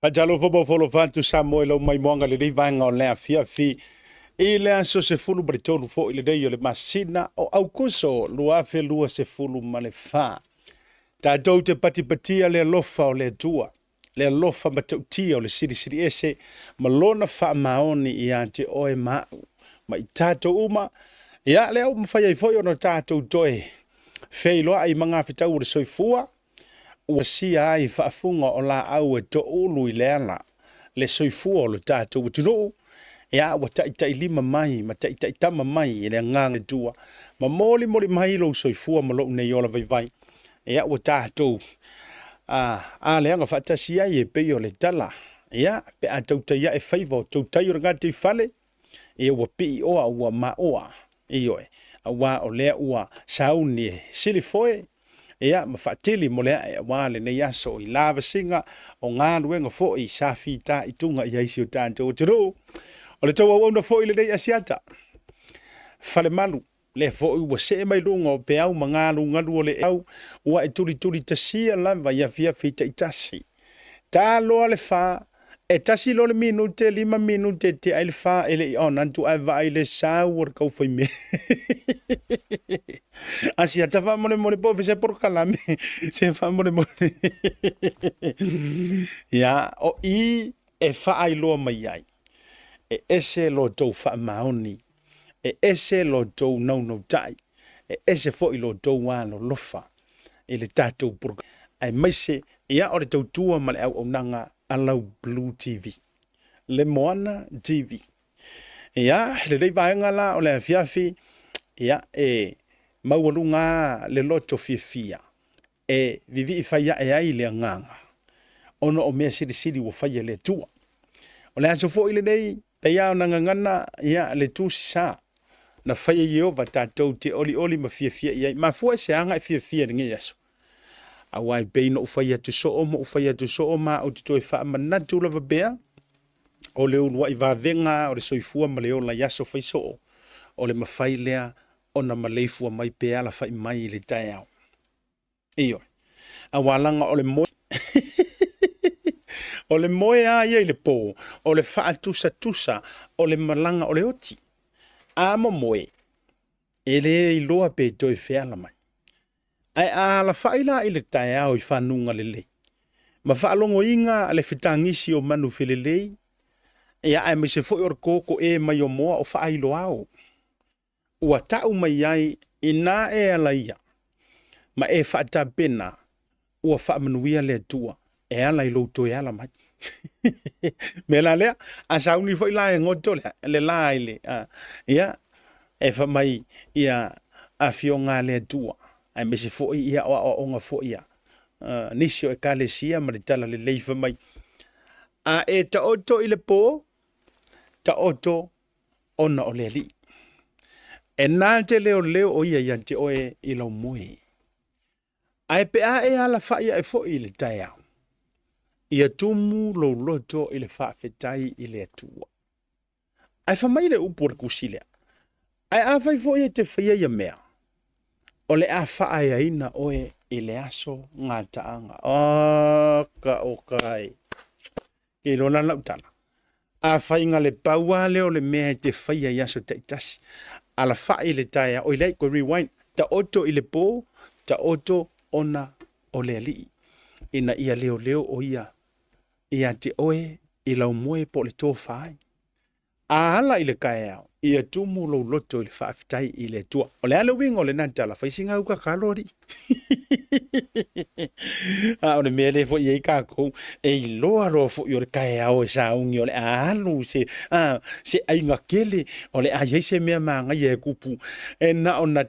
Faatalofa ma folofa atu Samoa i lau maimoaga lenei vaega o le afiafi i le aso 13 foi lenei o le masina o Aukuso 2024. Tatou te patipatia le alofa o le Atua, le alofa matautia o le Silisili Ese ma lona faamaoni ia te oe ma au ma i tatou uma. Ia, lea ua mafai ai foi ona tatou toe feiloai i magafetau o le soifua, ua sia ai faafuga o laau e toulu i le ala le soifua o lo tatou atunuu, ia ua taitailima mai ma taitaitama mai e le Agaga o le Atua ma molimoli mai lou soifua ma lou nei ola vaivai. Ia ua tatou aleaga faatasi ai e pei o le tala, ia pe a tautai ae faiva o tautai o le gataifale, ia ua piioa ua maoa, ioe, aua o lea ua sauni e silifoe, ia ma faatili mo le ae aua lenei aso i lavasiga o galuega foi sa fitaituga i ai si o tatou atunuu. O le tou auauna foi lenei Asiata Falemalu, lea foi ua see mai luga o peau ma galugalu o le au, ua e tulituli tasia lava i afiafi taitasi. Ta loa le fa, e tasi loa le minute, lima minute e tea ai le fa e le i on atu ae vaai le sau o le kaufaimea. Asiata faamolemole po o fea se polokalame se faamolemole. Ia, o i e faailoa mai ai, e ese lo tou faamaoni, e ese lo tou naunautai, e ese foi lo tou alolofa i le tatou polokalame, aemaise ia o le tautua ma le auaunaga a lau Blue TV, le Moana TV. Ia, lenei vaega la o le afiafi, ia, e maualuga le loto fiafia e vivii fai ae ai le agaga ona o mea silisili ua faia e le Atua. O le aso foi lenei, pei lava ona gagana ia, le tusi sa na faia Ieova tatou te olioli ma fiafia i ai. Mafua i se aga e fiafia i lenei aso? Aua e pei na ou fai atu soo ma ou fai atu soo ma ou te toe faamanatu lava pea, o le uluai vavega o le soifua ma le ola i aso fai soo, o le mafai lea ona maleifua mai pe alafai mai i le taeao. Ioe. Aua laga o le moe o le moe a ia i le po, o le faatusatusa o le malaga o le oti. A momoe, e le iloa pe toe feala mai. Ae a alafai la i le taeao i fanuga lelei, ma faalogoina le fetagisi o manu felelei, ia aemaise foi o le kokoe mai o moa o faailoao, ua tau mai ai, Inā e ala ia, ma e faatapena, ua faamanuia le Atua e ala i lou toe ala mai. Mea la lea, a sauni foi la e goto le, le la i le, a, ia, e fai mai ia afioga a le Atua, aemaise foi ia o aoaoga foi ia, uh, nisi o ekalesia ma le tala lelei fai mai, a e taoto i le pō, taoto ona o le Alii. E na te leoleo o ia ia te oe i lau moe. Ae pe a e alafai ae foi i le taeao, ia tumu lou loto i le faafetai i le Atua. Ae fai mai le upu o le tusi lea, Ae afai foi e te faia ia mea, o le a faaeaina oe i le aso gataaga. Aka o kai! Ke iloa la lau tala. Afai na le pau lava lea o le mea e te faia i aso taitasi, alafai i le taeao, oi leai, koe rewind, taoto i le po, taoto ona o le Alii, ina ia leoleo o ia ia te oe i lau moe po o le tofa ai. A ala i le taeao, ia tumu lou loto i le faafetai i le Atua. O le a le uiga o lena tala, fai sina au tatalo alii. A o le mea lea foi e i ai tatou, e iloa loa foi o le taeao e sauni o le a alu se, a, se aiga tele, o le a i ai se mea manaia e tupu. E na ona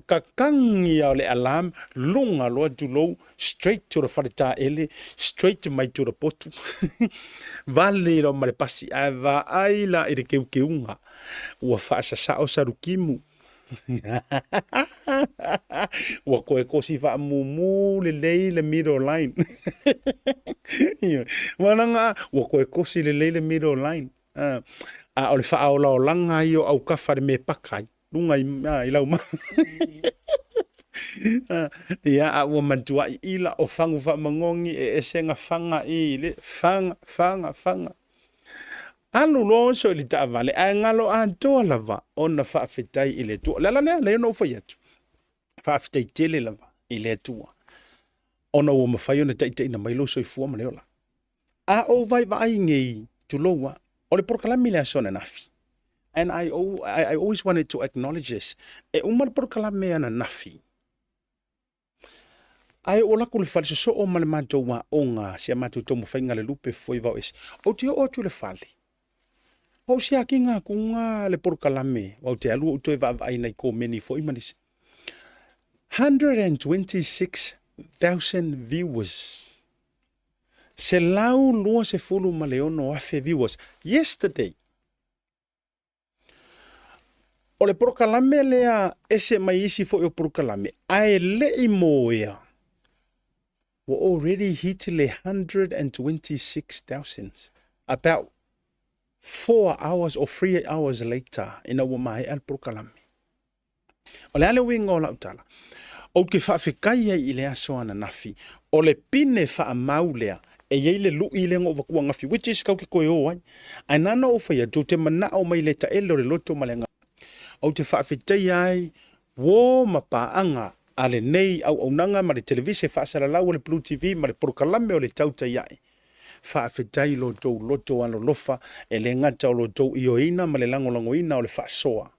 tatagi lava o le alarm, luga loa tulou, straight to the faletaele, straight mai to the potu. Vale loa ma le pasi, ae vaai la i le keukeuga, ua faasasao salukimu. Ua toe kosi faamumu lelei le middle line. Ua ua toe kosi lelei le middle line. A o le faaolaolaga ia o autafa i le mea e paka ai, luga i, i lau mama. Ia, a ua matuai ila o fagu faamagogi e esega faga i le faga, faga, faga. Alu loa oso i le taavale, ae galo atoa lava ona faafetai i le Atua. O le ala lea, lea na ou fai atu, faafetai tele lava i le Atua, ona ua mafai ona taitaiina mai lou soifua ma le ola. A ou vaaivaai nei, tulou a, o le polokalame i le aso ananafi, and I, I, I always wanted to acknowledge this, e uma le polokalame ananafi, ae ou alu atu i le fale sosoo ma le matou aoga, si a matou taumafaiga le lupe foi vao ese. Ou te oo atu i le fale, ou siakiga atuga le polokalame, ou te alu ou toe vaavaai nai komeni foi ma nisi. 126,000 viewers. 126,000 viewers yesterday. O le polokalame lea ese mai isi foi o polokalame, ae le i moea, ua already hit le 126,000 about 4 hours or 3 hours later ina ua maea le polokalame. O le a le uiga o lau tala? Ou te faafetai ai i le aso ananafi, o le pine faamau lea, e i ai le lui lea na ou avatua ananafi, which is tatou te toe o ai. Ae na ona ou fai atu, ou te manao mai le taele o le loto ma le agaga. Ou te faafetaia ai uo ma paaga a lenei auaunaga ma le televise faasalalau a le Blue TV ma le polokalame o le Tautai Ae. Faafetai i lo outou loto alolofa, e le gata o lo outou ioeina ma le lagolagoina o le faasoa,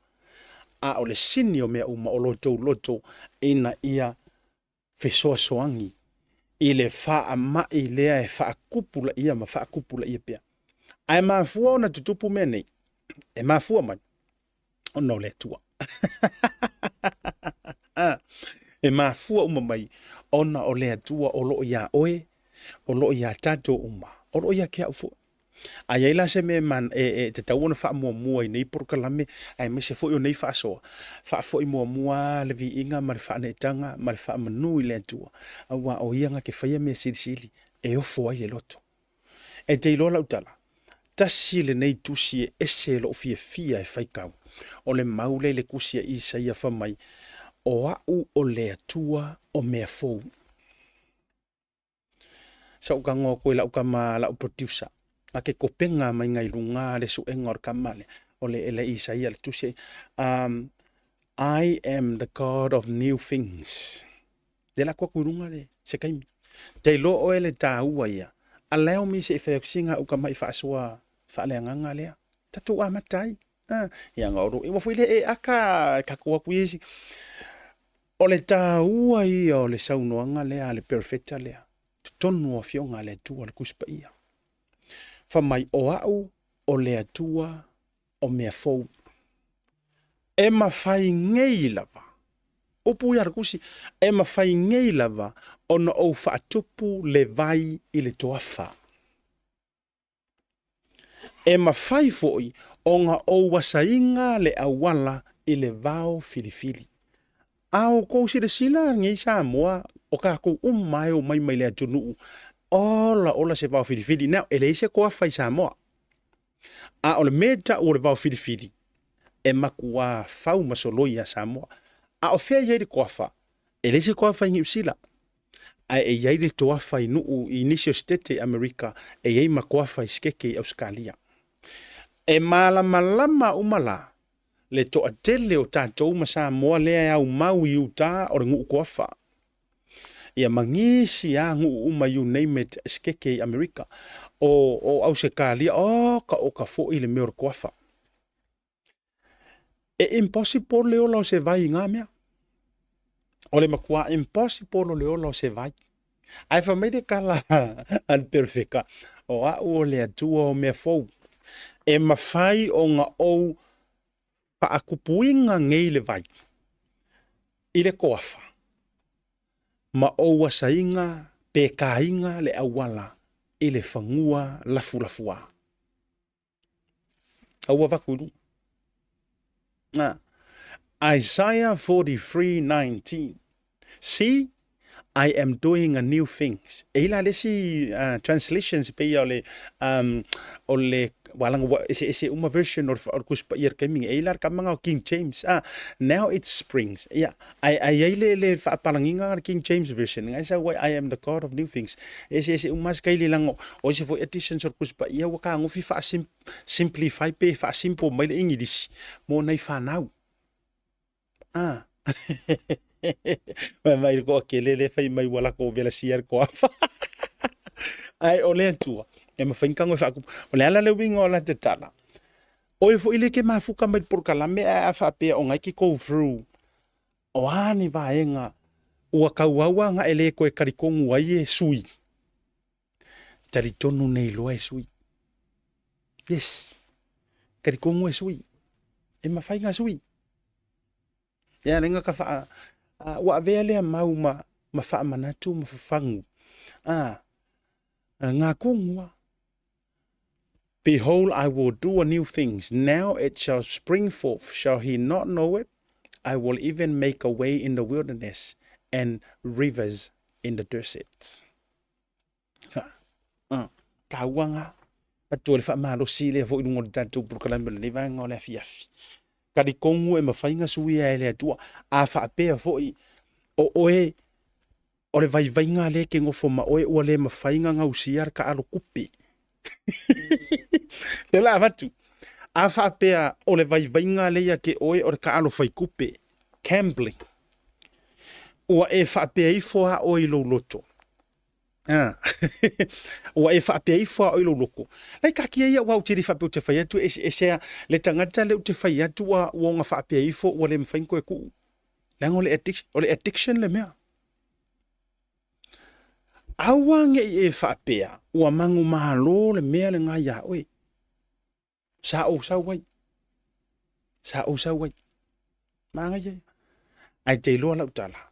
a o le sini o mea uma o lo outou loto ina ia fesoasoani i le faamai lea e faatupulaia ma faatupulaia pea. Ae mafua ona tutupu mea nei, e mafua mai ona o le Atua. E mafua uma mai ona o le Atua o lo o iā oe, o lo o iā tatou uma, o lo o ia te au foi. A i ai la se mea e, man, e, e tatau ona faamuamua i nei polokalame aemaise foi o nei faasoa, faafoi muamua le viiga ma le faaneetaga ma le faamanu i le Atua, aua o Ia na te faia mea silisili e ofo ai le loto. E te iloa lau tala, tasi lenei tusi e ese lou fiafia e faitau, o le mau lea i le tusi a Isaia fai mai, O au o le Atua o mea fou. Sa ou tago atu i lau tama, lau producer, a ke kopenga mai ngai luga le suega o le tama lea, o le ele Isaia le tusi, um, I am the God of new things. Le la atu i luga le se taimi. Te iloa oe le tāua ia. Allow me se i whai atu singa au tama i whaasoa whaaleagaga lea. Tatou amata ai. Ah, ia nga oro. Ua foi le e aka e kako aku i isi. O le tāua ia o le saunoaga lea a le perofeta lea, totonu o Afioga a le Atua le Tusi Paia. Fai mai, O au o le Atua o mea fou. E mafai nei lava, upu ia a le Tusi, e mafai nei lava ona ou faatupu le vai i le toafa. E mafai foi ona ou asaina le auala i le vao filifili. A outou silasila nei Samoa, o tatou uma e omai mai le atunuu, ola ola se vao filifili. Now, e leai se toafa i Samoa. A o le mea e tau o le vao filifili, e matuā fau ma soloi ia Samoa. A o fea e i ai le toafa? E leai se toafa i Niu Sila, ae e i ai le toafa i nuu i nisi o setete i Amerika, e i ai ma toafa i setete i Ausetalia. E malamalama uma la le toatele o tatou ma Samoa lea e aumau i uta o le nuu toafa. Ia ma nisi a nuu uma you name it setete i Amerika, o, o Ausetalia, oka oka foi le mea o le toafa. E impossible le ola o se vai i ngā mea. O le matua impossible o le ola o se vai. Ae fai mai le tala a le perofeta, o au o le Atua o mea fou. E mafai ona ou faakupuina nei le vai i le toafa ma ou asaina pe kāina le auala i le fanua lafulafuā. A ua avatu i luga. Na. Isaiah 43:19. See, I am doing a new things. E i la le isi uh, translations pe ia o le, um, o le Aua leaga ua eseese uma version o le Tusi Paia i le taimi nei. E i ai la le tama lena o King James, a, now it springs. Ia, ae, ae i ai le, le faapalagiga a le King James Version, lena e sau ai, I am the God of new things. E eseese uma lava setaili leaga o isi foi editions o le Tusi Paia ua tagofi faa-simplify pe faa-simple mai le Igilisi mo nai fanau. Ah. Mai mai le toatele lea e fai mai ua latou velasia le toafa. Ae o le Atua, e mafai ona tago e faatupu. O le ala le uiga o la te tala, oe foi le ke mafuka mai le polokalame ae a faapea o na e ke go through o a ni vaega ua tauau aga e le toe talitonu ai e sui. Talitonu nei loa e sui. Yes. Talitonu e sui. E mafai na sui. Ia lenga ka wha, uh, ua avea lea mau ma, ma whaamanatu ma whafangu. Ah, ngā kongua. Behold, I will do a new things. Now it shall spring forth. Shall he not know it? I will even make a way in the wilderness and rivers in the deserts. Taua ngā. Atua le faamalosi lea foi i luga o le tatou polokalame o lenei vaega o le afiafi. Talitonu e mafai ona suia e le Atua. A faapea foi o oe o le vaivaiga lea e te nofo ma oe ua le mafai ona gausia le taalo tupe. Lea la avatu. A faapea o le vaivaiga lea ia te oe o le taalo faitupe, gambling, ua e faapea ifo a oe i lou loto. Ah. Ua e faapea ifo a oe i lou loto. Lai taatia ia aua ou te le faapea ou te fai atu e eseese a le tagata lea ou te fai atu ua ua ona faapea ifo ua le mafai ona toe tuu. Leaga o le addiction, o le addiction le mea. Aua ne i e faapea ua manumalo le mea lena iā oe. Sa ou sau ai. Sa ou sau ai. Manaia ia. Ae te iloa lau tala.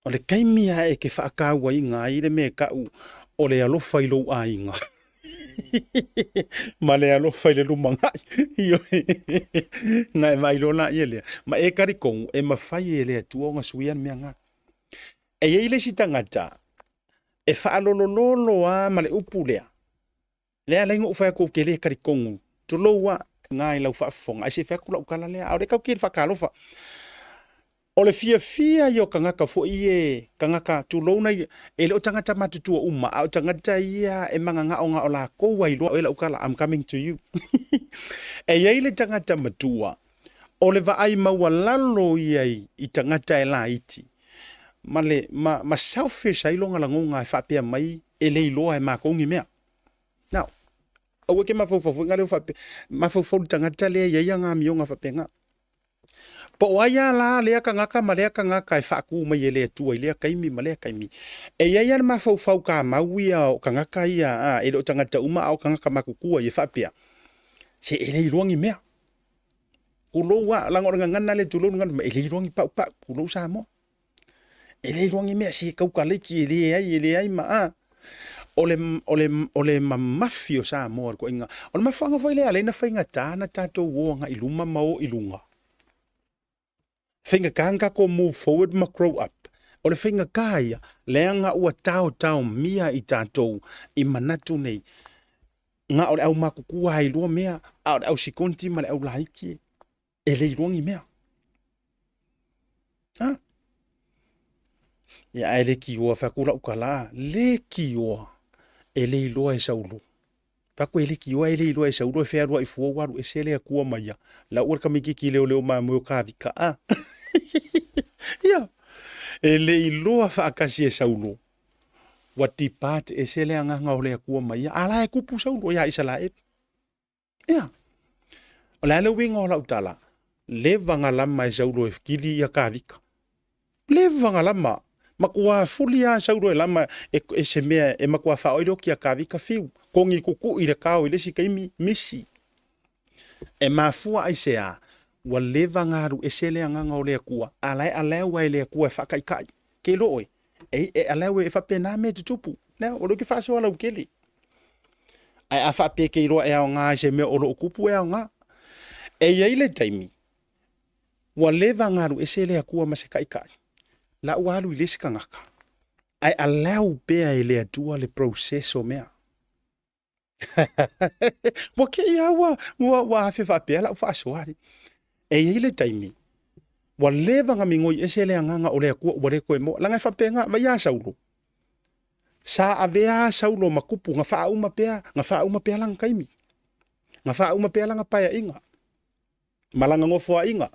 O le taimi a e ke faatauaina ai le mea e tau o le alofa i lou aiga. Ma le alofa i le lumanai. Ioe. Na e vaai loa laia lea. Ma e talitonu e mafai e le Atua ona suia le mea lena. E i ai le isi tagata e faalolololo lava ma le upu lea. Lea e ala ai ona ou fai atu ou te le talitonu, tulou lava i lau faafofoga, ae se i fai atu lau tala lea, a o lea tatou te i le faatalofa. O le fiafia ia o tagata foi ia, tagata, tulou nai, e le o tagata matutua uma, a o tagata ia e mananao na o latou lava iloa, oe lau tala, I'm coming to you. E i ai le tagata matua, o le vaai maualalo ia i tagata e laiti, ma le, ma, ma selfish ai lona lagona e faapea mai e le iloa e matou ni mea. Now, aua e ke mafaufau foi lea faapea, mafaufau le tagata lea e i ai ana amioga faapena. Po o ai lava la lea tagata ma lea tagata e faatu mai e le Atua i lea taimi ma lea taimi. E i ai lava le mafaufau tamau ia o tagata ia, a, e le o tagata uma a o tagata matutua ia faapea, se e le iloa ni mea. Tulou lava, leaga o le gagana lea, tulou le gagana, e le iloa ni paupau, tulou Samoa. E le iloa ni mea, se taukalaiti e leai, e leai ma a. O le, o le, o le mamafi o Samoa i le ituaiga. O le mafuaaga foi lea e ala ai ona faigata ona tatou o agai i luma ma o i luga. Faigata ona tatou move forward ma grow up. O le faigata ia, leaga ua taotaomia i tatou i manatu nei, na o le aumatutua lava e iloa mea, a o le au sikonti ma le au laiti e le iloa ni mea. Ha? Ia ae le kioa, fai atu lau tala, le kioa e le iloa e Saulo. Fai atu e le kioa e le iloa e Saulo e fealuai fua ua alu ese le Atua ma ia. La ua le tamaititi leoleo mamoe o Kavika. A? Ia. E le iloa faatasi e Saulo. Ua depart ese le agaga o le Atua ma ia. A la e tupu Saulo ia Isalaelu. Ia. O le a le uiga o lau tala? Leva na lama e Saulo e kili ia Kavika. Leva na lama. Matua fuli lava Saulo e lama e, e se mea e matua faaoili oki ia Kavika fiu. Kogi kukui le kao i le isi taimi, misi. E mafua aisea? Ua leva na alu ese le agaga o le Atua, a la e allow ai e le Atua e faataitai. Ke iloa oe, e, e allow e faapena mea e tutupu. Lea, o lea ou te faasoa lautele. Ae a faapea ke iloa e aoga i se mea o lo o tupu e aoga. E i ai le taimi, ua leva ona alu ese le Atua ma se taitai, la ua alu i le isi tagata, ae allow pea e le Atua le process o mea. Ua kei lava ua, ua, ua afe faapea lau faasoa alii. E i ai le taimi, ua leva ona migoi ese le agaga o le Atua ua le toe moa. Leaga e faapena, vaai ia Saulo, sa avea Saulo ma tupu na faauma pea, na faauma pea lana taimi, na faauma pea lana paeaiga ma lana nofoaiga.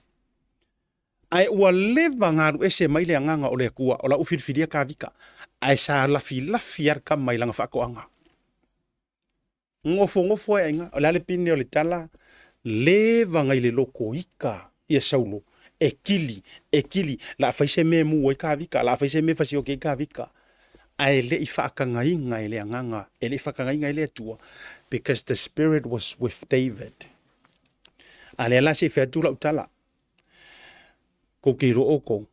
Ae ua leva ona alu ese mai le agaga o le Atua, o la ua filifilia Tavita, ae sa lafilafi lava le tama i lana faatoaga. Nofonofo ai aiga, o le a le pine o le tala? Leva na i le lotoita ia Saulo, e kili, e kili, la a fai se mea e mu ai Tavita, la a fai se mea e fasioti ai Tavita. Ae le i faatagaina e le agaga, e le i faatagaina e le Atua, because the spirit was with David. A lea la se i fai atu lau tala, Kou te iloa oukou,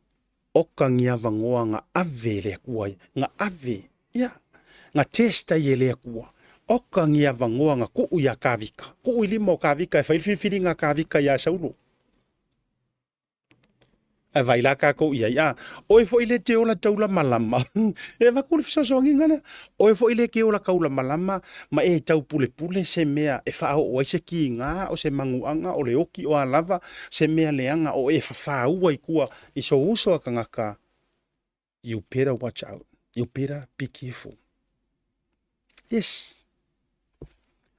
oka ni avanoa na ave e le Atua ia, na ave, ia, na test ai e le Atua. Oka ni avanoa na tuu iā Kavika, tuu i lima o Kavika e fai le filifiliga a Kavika iā Saulo. Ae vaai la kākou i ai, a, oe foi le te ola taulamalama, e avatu le fesoasoaniga lea, oe foi le te ola taulamalama ma e taupulepule se mea e faaoo ai se kiga, o se manuaga, o le oti, o a lava, se mea leaga o e fafaua i tua i sou uso a tagata, you better watch out, you better be careful. Yes.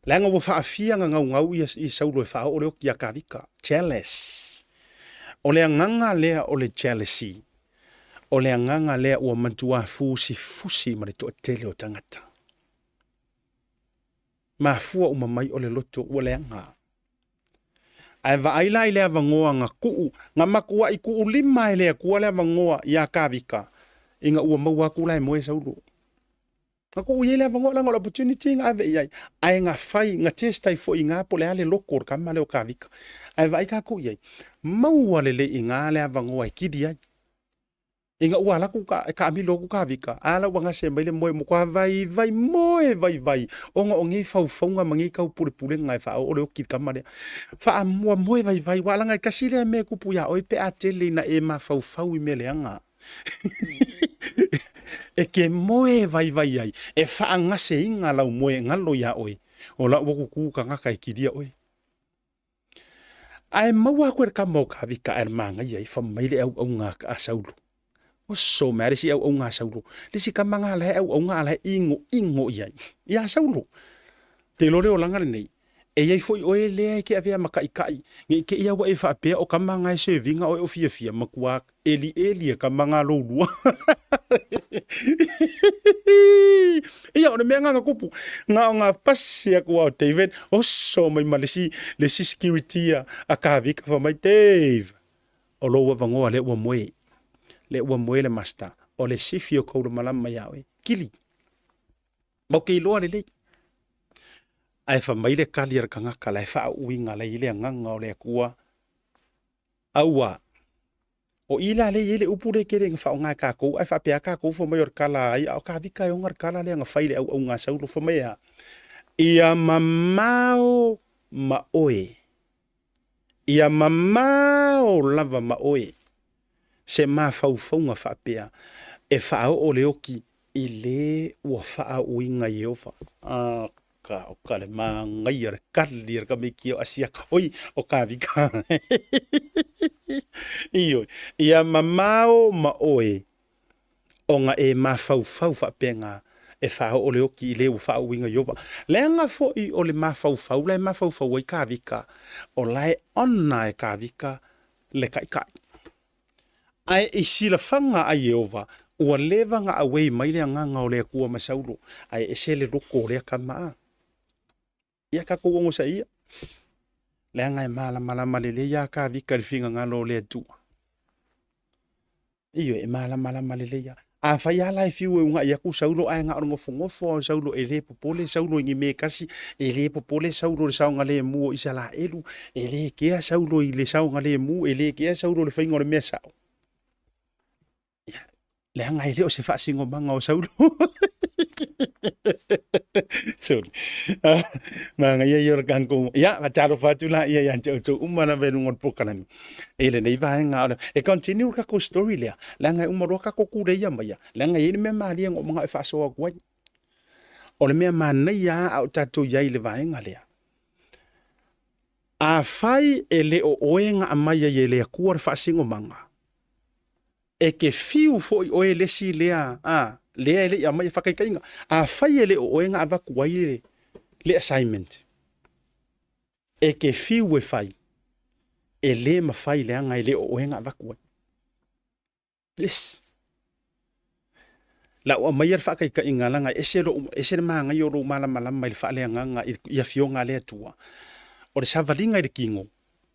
Leaga ua faafia na gaugau ia, ia Saulo e faaoo le oti ia Kavika. Jealous. O le agaga lea o le jealousy. O le agaga lea ua matua fusifusi ma le toatele o tagata. Mafua uma mai o le loto ua leaga. Ae vaai la i le avanoa na tuu, na matuai tuu lima e le Atua le avanoa iā Kavika, ina ua maua atu la e moe Saulo. Na tuu i ai le avanoa leaga o le opportunity na ave i ai, ae na fai, na test ai foi i ina po o le a le loto o le tama lea o Kavika. Ae vaai tatou i ai, maua lelei i ina le avanoa e kili ai. Ina ua alu atu ka, e taamilo atu Kavika, a la ua gase mai le moe matua vaivai, moe vaivai, ona o nei faufauga ma nei taupulepulega e faaoo le oki i le tama lea. Faamua moe vaivai, aua leaga e tasi lea mea e tupu ia oe pe a tele ina e mafaufau i mea leaga. E te moe vaivai ai, e faagaseina lau moe galo ia oe, o la ua kuku tagata e kilia oe. Ae maua atu e le tama o Kavika ae manaia ai, fai mai le auauna a Saulo. Oso mai a le isi auauna a Saulo. Le isi tama na la e auauna a la e inoino i ai. Ia Saulo. Te iloa le olaga lenei. E i ai foi oe lea e te avea ma taitai, ne i te i a ua e faapea o tama na e serve ina oe o fiafia, matua elieli e tama na lou lua. Ia, o le mea na na tupu, na o na pasi atu a o David, oso mai ma le isi, le isi security a, a Kavika, fai mai, Dave, o lou avanoa lea ua moe, lea ua moe le master, o le sifi o kaulamalama ia oe, kili. Matou te iloa lelei. Ae fai mai le kali a le tagata la e faauuina la i ai le agaga o le Atua, aua, o i la lea e i ai le upu lea e tele ina faaaoga e tatou, ae faapea lava tatou fai mai o le tala a ai, a o Kavika e ona le tala lea na fai i le auauna a Saulo, fai mai e a? Ia mamao ma oe, ia mamao lava ma oe se mafaufauga faapea e faaoo le oki i le ua faauuina Ieova. Aka, o ka le manaia le kali a le tamaiti o Asiata, oi, o Kavika. Ioe, ia mamao ma oe ona e mafaufau faapena e faaoo le oki i le ua faauuina Ieova. Leaga foi o le mafaufau la e mafaufau ai Kavika, o la e ona e Kavika le taitai. Ae i silafaga a Ieova, ua leva ona auei mai le agaga o le Atua ma Saulo, ae ese le loko o lea tama a. Ia tatou onosai ia, leaga e malamalama lelei lava Kavika i le finagalo o le Atua. Ioe, e malamalama lelei lava. Afai lava la e fiu e uunai atu Saulo ae na o le nofonofo lava o Saulo e le popole Saulo i ni mea e tasi, e le popole Saulo i le saogalemu o Isaraelu, e le kea Saulo i le saogalemu, e le kea Saulo i le faiga o le mea sao. Ia, leaga e le o se faasinomaga o Saulo. Sorry. Manaia ia o le kangkong. Ia, faatalofa atu la ia ia te outou uma lava i luga o le polokalame. I lenei vaega o le, e continue le tatou story lea, leaga e uma loa tatou kuleia mai ia, leaga e i ai le mea malie na ou manao e faasoa atu ai. O le mea manaia lava a o tatou i ai i le vaega lea, afai e le o oe na aumai ai e le Atua le faasinomaga, e te fiu foi oe le isi lea, a, lea e le i aumaia faataitaiga. Afai e le o oe na avatu ai le, le assignment, e te fiu e fai, e le mafai leaga e le o oe na avatu ai. Yes. La ua aumaia le faataitaiga leaga e ese lou, ese le manaia o lou malamalama i le faaleagaga i, i afioga a le Atua. O le savaliga i le tino,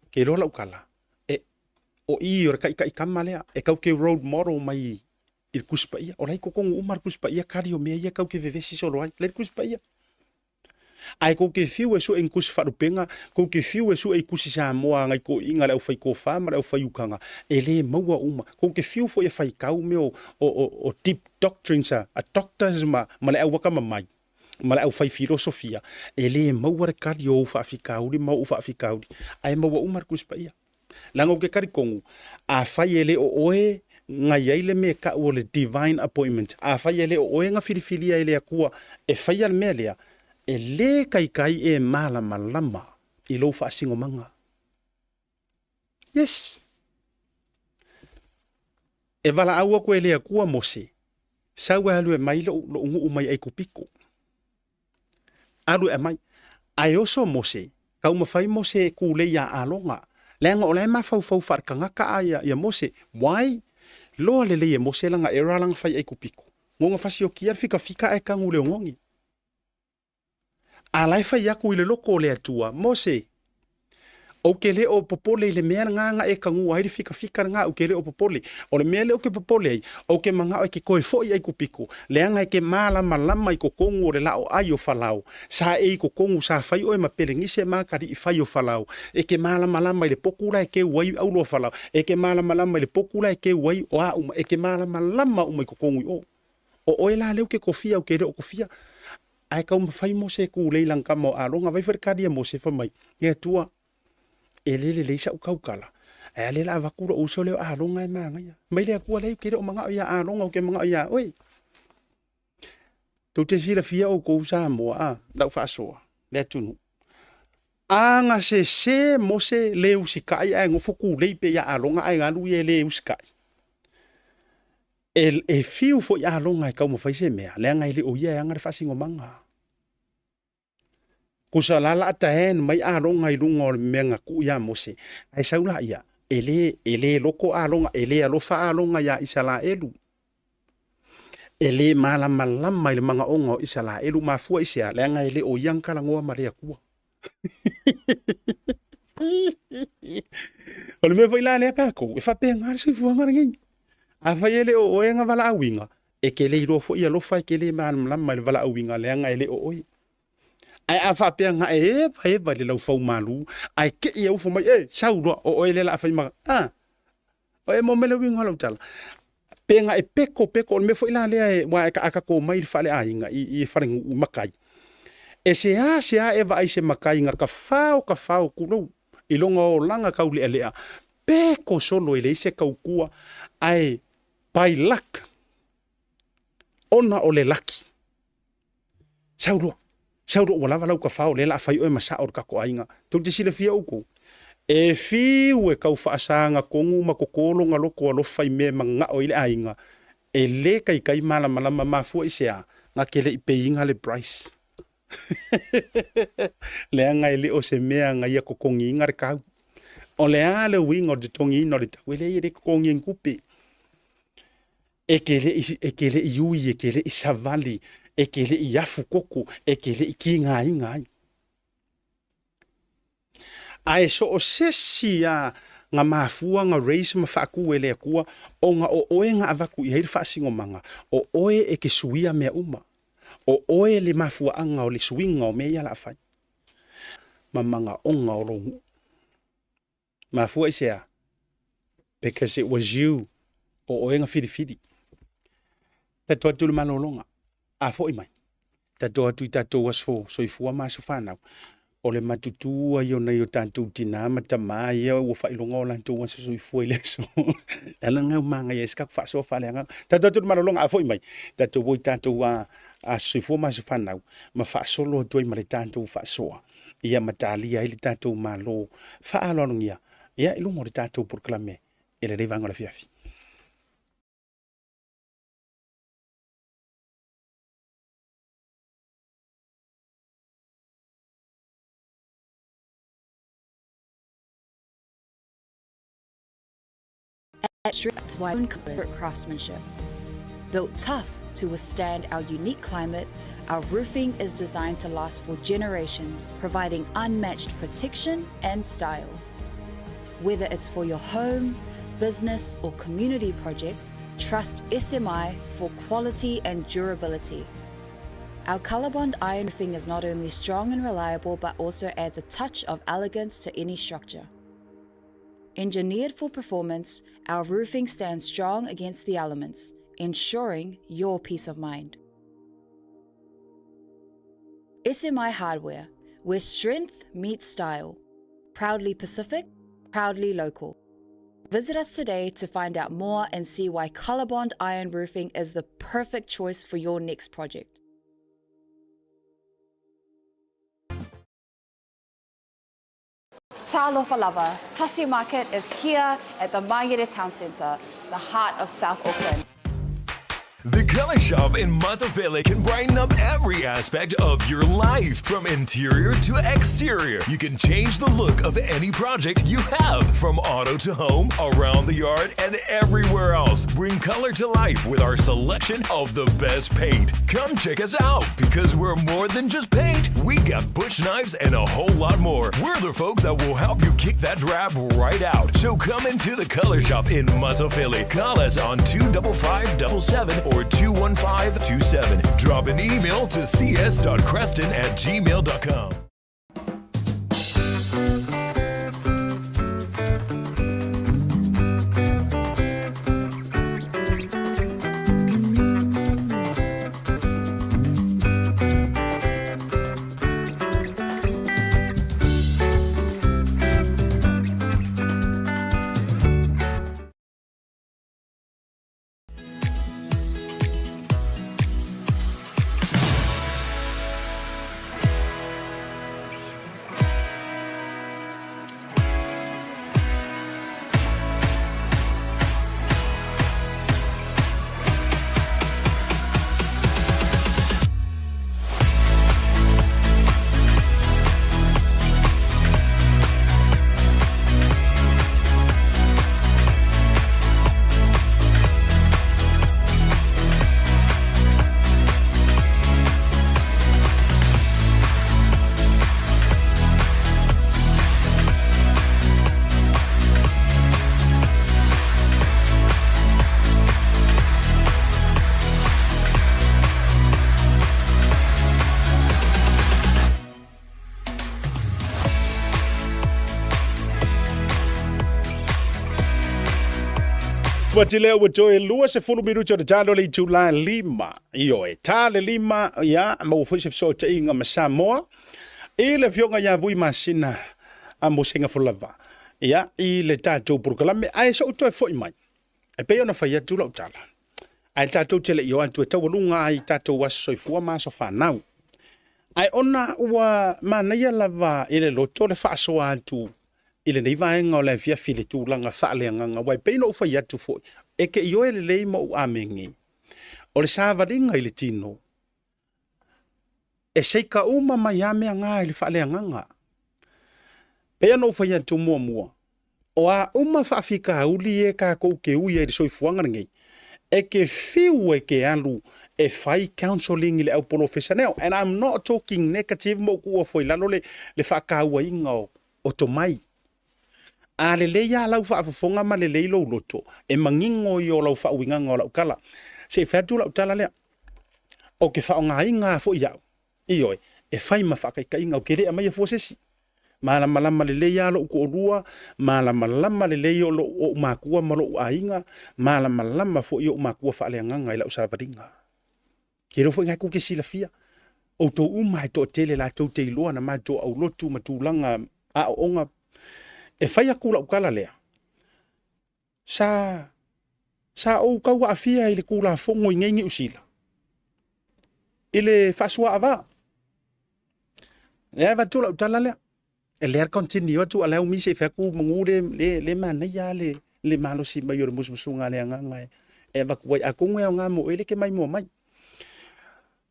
ke iloa lau tala, e, o i o le taitaitama lea, e tau te role model mai i le Tusi Paia. O la e i totonu uma le Tusi Paia kali o mea ia tau te vevesi solo ai. La i le Tusi Paia. Ae kou te fiu e sue i ni tusi faalupega, kou te fiu e sue i tusi Samoa a nai toeaiina le aufaitofa ma le aufaiutaga, e le maua uma. Kou te fiu foi e faitau mea o, o, o, o deep doctrines a, a doctors ma, ma le auatamamai, ma le aufaifilosofia, e le maua le tali o ou faafitauli ma oʻu faafitauli, ae maua uma le Tusi Paia. Leaga ou te talitonu, afai e le o oe na i ai le mea e tau o le divine appointment, afai e le o oe na filifilia e le Atua e faia le mea lea, e le taitai e malamalama i lou faasinomaga. Yes! E valaau atu e le Atua Mose, sau e alu e mai lou, lou nuu mai Aikupito. Alu e aumai. Ae oso Mose, taumafai Mose e kulei iā Alona, leaga o la e mafaufau faale-tagata a ia, ia Mose. Why? Loa lelei e Mose lana era lana fai Aikupito. Gona fasiokia le fikafika ae tanu i le oneone. A la e fai atu i le loko o le Atua, Mose, Ou te le o popole i le mea lena na e tagua ai le fikafika lena, ou te le o popole. O le mea lea ou te popole ai, ou te manao e ke toe foʻi Aikupito, leaga e ke malamalama i totonu o le laa ai o Falao. Sa e i totonu, sa fai oe ma pelenise ma atalii fai o Falao. E ke malamalama i le potu la e keu ai aulo a Falao. E ke malamalama i le potu la e keu ai o a uma. E ke malamalama uma i totonu i o. O oe la lea ou te kofia, ou te le o kofia. Ae taumafai Mose e kūlei lana tama o Arona, vaai foi le kali a Mose fai mai, E Atua, e le lelei sa'u tautala, ae a lea la avatu lo'u uso lea o Arona e manaia. Mai le Atua, Leai, ou te le o mana'o iā Arona, ou te mana'o iā oe. Tou te silafia oukou Samoa, a, lau faasoa, le atunuu. A na sese Mose le usitai ae nofo kūlei pea iā Arona ae alu ia e le usitai. E, e fiu foi Alona e taumafai se mea, leaga e le o ia e ana le faasinomaga. Kusa la la taen mai Alona i luga o le mea na tuu iā Mose, ae sau la ia, e le, e le loko Alona, e le alofa Alona iā Isalaelu. E le malamalama i le manaoga o Isalaelu, mafua i se a, leaga e le o ia na talanoa ma le Atua. O le mea foi la lea tatou, e faapena le soifuaga lenei. Afai e le o oe na valaauina, e te le iloa foi alofa e te le malamalama i le valaauina leaga e le o oe. Ae a faapea na e eva eva i le laufau malu, ae te i e ufo mai, e, sau loa, o oe lea la a fai ma, a, o e mo mai le uiga o lau tala. Pe na e peko peko, o le mea foi la lea e, ua e a tatou mai i le faleaiga, i, i falenuu, i matai. E seasea e vaai se matai na tafao tafao tulou, i lona olaga taulealea, peko solo e leai se tautua, ae by luck, ona o le laki, Sau loa, sau loa ua lava lau tafao, o lea o le a fai oe ma sao o le tatou aiga. Tou te silafia outou, e fiu e tau faasaga tonu ma toto lona loto alofa i mea e manao ai le aiga, e le taitai malamalama mafua i se a, na te le i pay ina le price. Leaga e le o se mea na ia totogiina le tau. O le a le uiga o le totogiina o le tau? E leai e le totogia i ni tupe. E te le i, e te le i ui, e te le i savali, e te le i afu koko, e te le i kigaina ai. Ae so o se isi a nga mafua nga raise ma faaku e le Atua, ona o oe nga avatu i ai le faasinomaga, o oe e te suia mea uma. O oe le mafuaaga o le suiga o mea ia la fai. Ma magaoga o lou nuu. Mafua i se a? Because it was you, o oe na filifili. Tatou atu i le malologa, a foi mai, tatou atu i tatou aso soifua ma aso fanau. O le matutu ai o nai o tatou tinā ma tamā ia ua faailoga o latou aso soifua i le aso. Le ala lena ua manaia ai se tatou faasoa faaleagaga. Tatou atu i le malologa, a foi mai, tatou o i tatou aso soifua ma aso fanau ma faasolo atu ai ma le tatou faasoa ia ma talia ai le tatou Malo faaaloalogia ia i luga o le tatou polokalame i lenei vaega o le afiafi. Craftsmanship. Built tough to withstand our unique climate, our roofing is designed to last for generations, providing unmatched protection and style. Whether it's for your home, business, or community project, trust SMI for quality and durability. Our Colorbond iron roofing is not only strong and reliable, but also adds a touch of elegance to any structure. Engineered for performance, our roofing stands strong against the elements, ensuring your peace of mind. SMI Hardware, where strength meets style. Proudly Pacific, proudly local. Visit us today to find out more and see why Colorbond Iron Roofing is the perfect choice for your next project. Talofa lava, Tasi Market is here at the Mangere Town Centre, the heart of South Auckland. The Color Shop in Matafele can brighten up every aspect of your life, from interior to exterior. You can change the look of any project you have, from auto to home, around the yard, and everywhere else. Bring color to life with our selection of the best paint. Come check us out because we're more than just paint. We got bush knives and a whole lot more. We're the folks that will help you kick that drab right out. So come into the Color Shop in Matafele. Call us on 25577 or 21527. Drop an email to cs.creston at gmail.com. Ua tile ua toe 20 minuti o le talo le itula 5. Ioe, ta le lima, ia, maua foi se fesootaiga ma Samoa. I le afioga ia Vui Masina a Mosega Folava. Ia, i le tatou polokalame, ae so'u toe fo'i mai. E pei ona fai atu lau tala, ae tatou te le i o atu e taualuga ai tatou aso soifua ma aso fanau. Ae ona ua manaia lava i le loto le faasoa atu i lenei vaega o le afiafi i le tulaga faaleagaga, aua e pei ona ou fai atu foi, e te ioe lelei ma ou amege, o le savaliga i le tino, E seika uma mai a mea nga i le faaleagaga. Pei ona ou fai atu muamua, o a uma faafitauli e tatou te ui ai i le soifuaga lenei, e te fiu e te alu e fai counselling i le au polofesaneo, and I'm not talking negative ma ou tuua foi i lalo le, le faatauaina o, o tomai. A lelei lava lau faafofoga ma lelei lou loto, e manino ia o lau faauigaga o lau tala. Se i fai atu lau tala lea. Ou te faaaogaina foi au, ioe, e fai ma faataitaiga, ou te le aumaia fua se isi. Malamalama lelei lava lou toalua, malamalama lelei o lou, ou matua ma lou aiga, malamalama foi ou matua faaleagaga i lau savaliga. Ke iloa foi na e tou te silafia. Outou uma e toatele latou te iloa na matou aulotu ma tulaga aoaoga. E fai aku lau tala lea, sa sa ou tau aafia i le Tulafono i nei Niu Sila i le faasuaava. Lea e avatu lau tala lea. E lea continue atu a lea umi se i fai atu manu le le le manaia le le malosi mai o le musumusuga a le agaga e avatu ai. Atonu e aoga mo oe le e te maimoa mai.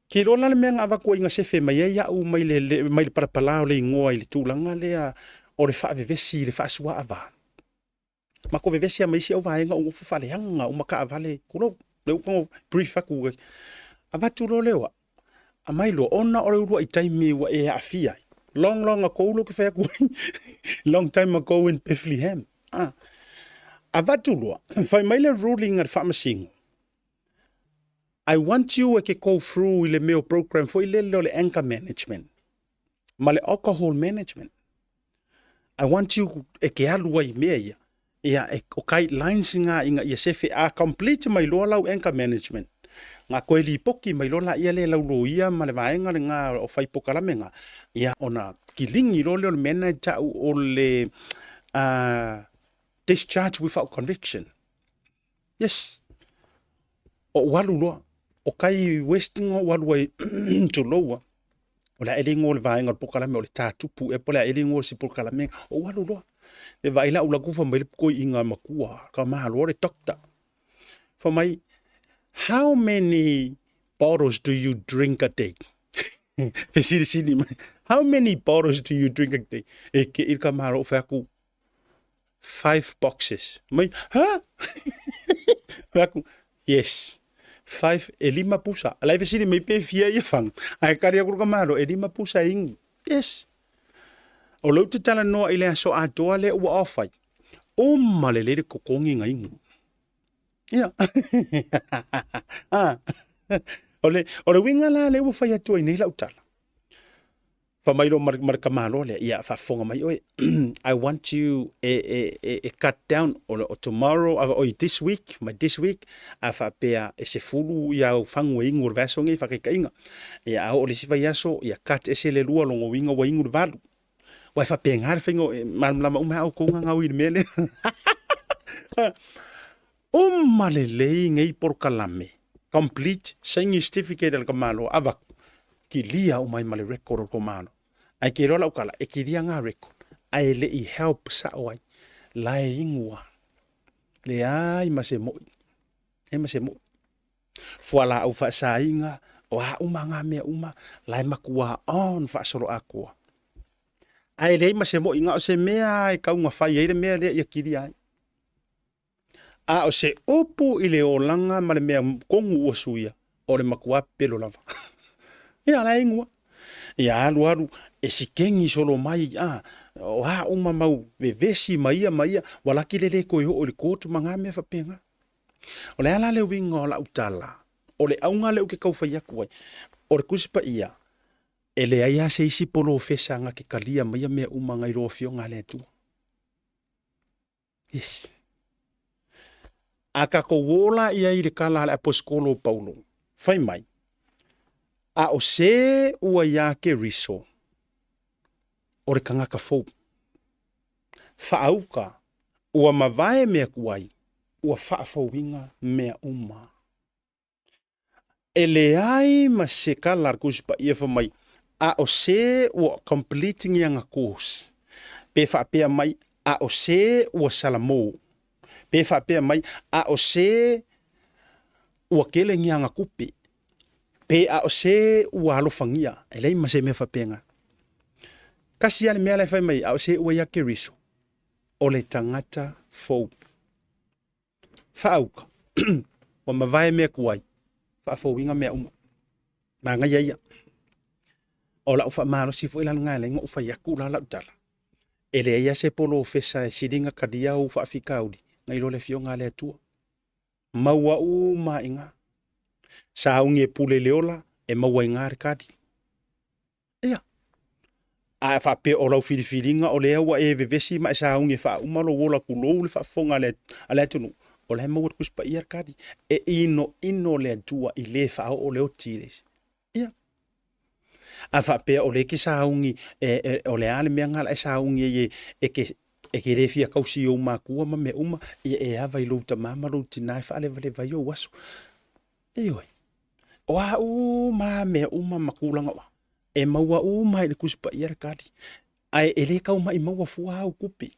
Ke iloa la le mea na avatu ai na sefe mai ai au mai le mai le palapala o le igoa i le tulaga lea o le faavevesi i le faasuaava. Matou vevesi lava ma isi au vaega o nofo faaleaga uma taavale, tulou, lea ua tago brief atu. Avatu loa lea o au, aumai loa, ona o le uluai taimi ua e aafia ai, long long ago lea ou te fai atu ai, long time ago in Bethlehem. Ah. Avatu loa, fai mai le ruling a le faamasino, I want you e ke go through i le mea o program foi lele o le anger management ma le alcohol management. I want you e ke alu ai i mea ia. Ia, e, o guidelines ngā ina ia sefe a complete mai loa lau anger management. Ngā koe lipoti mai loa la ia le lau loia ma le vaega le ngā o whai pokalame ngā. Ia, ona kilingi loa lea o le mea na e tau o le discharge without conviction. Yes. Ou alu loa. O kai west nga ou alu ai tuloua. O le a ele igoa o le vaega o le polokalame o le tātupu ea po o le a ele igoa o se polokalame. Ou alu loa. E vaai la ulaku fai mai le toeaina matua ka malo le doctor. Fai mai, how many bottles do you drink a day? Fesilisili mai, how many bottles do you drink a day? E ke i ka malo fai aku, five boxes. Mai, ha? Fai aku, yes. Five, e lima pusa. Ala e fesili mai pe fia ia fang. Ae kari aku ka malo, e lima pusa e ingi. Yes. O lou te talanoa i le aso atoa lea ua off ai. Uma lelei le totogi na inu. Ia. Ah. O le, o le uiga la lea ua fai atu ai nei lau tala. Fai mai loa ma le tamaloa lea, ia faafofoga mai oe, I want you e, e, e, e cut down o, o tomorrow, o this week, mai this week, a faapea e sefulu ia au fagu e inu o le vaiaso nei faataitaiga. Ia a oo i le isi vaiaso, ia cut ese le lua, lona uiga ua inu le valu. Ua e faapena le faiga, e malamalama uma ai outou gagau i le mea lea. Uma lelei nei polokalame, complete, saini certificate a le tamaloa, avatu, kilia uma ai ma le record o le tamaloa. Ae ke iloa lau tala, e kilia ngā record, ae le i help sao ai, la e inu lava. Leai ma se moi, leai ma se moi. Fualaau faasaina, o a uma ngā mea uma, la e matua on faasoloatoa. Ae leai ma se moi, na o se mea e tau na fai ai le mea lea ia kilia ai. A o se upu i le olaga ma le mea tonu ua suia, o le matua pelo lava. Ia, la e inua. Ia alu alu, e sikeni solo mai, a, o a uma mau vevesi ma ia ma ia, ua laki le le toe oo i le court ma ngā mea faapena. O le a la le uiga o lau tala, o le auga lea ou te tau fai atu ai, o le Tusi Paia, e leai lava se isi polofesa na te talia maia mea uma nai lo Afioga a le Atua. Yes. A tatou o la i ai i le tala a le aposetolo o Paulo, fai mai, A o se ua iā Keriso, o le tagata fou. Faauka, ua mavae mea tuai, ua faafouina mea uma. E leai ma se tala a le Tusi Paia fai mai, a o se ua complete ni ana course, pe faapea mai, a o se ua salamo, pe faapea mai, a o se ua tele ni ana tupe, pe a o se ua alofagia, e leai ma se mea faapena. Tasi lava le mea la e fai mai, a o se ua ia Keriso, o le tagata fou. Faauka, ua mavae mea tuai, faafouina mea uma. Manaia ia. O lau faamalosi foi la lena e ala ai ona ou fai atu la lau tala, e leai lava se polofesa e sili ona talia ou faafitauli nai lo le Afioga a le Atua. Maua uma lava i ina. Sauni e pule i le ola, e maua i ina le tali. Ia. A faapea o lau filifiliga o lea ua e vevesi ma e sauni e faauma lou ola tulou le faafofoga a le atunuu, o la e maua le Tusi Paia le tali. E inoino le Atua i le faaoo le oti i le isi. Ia. A faapea o lea e ke sauni, e, e, o le a le mea nga la e sauni ai e, e ke, e ke le fia kausi i ou makua ma mea uma, ia e ava i lou tamā ma lou tinā e faalevaleva ai ou aso. Ioe. O a uma mea uma ma tulaga o a, e maua uma i le Tusi Paia le tali. Ae e le tau maimauina fua au tupe.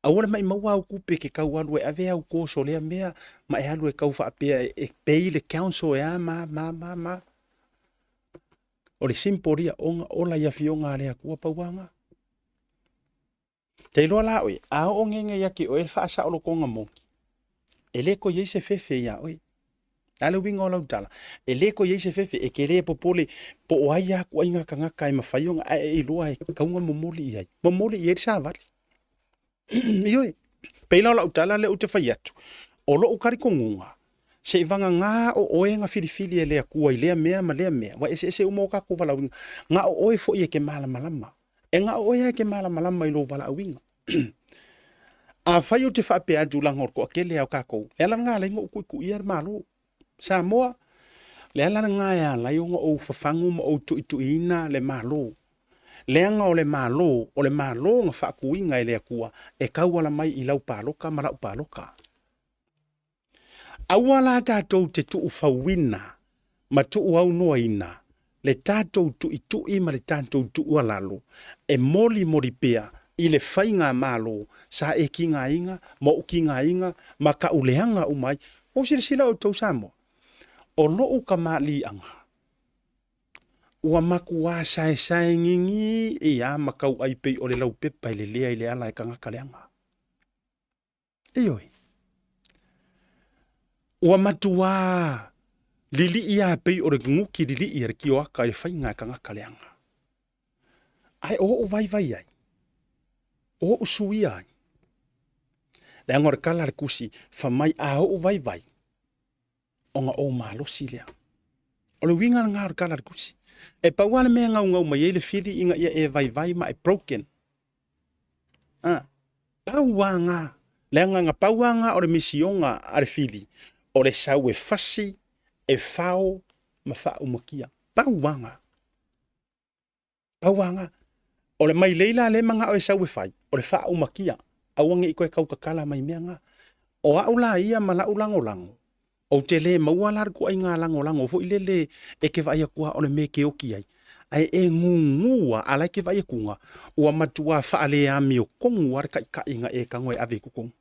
Aua le maimauina au tupe e te tau alu e ave au course o lea mea ma e alu e tau faapea e pay le council e a ma ma ma ma. O le simple ia, ona ola i afioga a le Atua pau lava na. Te iloa la oe, a oo ngenge ia ke oe faasaolotoga moni, e le toe i ai se fefe iā oe. A le uiga o lau tala, e le toe i ai se fefe, e te le popole po o ai a ituaiga tagata e mafai ona ae e iloa e tatau ona momoli i ai. Momoli i ai le savali. Ioe, pei la o lau tala lea ou te fai atu, o lou talitonuga, seivagana o oe na filifili e le Atua i lea mea ma lea mea, ua eseese uma o tatou valaauina, na o oe foi e te malamalama. E na o oe lava e te malamalama i lou valaauina. Afai ou te faapea atu leaga o le toatele lava o tatou, le ala lena e ala ai ona ou tuituia le Malo. Samoa, le ala lena e ala ai ona ou fafagu ma ou tuituiina le Malo. Leaga o le Malo, o le Malo na faatuina e le Atua e tauala mai i lau palota ma lau palota. Aua la tatou te tuufauina ma tuuaunoaina le tatou tuitui ma le tatou tuualalo e molimoli pea i le faigamalo sa e tigaina ma ou tigaina ma tauleaga uma ai. Ua ou silasila outou Samoa, o lou tamaliiaga ua matua saesaegigi lava ma tauai pei o le laupepa e lelea i le ala e tagata leaga. Ioe. Ua matuā lilii lava pei o le guti lilii a le tioata i le faiga e tagata leaga. Ae o ou vaivai ai, o ou suia ai. Leaga o le tala a le Tusi, fai mai a ou vaivai, ona ou malosi lea. O le uiga lena o le tala a le Tusi. E pau lava le mea e gaugau mai ai le fili ina ia e vaivai ma e broken. A, pau lava na. Leaga na pau lava na o le misioga a le fili, o le sau e fasi, e fao ma faaumakia. Pau lava na. Pau lava na. O le mailei la lea e manao e sau e fai, o le faaumakia. Aua ne i toe tautatala mai mea na. O au la ia ma lau lagolago, Ou te le maua la le ituaiga lagolago foi lele e te vaai atu lava o le mea e te oti ai, ae e gugu lava, a o la e te vaai atu ua matua faaleamiotonu lava le taitai na e tago e ave i totonu.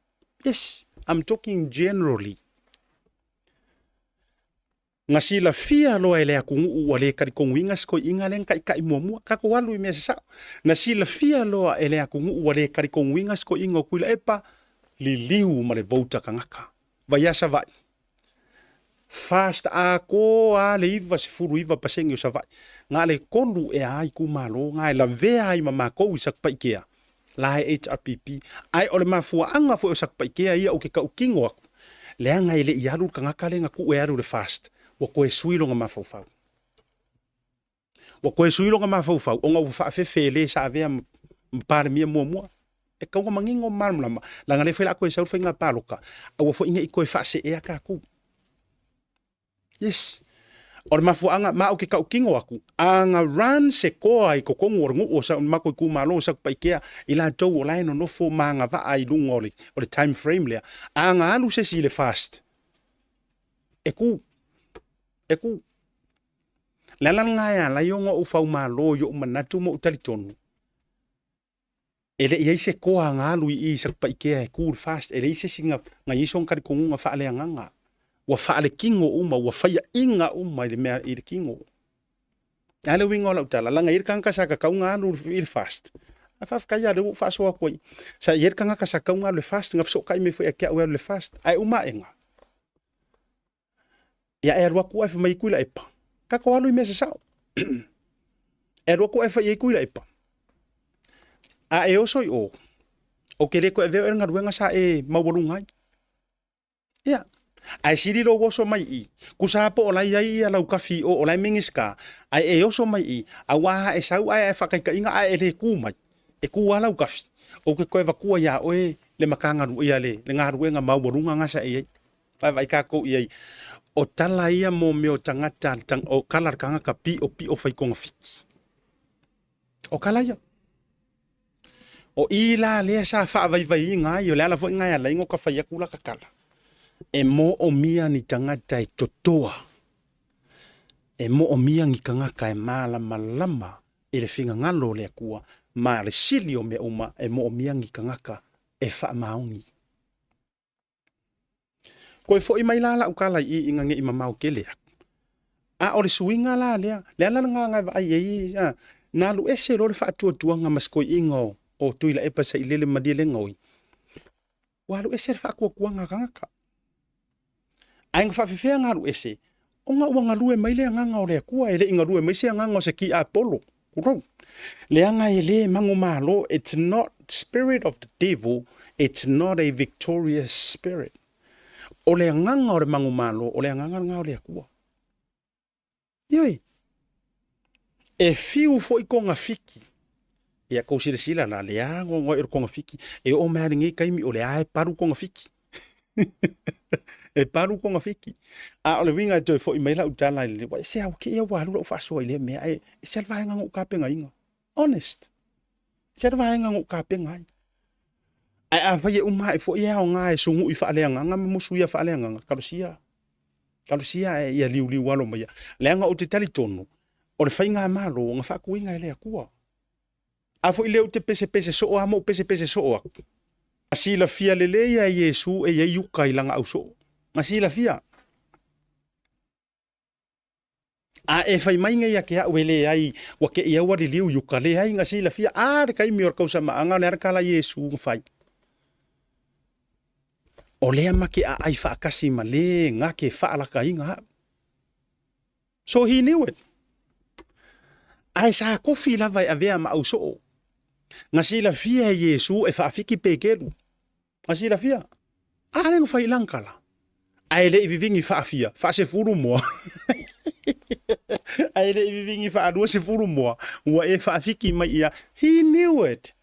Yes, I'm talking generally. Na silafia loa e le atunuu ua le talitonuina si toeaina lea na taitai muamua. Tatou alu i mea sasao. Na silafia loa e le atunuu ua le talitonuina si toeaina o Tuilaepa, liliu ma le vote a tagata. Vai a Savaii. Fast atoa lava le 99% o Savaii. Na o le tolu ea lava itumalo na e lavea ai ma matou i Satupaitea, la e HRPP. Ae o le mafuaaga foi o Satupaitea ia ou te tautino atu, leaga e le i alu le tagata lea na tuu e alu i le fast, ua toe sui lona mafaufau. Ua toe sui lona mafaufau ona ua faafefe e le sa avea ma Palemia muamua. E tatau ona manino ma malamalama, leaga o lea foi o le a toe sau le faiga palota, aua foi ne i toe faaseea tatou. Yes. O le mafuaaga, ma ou te tautino atu, a na run se toa i totonu o le nuu o le matou itumalo o Satupaitea, i latou o la e nonofo ma agavaa i luga o le, o le time frame lea, a na alu se isi i le fast, e ku, e ku. Le ala lena e ala ai ona ou faumalo i ou manatu ma ou talitonu, e le i ai se toa na alu i i i Satupaitea e tu i le fast, e leai se isi na i ai sona talitonuga faaleagaga. Ua faaletino uma, ua faiaina uma i le mea i le tino. E a le uiga o lau tala, leaga e i ai le tagata sa tatau ona alu i le fast, ae faafetai lava o lea ua ou faasoa atu ai. Sa i ai le tagata sa tatau ona alu i le fast, na fesootai mai foi ia te au e alu i le fast, ae uma aega, Ia e alu atu ae fai mai Tuilaepa, tatou alu i mea sasao. E alu atu ae fai i ai Tuilaepa, a e oso i o, ou te le toe avea oe i le galuega sa e maualuga ai. Ia, ae sili lou oso mai i i, tusa lava po o la e i ai ia lau kafi i o, o la e Minisita, ae e oso mai i i, aua a e sau ae faataitaiga ae e le tu mai, e tu lava lau kafi, ou te toe avatua iā oe le Matagaluega, ia le galuega maualuga na sa e i ai. Vaavaai tatou i ai. O tala ia mo mea o tagata, o kala le kagaka piʻopiʻo fai kogafiti. O kala ia. O i la lea sa faavaivaiina ai, o le ala foi lena e ala ai ona ka fai atu la ka tala. E moomia ni tagata e totoa, e moomia ni tagata e malamalama i le finagalo o le Atua, ma le sili o mea uma, e moomia ni tagata e faamaoni. Toe foi mai la lau tala i i ina ne i mamao tele atu. A o le suiga la lea, le ala lena na e vaai ai, a, na alu ese loa le faatuatuaga ma se toeaina o, o Tuilaepa Sailele Malielegaoi, ua alu ese le faatuatuaga a tagata. Ae na faafefea na alu ese, ona ua galue mai le agaga o le Atua, e le i galue mai se agaga o se tiapolo, tulou. Leaga e le manumalo, it's not spirit of the devil, it's not a victorious spirit. O le agaga o le manumalo, o le agaga lena o le Atua. Ioe, e fiu foi kogafiti. Ia kou silasila la, le anoanoai o le kogafiti, e oo mai lava i lenei taimi o lea e palu kogafiti. E palu kogafiti. A o le uiga e toe foi mai lau tala i le, ua ese au kēia ua alu lau faasoa i lea mea, ae ese lava le vaega na ou tapenaina. Honest. Ese le vaega na ou tapena ai. Ae afai e uma ae foi e aoga e sunu'i faaleagaga ma musuia faaleagaga, talosia, talosia ae ia liuliu alo mai. Leaga ou te talitonu, o le faigamalo na faatuina e le Atua. A foi lea ou te pesepese soo lava ma ou pesepese soo atu. Na silafia lelei e Iesu e i ai uka i lana ausoo. Na silafia. A e fai mai nei ia te au e leai, ua te i au a liliu i uka, leai na silafia, a le taimi o le tausamaaga o le a le tala a Iesu na fai? O lea ma ke aai faatasi ma le na ke faalakaina au. So he knew it. Ae sa kofi lava e avea ma ausoo. Na silafia e Iesu e faafiki Petelu. A silafia, a le na fai i lana tala. Ae le i vivini faafia, faasefulu moa. Ae le i vivini faaluasefulu moa, ua e faafiki mai ia. He knew it.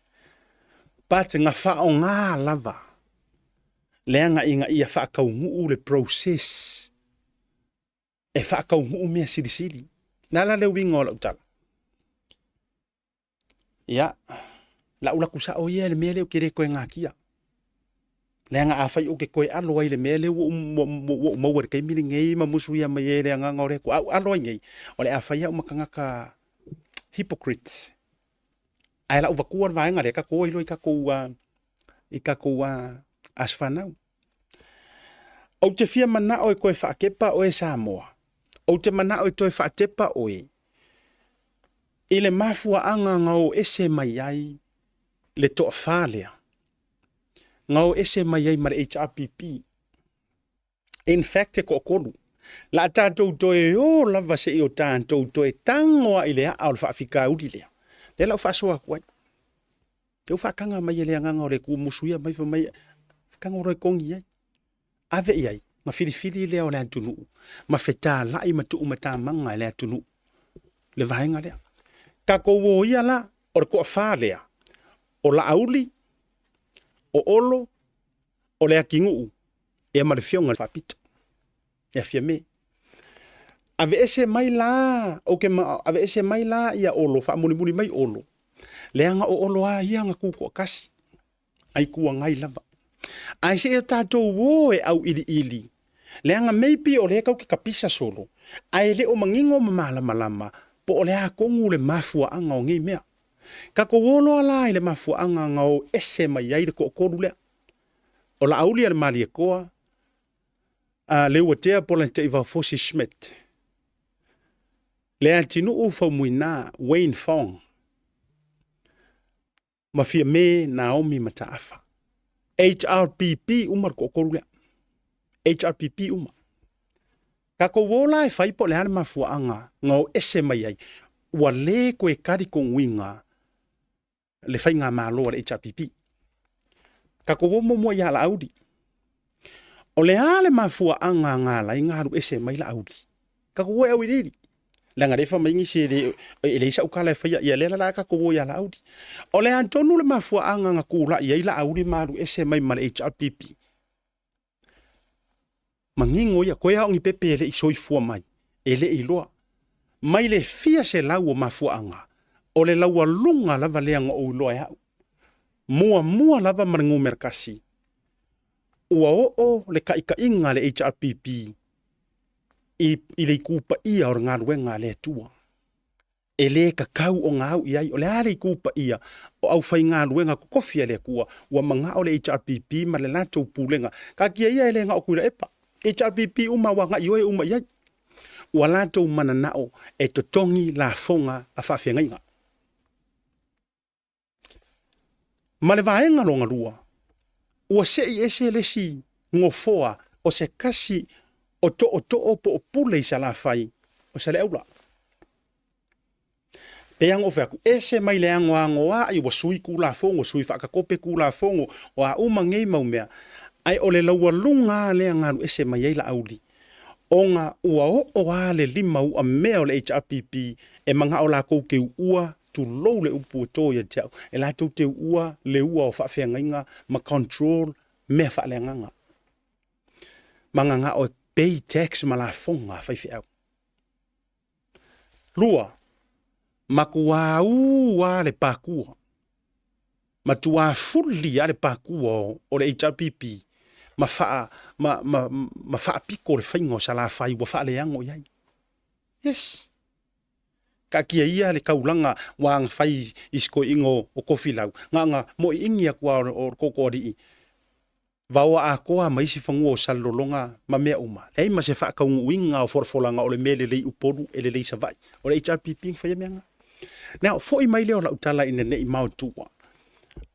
But na faaaoga lava, leaga ina ia faataunuu le process e faataunuu mea silisili. O le a la le uiga o lau tala? Ia, lau laku sao ia i le mea lea ou te le toe natia. Leaga afai ou te toe alo ai i le mea lea ua ou maua i le taimi lenei ma musuia mai ai e le agaga o le Atua, a ou alo ai nei, o le a fai au ma tagata hypocrites. Ae lau vatua le vaega lea, tatou o ai loa i tatou, i tatou aso fanau. Ou te fia manao e toe faatepa oe Samoa. Ou te manao e toe faatepa oe i le mafuaaga na o ese mai ai le toafa lea, na o ese mai ai ma le HRPP. In fact e toatolu. La a tatou toe o lava se i o tatou toe tago lava i le aa o le faafitauli lea. Lea la ou faasoa atu ai. Lea ua faataga mai e le agaga o le Atua musuia mai fai mai, tago loa e togi ai. Ave i ai, na filifili lea o le atunuu, ma fetalai ma tuumatamaga e le atunuu le vaega lea. Tatou o ia la, o le toafa lea, o Laauli, o Olo, o Leatinuu, ia ma le Afioga i le Faapito, ia Fiame. Aveese mai la, ou te aveese mai la ia Olo, faamulimuli mai Olo, leaga o Olo lava ia na tutoatasi. a Itu Agai lava. Ae se i o tatou o e auiliili, leaga maybe o lea tatou te tapisa solo, ae le o manino ma malamalama po o le a tonu le mafuaaga o nei mea. Tatou o loa la i le mafuaaga na o ese mai ai le toatolu lea, o Laauli a le Malietoa, a Leuatea Polataivao-Fosi Schmidt, Leatinuu Faumuina Wayne Fong, ma Fiame Naomi Mataafa. HRPP uma le toatolu lea. HRPP uma. Tatou o la e fai po o le a le mafuaaga na o ese mai ai, ua le toe talitonuina le faigamalo a le HRPP. Tatou o muamua ia Laauli. O le a le mafuaaga na ala ai na alu ese mai Laauli? Tatou o e auiliili. Leaga lea e fai mai nisi e le, e leai sau tala e faia, ia lea la la tatou o ia Laauli. O le a tonu le mafuaaga na tulai ai Laauli ma alu ese mai ma le HRPP? Manino ia, koe a o ni pepe e le i soifua mai, e le i iloa. Mai le fia selau o mafuaaga, o le laualuga lava lea na ou iloa e au. Muamua lava ma le numera tasi, ua oo le taitaiga a le HRPP i, i le itu paia o le galuega a le Atua. E le tatau ona au i ai, o le a le itu paia o aufaigaluega totofi a le Atua, ua manao le HRPP ma le latou pulega. Taatia ia e le na o Tuilaepa, HRPP uma ua agai oe uma i ai. Ua latou mananao e totogi lafoga a faafeagaiga. Ma le vaega lona lua, ua sei ese le isi nofoa o se tasi o tootoo po o pule i Salafai o Saleaula. Pei lava ona ou fai atu, ese mai le anoanoai ua sui Tulafono, sui faatatope Tulafono, o a uma nei mau mea, ae o le laualuga lava lea na alu ese mai ai Laauli, ona ua oo lava le limauamea o le HRPP e manao latou te uua, tulou le upu ua to ia te au, e latou te uua le ua o faafeagaiga ma control mea faaleagaga. Mananao e pay tax ma lafoga a faifeau. Lua, matuā ū lava le pakua, matuā fuli lava le pakua o le HRPP ma faa, ma, ma, ma faapiko le faiga o Salafai ua faaleago i ai. Yes. Taatia ia le taulaga ua agafai i si toeaina o Tofilau, na ona moiini atu lava o le Tootooalii, vaoa atoa ma isi fanua o Salelologa ma mea uma, leai ma se faataunuuina o folafolaga o le mea e lelei Upolu e lelei Savaii. O le HRPP na faia mea na. Now, foi mai lea o lau tala ina ne i maotua.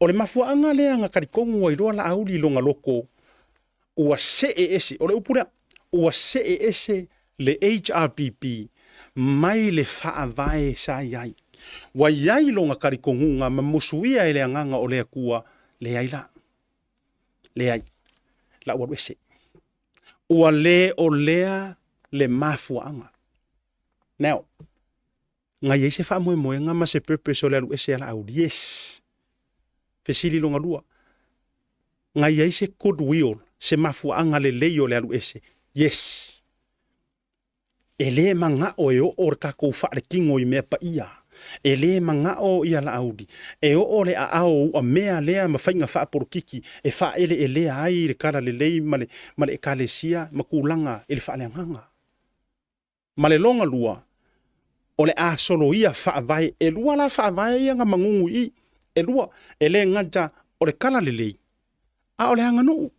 O le mafuaaga lea na talitonu ai loa Laauli i lona loto, ua see ese, o le upu lea, ua see ese le HRPP mai le faavae sa i ai. Ua i ai lona talitonuga ma musuia e le Agaga o le Atua, leai la. Leai, la ua alu ese. Ua le o lea le mafuaaga. Now, na i ai se faamoemoega ma se purpose o le alu ese a Laauli? Yes. Fesili lona lua, na i ai se good will, se mafuaaga lelei o le alu ese? Yes. E le manao e oo le tatou faaletino i mea paia. E le manao ia Laauli e oo le aao o uamea lea ma faiga faapolokiki e faaeleelea ai le talalelei ma le, ma le Ekalesia ma tulaga i le faaleagaga. Ma le lona lua, o le a soloia faavae, e lua la faavae ia na magugu i i, e lua, e le gata o le talalelei, a o le aganuu.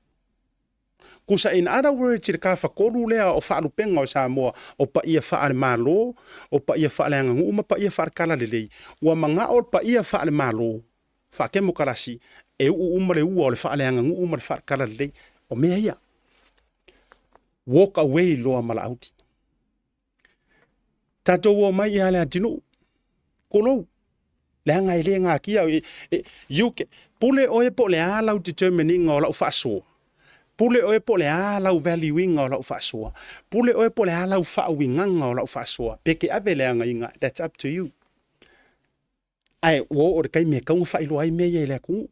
Tusa in other words i le tafatolu lea o faalupega o Samoa, o paia faale-Malo, o paia faaleaganuu ma paia faale-talalelei, ua manao le paia faale-Malo, faatemokarasi, e uu uma le ua o le faaleaganuu ma le faale-talalelei. O mea ia. Walk away loa ma Laauli. Tatou o mai ia Leatinuu, tulou, leaga e le natia, you can, pule oe po o le a lau determine-ina o lau faasoa, pule oe po o le a lau value-ina o lau faasoa, pule oe po o le a lau faauigaga o lau faasoa, pe te ave le agaiga, that's up to you. Ae ua oo i le taimi e tatau ona faailoa ai mea ia i le atunuu.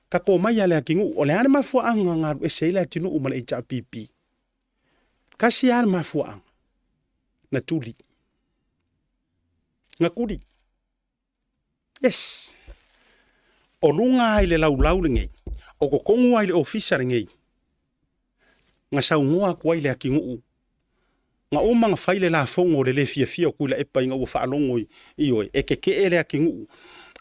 Tatou omai ia Leatinuu, o le a le mafuaaga na alu ese ai Leatinuu ma le HRPP? Tasi lava le mafuaaga, na tuli. Na tuli. Yes. O luga lava i le laulau lenei, o totonu lava i le ofisa lenei, na saunoa atu ai Leatinuu, na uma ona fai le lafoga o le le fiafia o Tuilaepa ina ua faalogo i oe, e tetee Leatinuu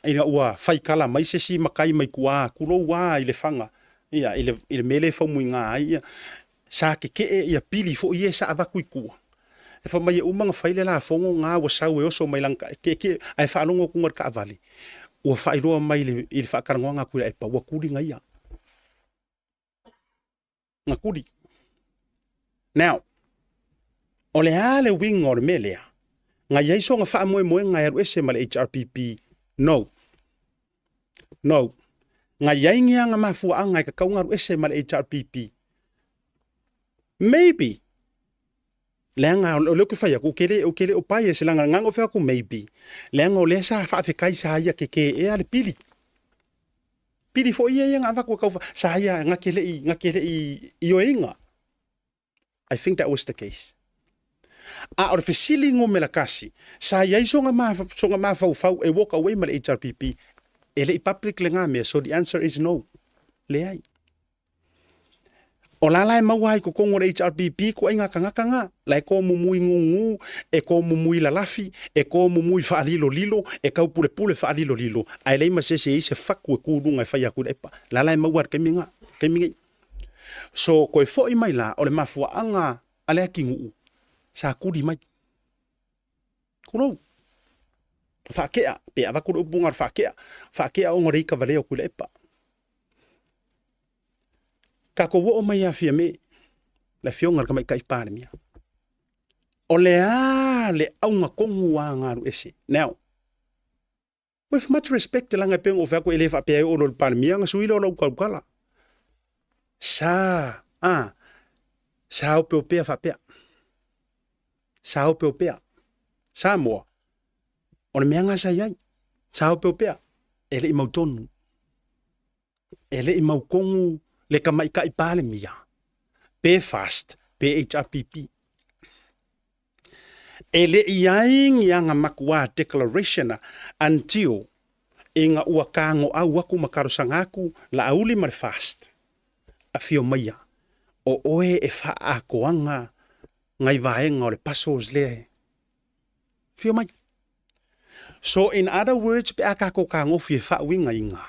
ina ua faitala mai se isi matai mai tua, tulou lava i Lefaga, ia, i le mea lea e faumuiga ai, ia, sa tetee ia pili foi ia sa avatu i tua. E fai mai e uma ona fai le lafoga na ua sau e oso mai lana tietie, ae faalogo atu i le taavale, ua faailoa mai i le faatalanoaga a Tuilaepa, ua tuli na ia. Na tuli. Now, o le a le uiga o le mea lea? Na i ai sona faamoemoega e alu ese ma le HRPP? No. No. Na i ai ni aga mafuaaga e tatau ona alu ese ma le HRPP? Maybe. Leaga o lea ou te fai atu, ou te le, ou te le o bias, leaga na ona fai atu maybe. Leaga o lea sa faafetai sa ia keke ea le pili. Pili foi ia ia na avatu e tau, sa ia na te le i, na te le i ioeina. I think that was the case. A o le fesili numera tasi, sa i ai sona sona mafaufau e walk away ma le HRPP, e le i public lena mea, so the answer is no. Leai. O la la e maua ai totonu o le HRPP ituaiga tagata na, la e tomumu i gugu, e tomumu i lalafi, e tomumu i faalilolilo, e taupulepule faalilolilo, ae leai ma se isi e i ai se fatu e tu i luga e fai atu i le epa. La la e maua i le taimi na, taimi nei. So, toe foi mai la, o le mafuaaga a le atinuu, sa tuli mai. Tulou. Faakea, pe avatu le upu na o le faakea. Faakea ona o le ita valea o Tuilaepa. Tatou oo mai ia Fiame, le afioga i le Tamaitai Palemia. O le a le auga tonu a na alu ese? Now, with much respect leaga e pei ona ou fai atu e le faapea e oo loa i le Palemia ona sui lea o lau tautala. Sa, a, sa opeopea faapea. Sa opeopea. Samoa, o le mea lena sa i ai. Sa opeopea, e le i mautonu. E le i mautonu le Tamaitai Palemia, pe FAST, pe HRPP. E le i ai ni ana makuā declaration until ina ua tagoau atu ma talosaga atu Laauli ma le FAST, afio maia, o oe e faaatoaga nai vaega o le puzzles lea e afio mai. So in other words pe a tatou tagofi e faauigaina,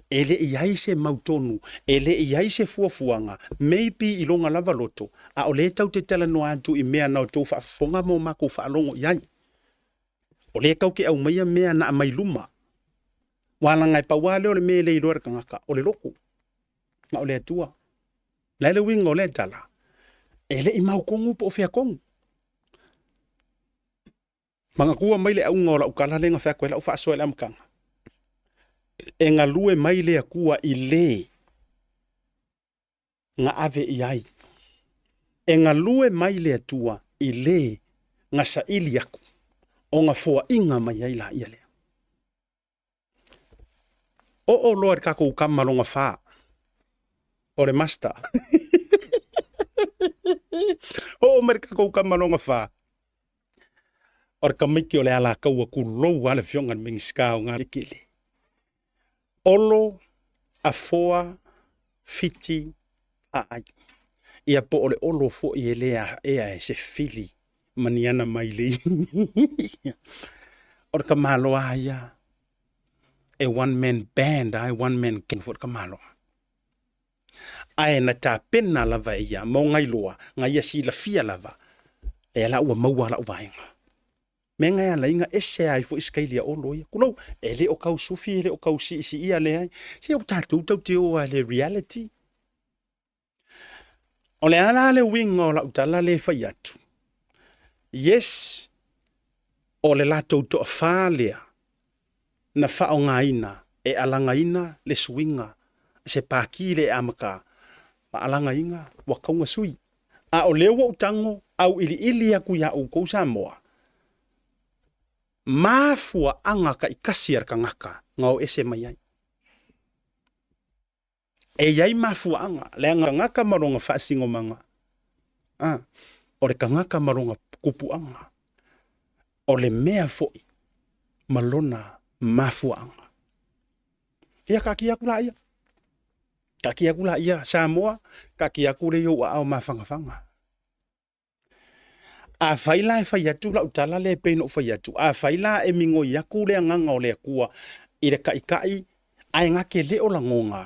e le i ai se mautonu, e le i ai se fuafuaga, maybe i lona lava loto, a o lea tau te talanoa atu i mea na outou faafofoga ma o matou faalogo i ai. O lea tau te aumaia mea na aumai luma. Ua laga e pau lava lea o le mea e le iloa e le tagata, o le loto, na o le Atua. O le a le uiga o lea tala? E le i mautonu po o fea tonu. Manatua mai le auga o lau tala lea na fai atu ai lau faasoa i le amataga. E galue mai le Atua i le na ave i ai. E galue mai le Atua i le na saili atu, ona foaiga mai ai laia lea. Oo loa i le tatou tama lona fa, o le master. Oo mai le tatou tama lona fa, o le tamaiti o le Alataua, tulou lava le afioga i le Minisita o Galekele. Olo, Afoa, Fiti, Aai. Ia po o le Olo foi e le aea e se fili ma ni ana mailei. O le tamaloa ia, e one man band a e one man gang foi le tamaloa. Ae na tapena lava e ia ma ona iloa, na ia silafia lava, lea la ua maua lau vaega. Mea na e ala ai na ese ai foi se kaili a Olo ia. Kulou, e le o kau sufi, e le o kau siisiia leai. Se o tatou tau te o a le reality. O le a la le uiga o lau tala lea e fai atu? Yes, o le latou toafa lea na faaaogaina e alagaina le suiga se paki lea e amata ma alagaina ua tau na sui. A o lea ua ou tago auiliili atu iā outou Samoa, mafuaaga taitasi a le tagata na o ese mai ai. E i ai mafuaaga, leaga tagata ma lona faasinomaga, a, o le tagata ma lona tupuaga, o le mea foi ma lona mafuaaga. Ia taatia atu laia, taatia atu laia Samoa, taatia atu lea i ou aao mafanafana. Afai la e fai atu lau tala lea e pei ona ou fai atu, afai la e migoi atu le agaga o le Atua i le taitai ae na te le o lagona,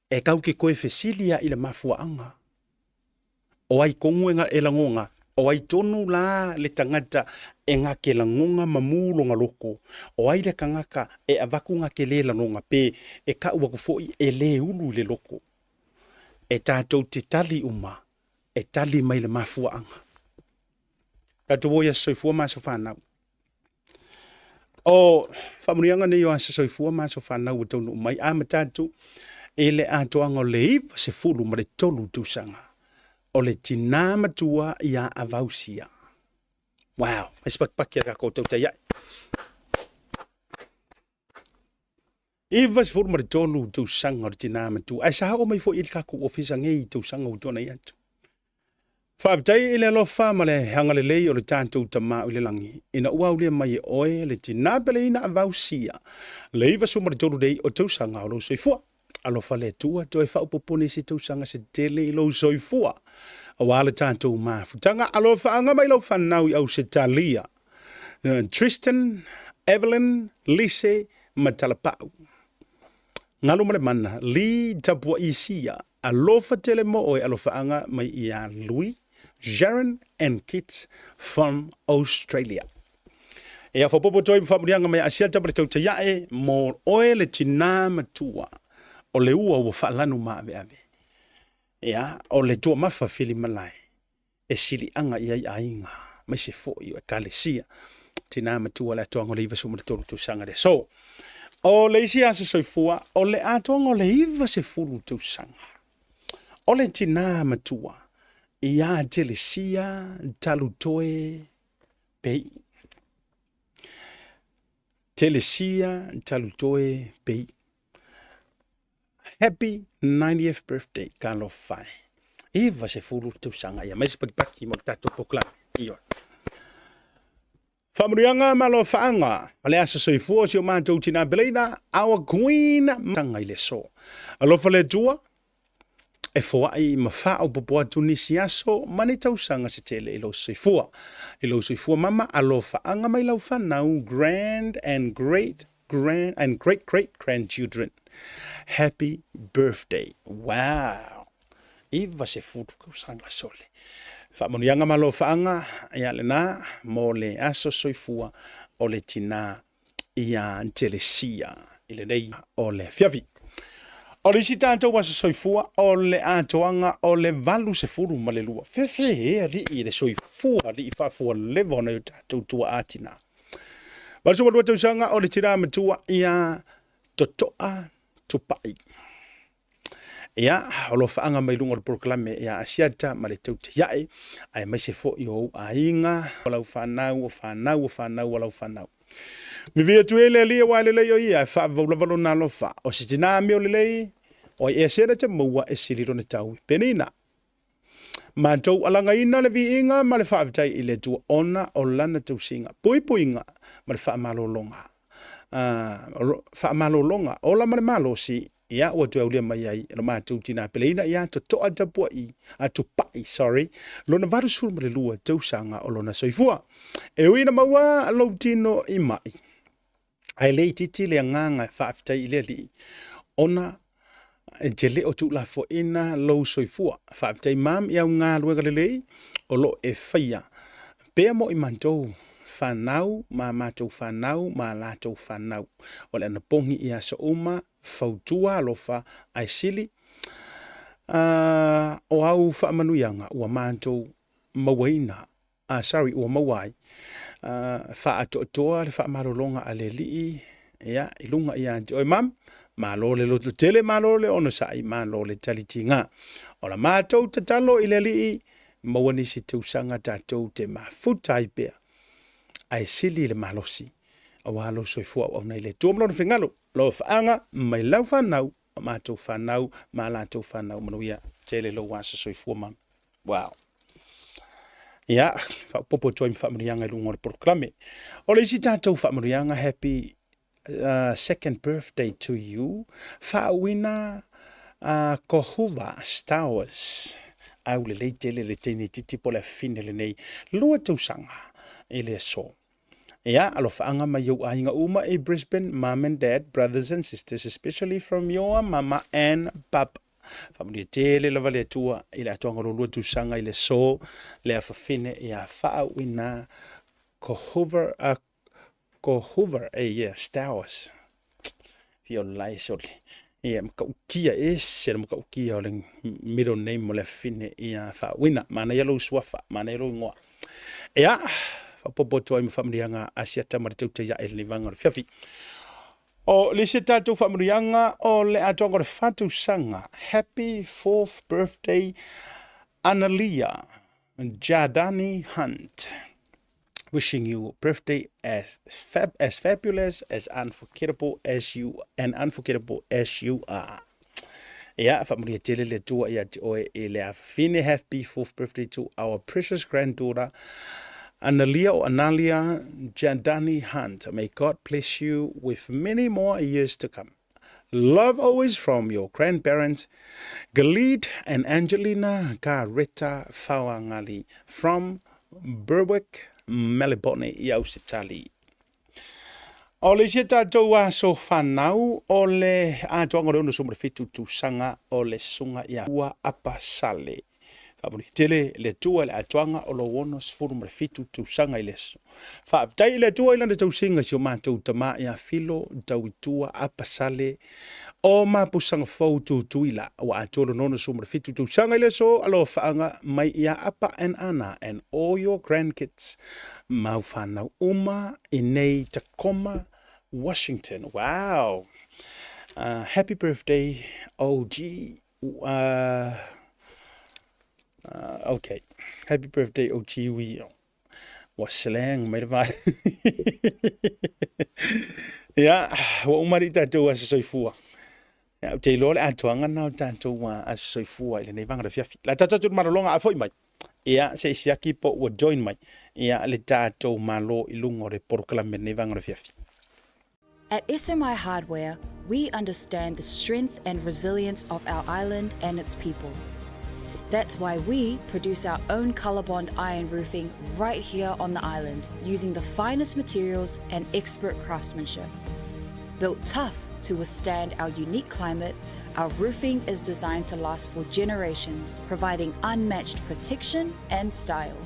e tau te toe fesili lava i le mafuaaga. O ai tonu e lagona? O ai tonu la le tagata e na te lagona ma mu lona loto? O ai le tagata e avatu na te le lagona pe e tau atu foi e le ulu i le loto? E tatou te tali uma e tali mai le mafuaaga. Tatou o i aso soifua ma aso fanau. O faamanuiaga nei o aso soifua ma aso fanau ua taunuu mai, amata atu i le atoaga o le 93 tausaga o le tinā matua ia Avausia. Wow, mai se pakipaki a le tatou tautai ae. 93 tausaga o le tinā matua, ae sa oo mai foi i le tatou ofisa nei i tausaga ua tuanai atu. Faafetai i le alofa ma le agalelei o le tatou Tama o i le lagi, ina ua aulia mai e oe le tina peleina avausia le 93 nei o tausaga o lou soifua. Alofa le Atua toe faaopoopo nisi tausaga se tele i lou soifua aua le tatou mafutaga. Alofaaga mai lau fanau i Ausetalia, Tristan, Evelyn, Lise ma Talapau. Galu ma le mana, Lee Tapuaisia, Alofa tele mo oe alofaaga mai iā Louis, Sharon and kids from Australia. E afapopo toi ma faamuliaga mai Asiata ma le tautaiae mo oe le tinā matua o le ua ua faalanu maaveave. Ia, o le tuamafa filimalae e siliaga i ai aiga, maise foi o ekalesia. Tina matua le atoaga o le 93 tausaga le aso. O le isi aso soifua, o le atoaga o le 90 tausaga. O le tina matua ia Telesia Talutoe Pei. Telesia Talutoe Pei. Happy 90th birthday, talofa e. 90 tausaga ia mai se pakipaki mo le tatou polokalame. Ioe. Faamanuiaga ma alofaaga o le aso soifua o si o matou tina peleina, our queen tanga i le aso. Alofa le Atua, e foai ma faaopoopo atu nisi aso ma ni tausaga se tele i lou soifua. I lou soifua mama, alofaaga mai lau fanau, grand and great grand and great great grandchildren. Happy birthday. Wow. 90 tausaga sole. Faamanuiaga ma alofaaga ia lena mo le aso soifua o le tina ia Telesia i lenei o le afiafi. O le isi tatou aso soifua o le atoaga o le 82. Fefe e alii le soifua alii faafualeva o nai o tatou tuaa tina. 82 tausaga o le tina matua ia Totoa Tupai. Ia, o lofaaga mai luga o le polokalame ia Asiata ma le Tautaiae, aemaise foi o ou aiga, o lau fanau, o fanau, o fanau, o lau fanau. Vivii atu e le Alii aua e lelei o ia, e faavavau lava lona alofa. O se tina amio lelei, o ai ea sena te maua e sili lona tau i Penina. Matou alagaina le viiga ma le faafetai i le Atua ona o lana tausiga, puipuiga ma le faamalologa. Faamalologa, ola ma le malosi, ia ua toe aulia mai ai e lo matou tina peleina ia Totoa Tapuai, a Tupai, sorry, lona 82 tausaga o lona soifua. E ui ina maua lou tino i mai, ae le itiiti le agaga e faafetai i le Alii ona e te le o tuulafoaina lou soifua. Faafetai mam i au galuega lelei o lo o e faia pea mo i matou fanau ma matou fanau ma latou fanau. O le anapogi i aso uma, fautua alofa ae sili o au faamanuiaga ua matou mauaina ah, sorry, ua maua ai, ah, faaatoatoa le faamalologa a le Alii, ia, i luga ia te oe mam, malo le lototele, malo le onosai, malo le talitiga. O la matou tatalo i le Alii, maua nisi tausaga tatou te mafuta ai pea, ae sili le malosi, aua lou soifua auauna i le Atua ma lona finagalo, alofaaga mai lau fanau, ma matou fanau, ma latou fanau, manuia tele lou aso soifua mam. Wow. Ia, faaopoopo atu ai ma faamanuiaga i luga o le polokalame. O le isi tatou faamanuiaga, happy second birthday to you, faauuina Kohuva Stowers. Aulelei tele le teine itiiti po o le afine lenei, 2 tausaga i le aso. Ia, alofaaga mai ou aiga uma i Brisbane, mum and dad, brothers and sisters, especially from your mama and papa. Faamanuia tele lava le Atua i le atoaga o lua tausaga i le aso le afafine ia faauuina ko Hoover, ko Hoover, yeah, Stowers. Fia o lae sole. Ia, matautia ese le matautia o le middle name o le afafine ia faauuina. Manaia lou suafa, manaia lou igoa. Ia, faaopoopo atu ai ma faamanuiaga a Asiata ma le tautai ae i lenei vaega o le afiafi. O le isi tatou faamanuiaga o le atoaga o le fa tausaga. Happy fourth birthday Analia Jardani Hunt. Wishing you birthday as fab, as fabulous, as unforgettable as you and unforgettable as you are. Ia, faamanuia tele le Atua ia te oe i le afafine. Happy fourth birthday to our precious granddaughter, Analia or Analia Jadani Hunt. May God bless you with many more years to come. Love always from your grandparents, Galid and Angelina Garetta Faoagali from Berwick, Melbourne, i Ausitali. O le isi a tatou aso fanau o le atoaga o le 67 tausaga o le Susuga ia Ua Apa Sale. Faamanuia tele le Atua i le atoaga o lou 67 tausaga i le aso. Faafetai i le Atua i lana tausiga i si o matou tama ia Filo Tauitua Apa Sale o Mapusaga Fou Tutuila ua atoa lona 67 tausaga i le aso. Alofaaga mai ia Apa and Ana and all your grandkids mau whanau uma i nei Tacoma, Washington. Wow! Happy birthday, OG. Okay. Happy birthday, OG. We ua slang mai le vai. Ia, ua uma alii tatou aso soifua. Ia, ou te iloa le atoaga na o tatou aso soifua i lenei vaega o le afiafi. La tatou atu i le malologa a foi mai. Ia, se i siaki po ua join mai ia le tatou Malo i luga o le polokalame i lenei vaega o le afiafi. At SMI Hardware, we understand the strength and resilience of our island and its people. That's why we produce our own Colorbond iron roofing right here on the island using the finest materials and expert craftsmanship. Built tough to withstand our unique climate, our roofing is designed to last for generations, providing unmatched protection and style.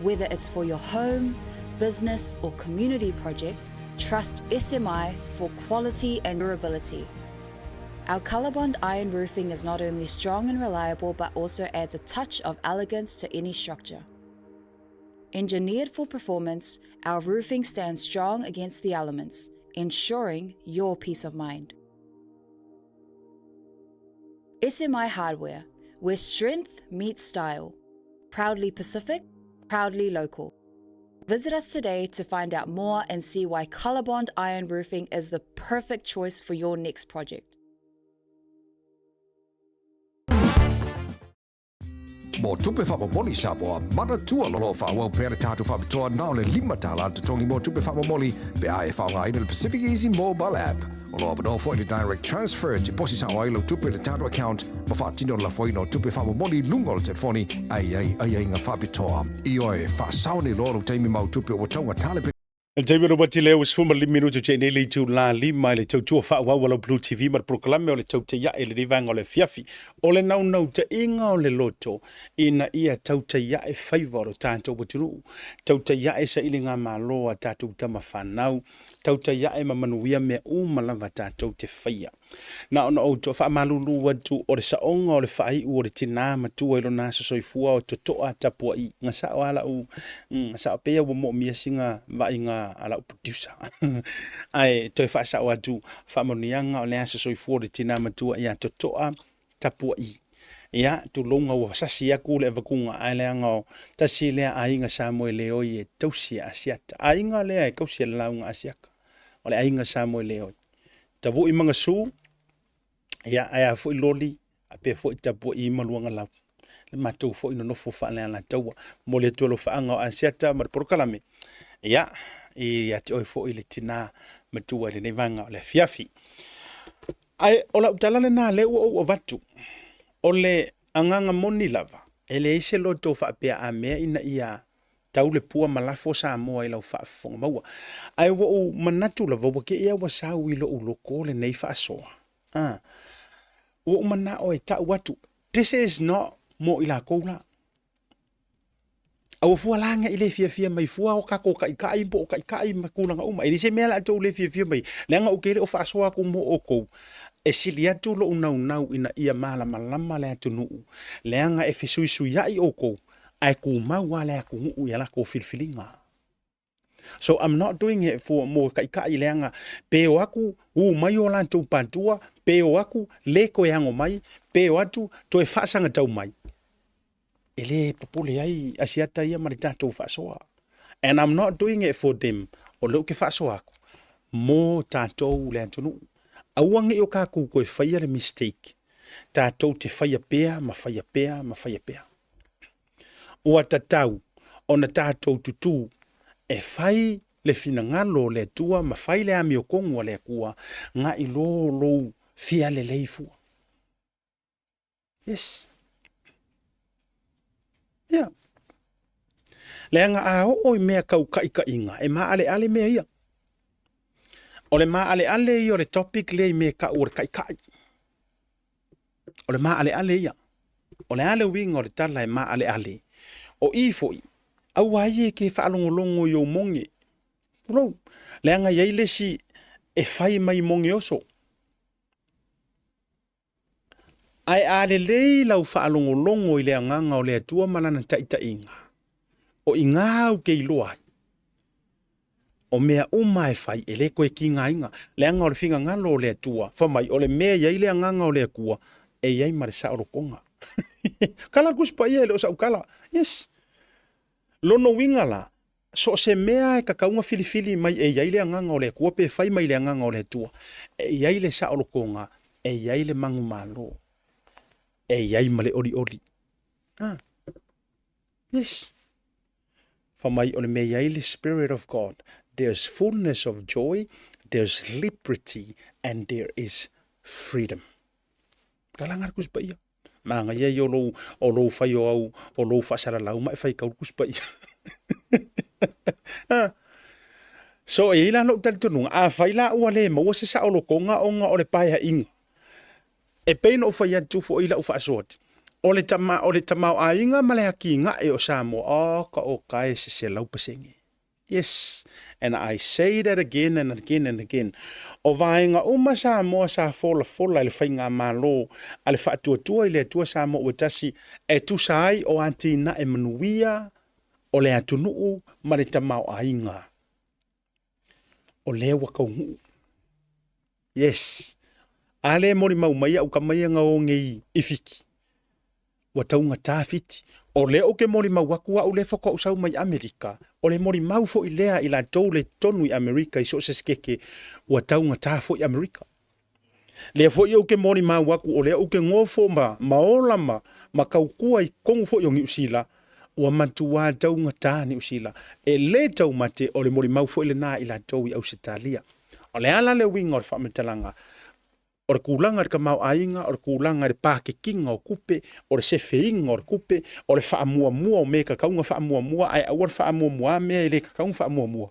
Whether it's for your home, business, or community project, trust SMI for quality and durability. Our Colorbond iron roofing is not only strong and reliable, but also adds a touch of elegance to any structure. Engineered for performance, our roofing stands strong against the elements, ensuring your peace of mind. SMI Hardware, where strength meets style. Proudly Pacific, proudly local. Visit us today to find out more and see why Colorbond Iron Roofing is the perfect choice for your next project. Mo tupe faamomoli Samoa, manatua o lo o faaauau pea le tatou faapitoa na o le $5 le totogi mo tupe faamomoli pe a e faaaogaina le Pacific Easy Mobile App. O lo o avanoa foi le Direct Transfer e tiposi sao ai lau tupe i le tatou account ma faatino le lafoina o tupe faamomoli i luga o le telefoni a i ai aiaiga faapitoa. Ioe, faasao nei loa lou taimi ma au tupe ua taugata le Le taimi o le wati lea ua 15 minutu te nei le itula lima i le tautua faaauau a lau Blue TV ma le polokalame o le tautai ae i lenei vaega o le afiafi. O le naunautaiga o le loto ina ia tautai ae faiva o lo tatou atunuu, tautai ae sailigamalo a tatou tama fanau, tautai ae ma manuia mea uma lava tatou te faia. Na ona ou toe faamalulu atu o le saoga o le faaiu o le tinā matua i lona aso soifua o totoa tapua'i. Ga sao a la'u, ga sao pei ua moomia sina vaaiga a la'u producer. Ae toe faasao atu faamanuiaga o le aso soifua o le tinā matua ia totoa tapua'i. Ia, tulouna ua sasi aku le avatuga ae leaga o tasi lea aiga Samoa e leoi e tausi e Asiata. Aiga lea e tausi e le lauga Asiata. O le aiga Samoa e leoi. Tavui ma gasu, ia, ae a foi loli, a pea foi tapuai ma luagalau. Le matou foi nonofo faalealataua. Momoli atu alofaaga o Asiata ma le polokalame, ia, ia te oe foi le tinā matua i lenei vaega o le afiafi. Ae o lau tala lena lea ua ou avatu, o le agaga moni lava, e leai se loto faapea a mea ina ia tau le pua ma lafo Samoa i lau faafofoga maua. Ae ua ou manatu lava ua te i a ua sau i lou loko lenei faasoa. A, ua ou manao e tau atu, this is not mo i lakou la. A ua fua la i le fiafia mai fua o kakou taitai po o taitai ma tulaga uma. E leai se mea la outou le fiafia mai, leaga ou te le o faasoa atu mo outou. E sili atu lou naunau ina ia malamalama le atunuu, leaga e fesuisuiai outou ae tumau lava le atunuu i a latou filifiliga. So I'm not doing it for mo taitai leaga pe o atu u mai o latou patua, pe o atu le toe ago mai, pe o atu toe faasagatau mai. E le popole ai Asiata ia ma le tatou faasoa. And I'm not doing it for them. O lea ou te faasoa atu mo tatou le atunuu. Aua ne i o tatou toe faia le mistake. Tatou te faia pea ma faia pea ma faia pea. Ua tatau ona tatou tutū e fai le finagalo o le Atua ma fai le amiotonu a le Atua na'i lo lou fia lelei fua. Yes. Ia. Leaga a oo i mea tau taitaiga, e maaleale mea ia. O le maaleale ia o le topic lea i mea e tau o le taitai. O le maaleale ia. O le a le uiga o le tala e maaleale? O i foi, aua ia e te faalogologo i ou moge. Tulou. Leaga e i ai le isi e fai mai moge oso. Ae a lelei lau faalogologo i le agaga o le Atua ma lana taitaiga, o i ina au ke iloa ai, o mea uma e fai e le toe tigaina, leaga o le finagalo o le Atua, fai mai o le mea e i ai le agaga o le Atua, e i ai ma le saolotoga. Tala le Tusi Paia e le o sau tala. Yes. Lona uiga la, So o se mea e tatau ona filifili mai e i ai le Agaga o le Atua pe fai mai le Agaga o le Atua, e i ai le saolotoga, e i ai le manumalo, e i ai ma le olioli. Ah. Yes. Fai mai o le mea i ai le Spirit of God, there's fullness of joy, there's liberty and there is freedom. Tala ngā kusi paia. Manaia ia o lou, o lou fai o au, o lou faasalalau ma e faitau le Tusi Paia. So, e i ai la lou talitonuga, afai la ua le maua se saolotoga ona o le paeaiga, e pei ona ou fai atu foi i lau faasoa atu, o le tama, o le tamaoaiga ma le atinae o Samoa, oh, ka o ka e se 100%. Yes, and I say that again and again and again. O vaega uma Samoa sa folafola e le Faigamalo a le Faatuatua i le Atua Samoa ua tasi e tusa ai o atinae manuia o le atunuu ma le tamaoaiga. O lea ua taunuu. Yes. A lea e molimau mai au tama ia na o nei i Fiti. Ua taugata Fiti. O lea ou te molimau atu au lea faatoa ou sau mai Amerika, o le molimau foi lea i latou le totonu i Amerika i so o se sekeke, ua taugata foi Amerika. Lea foi ou te molimau atu o lea ou te nofo ma, ma ola ma, ma tautua i totonu foi o Niu Sila, ua matua taugata Niu Sila. E le taumate o le molimau foi lena i latou i Ausetalia. O le a la le uiga o le faamatalaga? O le tulaga i le tamaoaiga, o le tulaga i le pakekiga o tupe, o le sefeiga o le tupe, o le faamuamua o mea e tatau ona faamuamua ae aua le faamuamua a mea e le tatau ona faamuamua.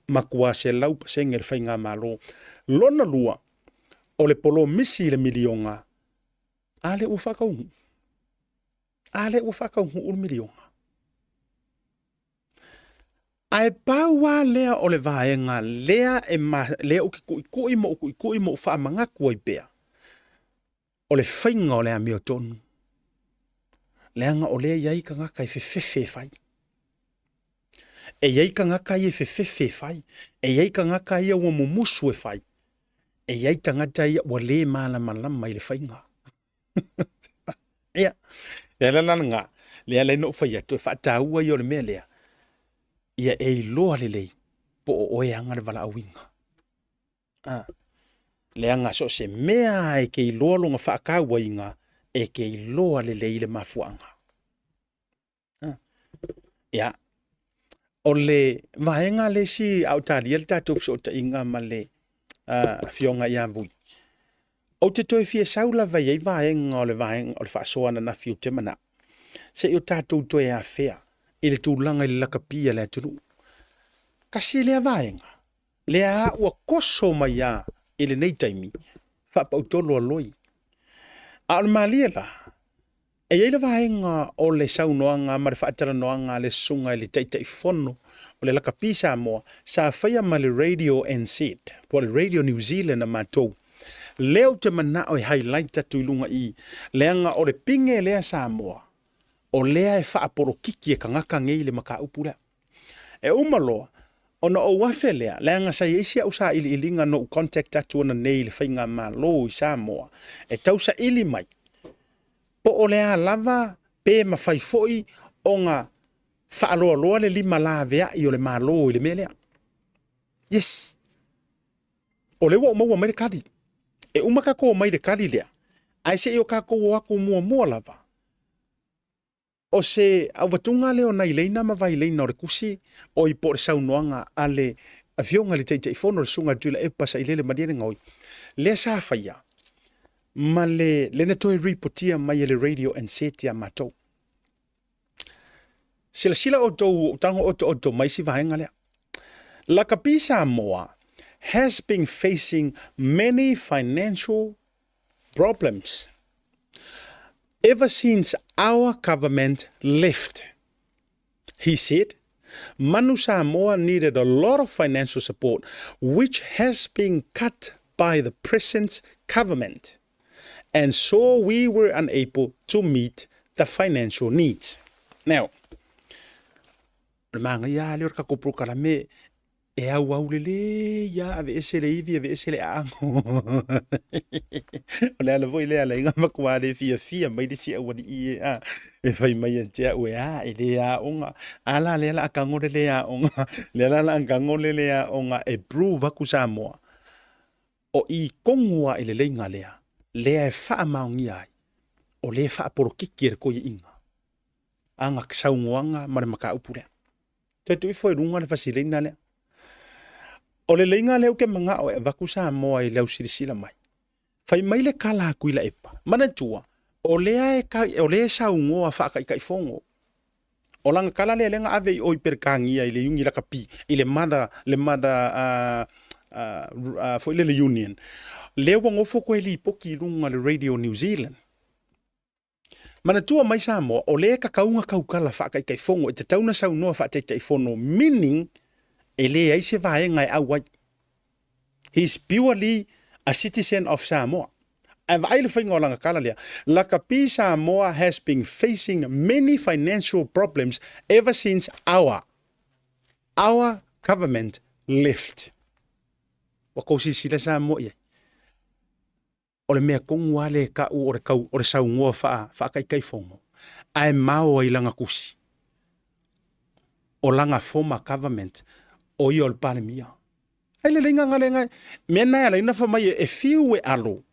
Matua 100% le faigamalo. Lona lua, o le polomisi i le miliona, a lea ua faataunuu? A lea ua faataunuu le miliona? Ae pau lava lea o le vaega lea e ma, lea ou te tuitui ma ou tuitui ma ou faamanatu ai pea, o le faiga o le amiotonu. Leaga o lea e i ai tagata e fefefe e fai. E i ai tagata ia e fefefe e fai. E i ai tagata ia ua mumusu e fai. E i ai tagata ia ua le malamalama i le faiga. Ia, le ala la lena, le ala ai na ou fai atu, e faataua ia o le mea lea, ia e iloa lelei po o oe ana le valaauina. Ah, leaga so o se mea e ke iloa lona faatauaina, e ke iloa lelei le mafuaaga. Ia, o le vaega le isi a o talia le tatou fesootaiga ma le afioga ia Vui, ou te toe fia sau lava i ai vaega o le vaega o le faasoa ananafi ou te manao, se i o tatou toe afea i le tulaga i le lakapi a le atunuu. Tasi lea vaega, lea ua toso mai lava i lenei taimi, faapautolo a loi. A o le malie la, E i ai le vaega o le saunoaga ma le faatalanoaga a le Susuga i le Taitaifono o le Lakapi Samoa sa faia ma le Radio NZ, po o le Radio New Zealand a matou. Lea ou te manao e highlight atu i luga i i, leaga o le pine lea Samoa, o lea e faapolokiki e tagata nei le mataupu lea. E uma loa ona ou afe lea, leaga sa i ai si au sailiiliga na ou contact atu ananei i le faigamalo i Samoa e tausaili mai po o le a lava pe mafai foi ona faaloaloa le lima laveai o le Malo i le mea lea. Yes. O lea ua ou maua mai le tali. E uma tatou omai i le tali lea. Ae se i o kākou o aku muamua lava, o se auvatuga lea o nai leina ma vaileina o le kusi oi po o le saunoaga a le Afioga i le Taitaifono le Susuga a Tuilaepa Sailele Malielegaoi, lea sa faia ma le le na toe ripotia mai e le Radio NZ ia matou. Silasila outou, ou tago otooto mai si vaega lea. Lakapi Samoa has been facing many financial problems ever since our government left. He said, Manu Samoa needed a lot of financial support, which has been cut by the present government. And so we were unable to meet the financial needs. Now, o le magaia lea o le tatou polokalame e auau lelei lava, aveese le ivi, aveese le aago. O le ala foi lea ala ai na matua le fiafia mai le isi aualii e a, e fai mai ia te au e a, e le aoga. A la lea la a tago le le aoga, lea la la a tago le le aoga e prove aku Samoa. O i tonu lava i le leiga lea, lea e faamaonia ai, o lea e faapolokiki e le toeaiina ana saunoaga ma le mataupu lea. Toe tuu ifo i luga le fasileina lea. O le leiga lea ou te manao e avatu Samoa i le ausilasila mai. Fai mai le tala a Tuilaepa, manatua, o lea e, o lea e saunoa faataitaifono. O lana tala lea lea na ave i o i Peretania i le Iuni Lakapi, i le mother, le mother uh, uh, uh, foi lele union. Lea ua nofo koe lipoti i luga le Radio New Zealand. Manatua mai Samoa, o lea e kakauga kaukala faataitaifono, e tatau na saunoa faataitaifono, meaning e leai se vaega e au ai. He is purely a citizen of Samoa. Ae vaai le faiga o lana tala lea, Lakapi Samoa has been facing many financial problems ever since our our government left. Ua kou silasila Samoa i ai. O le mea tonu lava lea e tau o le kau, o le saunoa faa, faataitaifono, ae mao ai lana tusi. O lana former government, o ia o le Palemia. Ai le leiga gale ngai. Mea na e ala ai na fai mai e fiu e alo,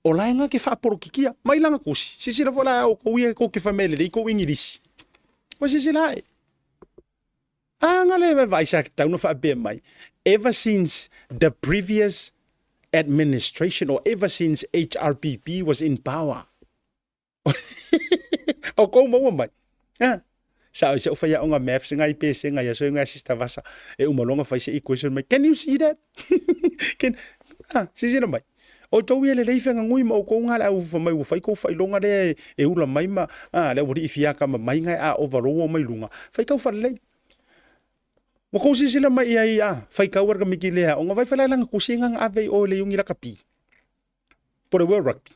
o la e nga ke faapolokikia mai lana tusi. Sisila foi la outou ia kou ke fai mai e lelei kou Ingilisi. Ua sisila ae. A nga le vaai sa tau na faapea mai, ever since the previous administration or ever since HRPP was in power. O kou maua mai. Ha? Sa o se o whai maths ngai pese ngai aso ngai sister vasa e uma longa whai se equation mai. Can you see that? Can ah, sisina mai. O tou ia le lei whenga ngui ma o kou ngā le au wha mai ua whai kou whai longa le e ula mai ma ah, le ua fiaka ma mai ngai a overall mai lunga. Whai kau wha lei. Ua kou sisila mai ia ia, whai kau ar ka miki lea, o ngā vai whalai langa kusinga ngā avei o le yungi lakapi. Po le World Rugby.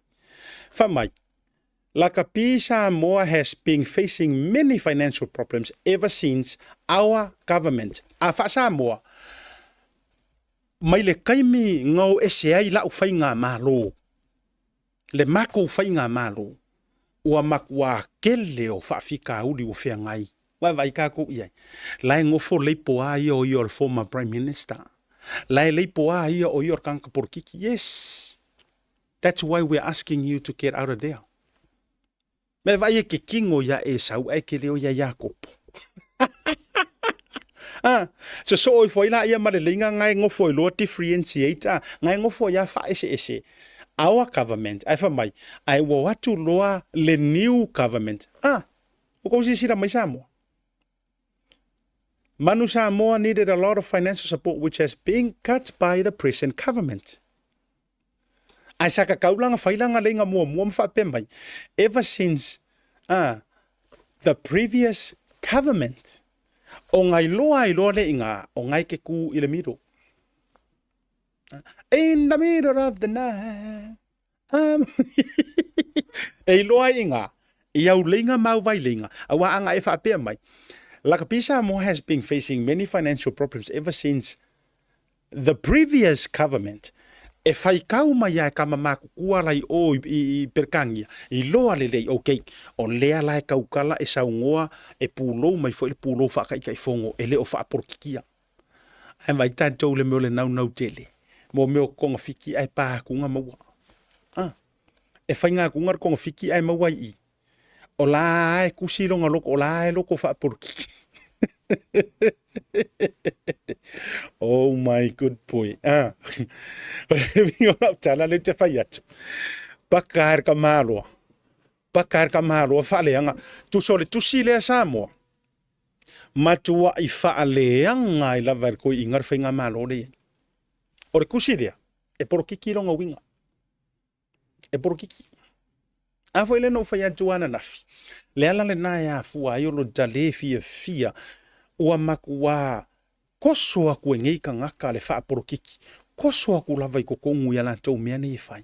Wha mai, Lakapi Samoa has been facing many financial problems ever since our government, a wha Samoa, mai le kaimi ngau ese ai lau whainga malo. Le makou faigamalo, ua makuā kele o faafitauli ua feagai. Vaevaai kākou i ai. La e gofo leipo a ia o ia o le former Prime Minister. La e leipo a ia o ia o le tagata polokiki. Yes! That's why we're asking you to get out of there. Me vaai e ke kino ia Esau ae ke leo ia Iakopo. Ah, sosoo ifo ai laia ma le leiga ngae gofo ai loa differentiate ah, ngae gofo ai a faaeseese our government ae fai mai ae ua o atu loa le new government ah, ua kou silasila mai Samoa. Manu Samoa needed a lot of financial support which has been cut by the present government. Ae sa kakaulanga failanga leiga muamua ma faapea mai, ever since ah, the previous government, o ngai loa ai loa le inga, o ngai ke ku i le middle. In the middle of the night. Um, e iloa ai inga, i au leiga ma au vai leiga, aua anga e faapea mai. Lakapi Samoa has been facing many financial problems ever since the previous government e whai kau mai a e kama makukua la i o i, i, i Perekangia, i loa lelei, okay, o lea la e kaukala e saungoa e pulou mai foi le pulou whaakaikaifongo e le o whaaporokikia. Ae vai tatou le mea o le naunau tele, mo mea o kongafiki ae pā aku ngā maua. Ah. E faigakuga le togafiti ae maua ai i i. O la e kusi lona loko, o la e loko faapolokiki. Oh my good boy. Ah. O le uiga o lau tala lea ou te fai atu. Paka e le tamaloa. Paka e le tamaloa faaleaga. Tusa o le tusi lea Samoa. Matuai faaleaga ai lava e le toeaina le faigamalo lea i ai. O le tusi lea, e polokiki lona uiga. E polokiki. A foi lea na ou fai atu ananafi, le ala lena e afua ai o lo ta le fiafia ua matuā koso aku e nei tagata le faapolokiki, koso aku lava i totonu i a latou mea nei e fai.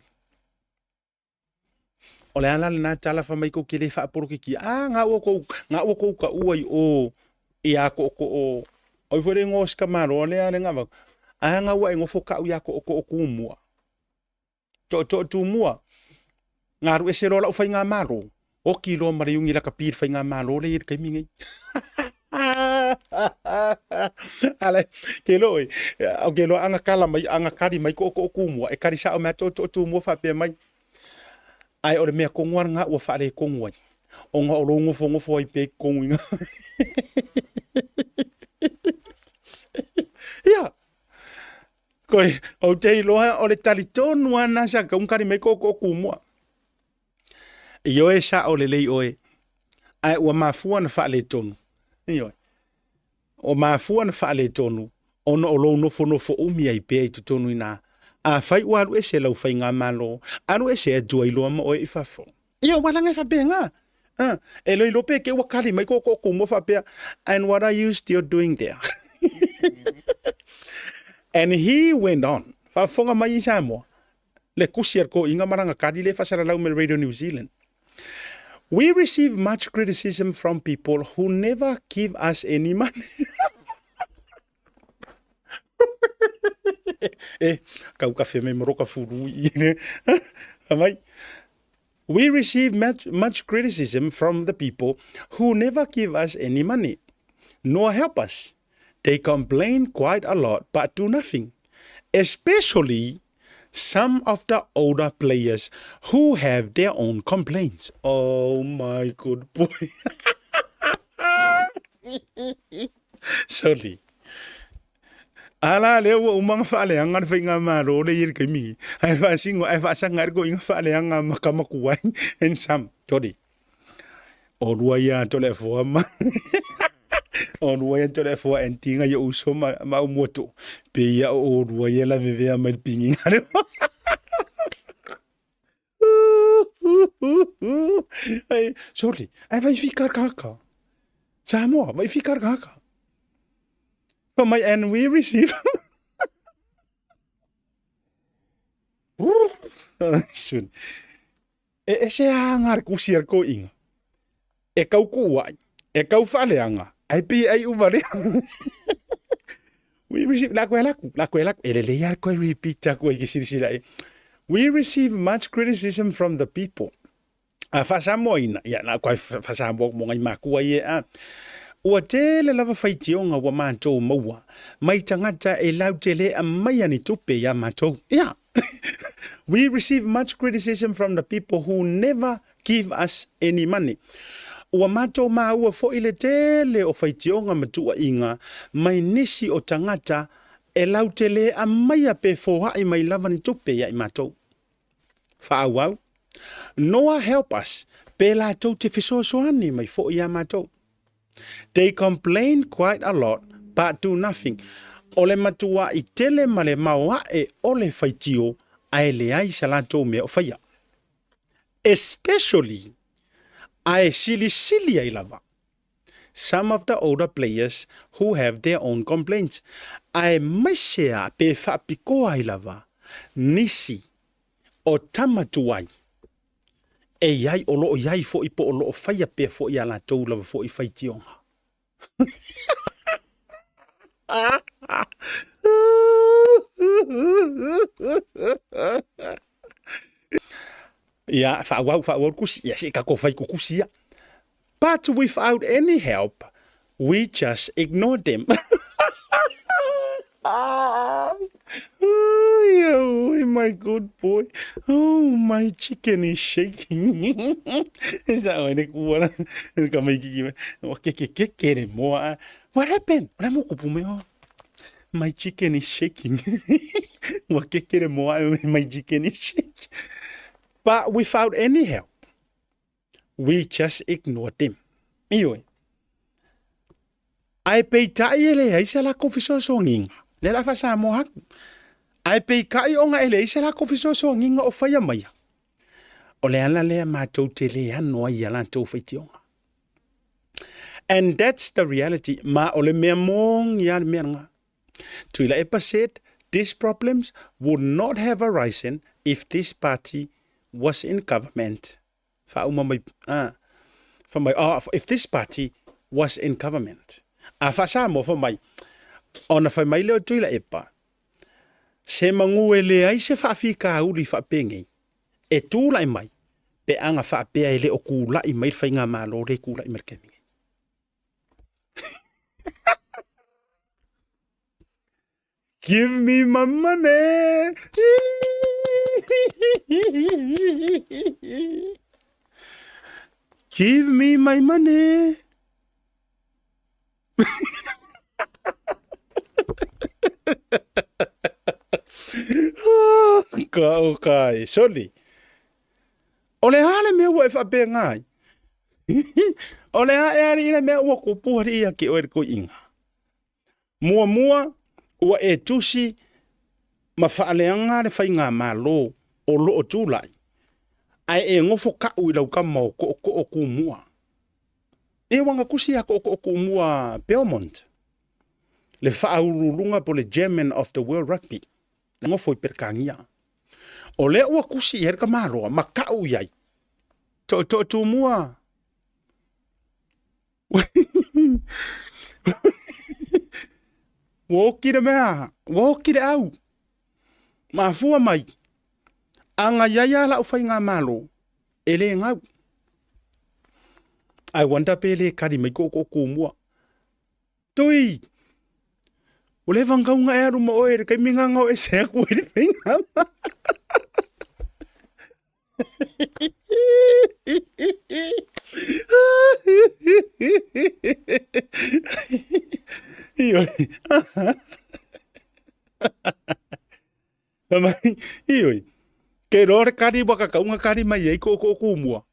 O le ala lena tala fai mai tou te le faapolokiki, a na ua tou, na ua tou taua i o ia Tootoo, oi foi le igoa o si tamaloa lea le gavau, a na ua e nofo tau ia Tootoo Tumua. Tootoo Tumua, na alu ese loa lau faigamalo, oti loa ma le iuni lakapi i le faigamalo lea e i ai i le taimi nei. Ale, ke loa oe, ou te iloa ana tala mai, ana kali mai Tootoo Tumua, e kali sao mai lava Tootoo Tumua faapea mai, ae o le mea tonu lava lena ua faaletonu ai, ona o lou nofonofo ai pea i totonu i ina. Ia, Koe, ou te iloa o le talitonu lava lena sa tatau ona kali mai Tootoo Tumua. Ioe sao lelei oe, ae ua mafua ona faaletonu. Ioe. Ua mafua ona faaletonu ona o lou nofonofo umi ai pea i totonu i ina. Afai ua alu ese lau faigamalo, alu ese atu ai loa ma oe i fafo. Ia, ua laga e faapena. Ah, e le iloa pe te ua kali mai Tootoo Tumua faapea, and what are you still doing there? And he went on. Faafofoga mai i Samoa, le tusi a le toeaina ma lana kali lea e faasalalau mai le Radio New Zealand. We receive much criticism from people who never give us any money. e, kau kafe mai maroka furu i ne. Mai. We receive much, much criticism from the people who never give us any money, nor help us. They complain quite a lot but do nothing. Especially some of the older players who have their own complaints. Oh my good boy. Sorry. Ala lea ua uma ona faaleaga le faigamalo lea i le taimi ae faasino ae faasaga ai le toeaina faaleaga ma tama tuai and some. Sorry. Olua ia Toleafoa ma olua ia Toleafoa and tiga i uso ma, ma umuatu. Pe ia o olua ia la vevea mai le pingiga le. Ai, sorry. Ai vai ficar kaka. Samoa, vai ficar kaka. For my and we receive. Soon. E ese a ngā re kusi ar ko inga. E kau kuai, e kau whaleanga, ai pi ai uvale. We receive, la koe laku, la koe laku, e lele ia koe repeat aku ai ke silasila e. We receive much criticism from the people. A whasamoaina, ia na koe whasamoa mo ngai makua i e a. Ua tele lava faitioga ua mātou maua, mai tangata e lau tele a mai ani tupe ia mātou. Ia, We receive much criticism from the people who never give us any money. Ua matou māua foi le tele o faitioga ma tuuaiga mai nisi o tagata e lautele aumaia pe foai mai lava ni tupe ia i matou. Faaauau, Noa help us pe latou te fesoasoani mai foi ia matou. They complain quite a lot but do nothing. O le matuaʻi tele ma le maoaʻe o le faitio ae leai sa latou mea o faia. Especially ae silisili ai lava some of the older players who have their own complaints aemaise a pe faapikoa ai lava nisi o tama tuai e i ai, o lo o i ai foi po o lo o faia pea foi a latou lava foi faitioga. Ia, faaauau, faaauau le kusi. Ia, se i tatou fai kukusi ia. But without any help, we just ignore them. Ui, ui, mai. my good boy. Oh, my chicken is shaking. E sa oi le kua la ka mai kiki mai. Wa ke ke ke ke le moa. What happened? O le mo kupu mai oh. My chicken is shaking. Wa ke ke le moa my chicken is shaking. But without any help, we just ignored them. Ioe. Ae peitai e leai se lakou fesoasoagiga. Lea la faa-Samoa atu. Ae peitai ona e leai se lakou fesoasoagiga o faia maia. O le ala lea matou te le ano ai ia latou faitioga. And that's the reality. Ma o le mea moni lava le mea lena. Tuilaepa said these problems would not have arisen if this party was in government. Faauma mai, a, fai mai, oh, if this party was in government. A faa-Samoa fai mai, ona fai mai lea o Tuilaepa, se magu e leai se faafitauli faapenei e tulai mai pe aga faapea e le o tulai mai le faigamalo lea e tulai mai le taimi nei. Give me my money! Give me my money! Ka o kai, soli. O le a le mea ua e faapea ai? O le a e alii le mea ua kupu alii ia ke oe le koiinga. Muamua, ua e tusi ma faaleaga le faigamalo o lo o tulai, ae e gofo kaʻu i lau kama o Koʻokoʻo Kumua. E ua na tusi ia Koʻokoʻo Kumua Belmont, le faauluuluga po le Chairman of the World Rugby, le gofo i Peretania. O lea ua tusi i ai le tamaloa ma kaʻu i ai, Toʻotoʻo Tumua, Ua oki le mea, ua oki le au. Mafua mai, a na iai a lau faigamalo, e le gau. I wonder pe le kali mai ko ko kumua. Tui, ua leva ona tau na e alu ma oe i le taimi na na o ese aku ai le faigamalo. Ioe. Mai, ioe. Ke roa le kari waka kaunga kari mai ai ko ko kumua.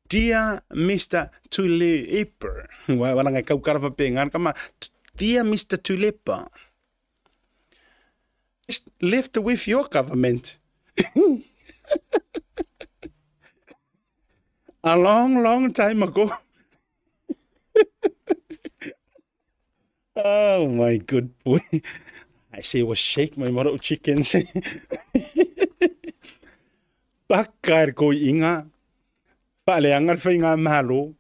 Dear Mr. Tulipa. Wa wala ngai kau kara pe ngan kama. Dear Mr. Tulipa. Left with your government. A long, long time ago. Oh my good boy. I say was shake my mother chickens. Paka ko inga. Faaleaga le faigamalo,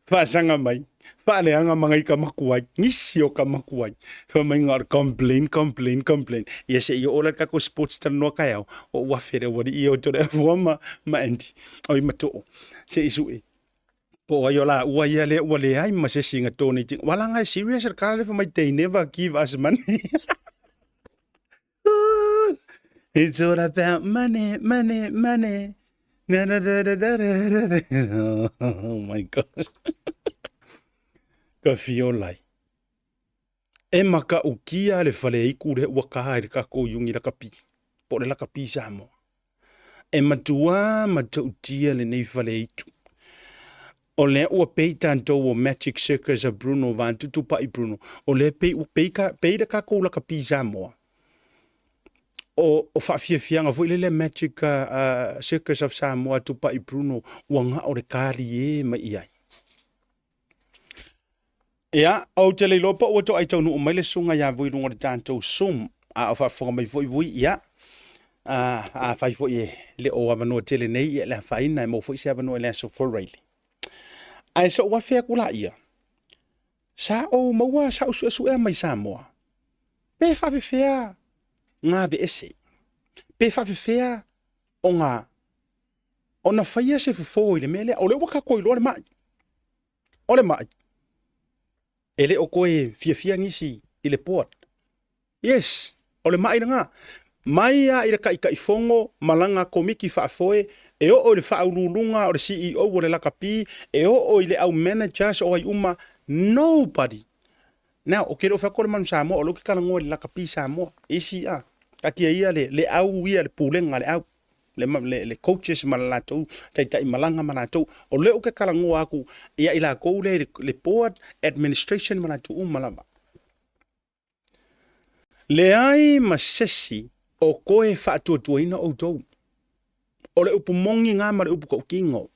faasaga mai, faaleaga magai ka makuai, nisi o ka makuai. Fai mai ga o le complain, complain, complain. Ia se i oo la le tatou sports talanoa taeao, o ua afe le aualii ia o Toleafoa ma, ma Andy, oi ma Too, se i sue. Po o ai o laua ia lea ua leai ma se isi na donate. Ua laga e serious le kala le fai mai, they never give us money. It's all about money, money, money. Na, na, da, da, da, da, da. Oh my gosh. Ka fiolai. E makaukia le fale aiku lea ua ka i le takou iuni lakapi, po o le lakapi Samoa. E matua matautia lenei fale aitu. O lea ua pei tatou o Magic Circus a Bruno Vatutu Pa'i Bruno, o lea pei ua pei, ka, pei le takou lakapi Samoa. O, o faafiafiaga foi lele Magic uh, uh, Circus of Samoa Tupa'i Bruno ua ga'o le kalie mai i ai. Ia, ou te le iloa po ua toai taunuu mai le susuga ia Vui i luga o le tatou Zoom, a o faafofoga mai foi Vui, ia, a, afai foi e le o avanoa tele nei, ia le afaina e maua foi se avanoa i le aso Faraile. Ae so'u afe atu laia, sa ou maua sa'u suesuea mai Samoa, pe faafefea na aveese, pe faafefea ona, ona faia se fofo i le mea lea, o lea ua tatou iloa le ma'i. O le ma'i, e le o toe fiafia nisi i le board. Yes, o le ma'i lena. Mai a i le Taitaifono ma lana Komiti Faafoe, e oo i le Faauluuluga o le CEO o le Lakapi, e oo i le au managers o ai uma, nobody. Now, ou te le o fai atu o le Manu Samoa, o lea ou te talanoa i le Lakapi Samoa. Isi a, taatia ia le, le au ia, le pulega a le au, le, le, le coaches ma le latou taitai malaga ma latou. O lea ou te talanoa atu ia i latou lea i le, le board, administration ma latou uma lava. Leai ma sesi o koe faatuatuaina outou. O le upu moni ga ma le upu tautino.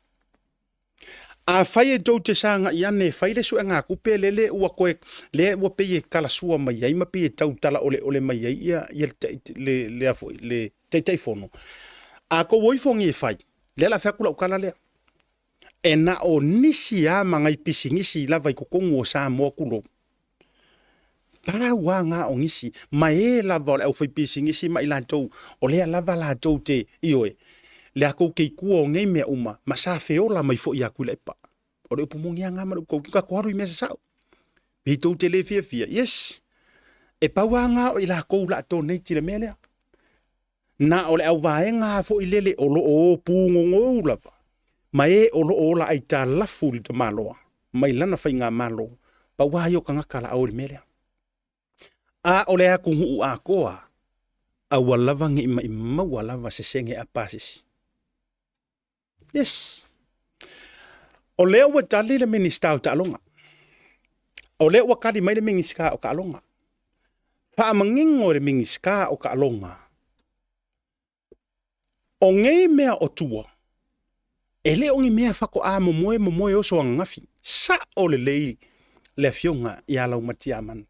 Afai e tou te sagai ane e fai le suegatupe lele ua toe lea ua pei e talasua mai ai ma pei e tau talaoleole mai ai ia ia le le le a foi le Taitaifono, a tou o ifo nei e fai, lea o le a fai atu lau tala lea. E na o nisi a ma nai pisinisi lava i totonu o Samoa tulou. Pau a na o nisi, ma e lava o le aufaipisinisi ma i latou, o lea lava latou te, ioe, le atou te i tua o nei mea uma, ma sa feola mai foi ia Tuilaepa. O le upu moni a na ma le upu tautino, tatou alu i mea sasao. Pe tou te le fiafia, yes, e pau a na o i latou la donate i le mea lea. Na o le auvaega a foi lele o lo o o pugogou lava ma e o lo o ola aitalafu i le tamaloa mai lana faigamalo, pau a ia o tagata la o i le mea lea. A o le atunuu atoa, a ua lava nei maimaua lava se sene a pasesi. Yes. O lea ua tali le Minisita o Taaloga. O lea ua tali mai le Minisita o Taaloga. Faamanino e le Minisita o Taaloga, o nei mea o tua, e le o ni mea faatoa momoe momoe oso ananafi. Sao lelei le afioga ia Laumatiamanu.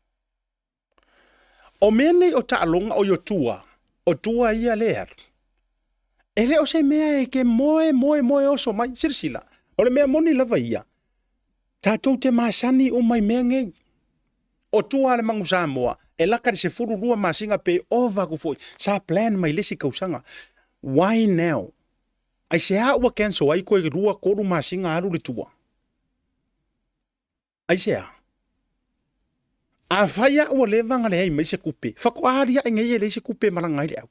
O mea nei o taaloga, oi o tua, o tua ia lea e alu, e le o se mea e te moe moe moe oso mai. Silasila, o le mea moni lava ia, tatou te masani uma i mea nei. O tua a le Manu Samoa, e laka i le 12 masina pe ova atu foi, sa plan mai le isi tausaga. Why now? Aisea ua cancel ai toe 2, 3 masina alu le tua? Aisea? Afai a ua leva ona leai mai se tupe, faatoa aliae nei e leai se tupe e malaga ai le au.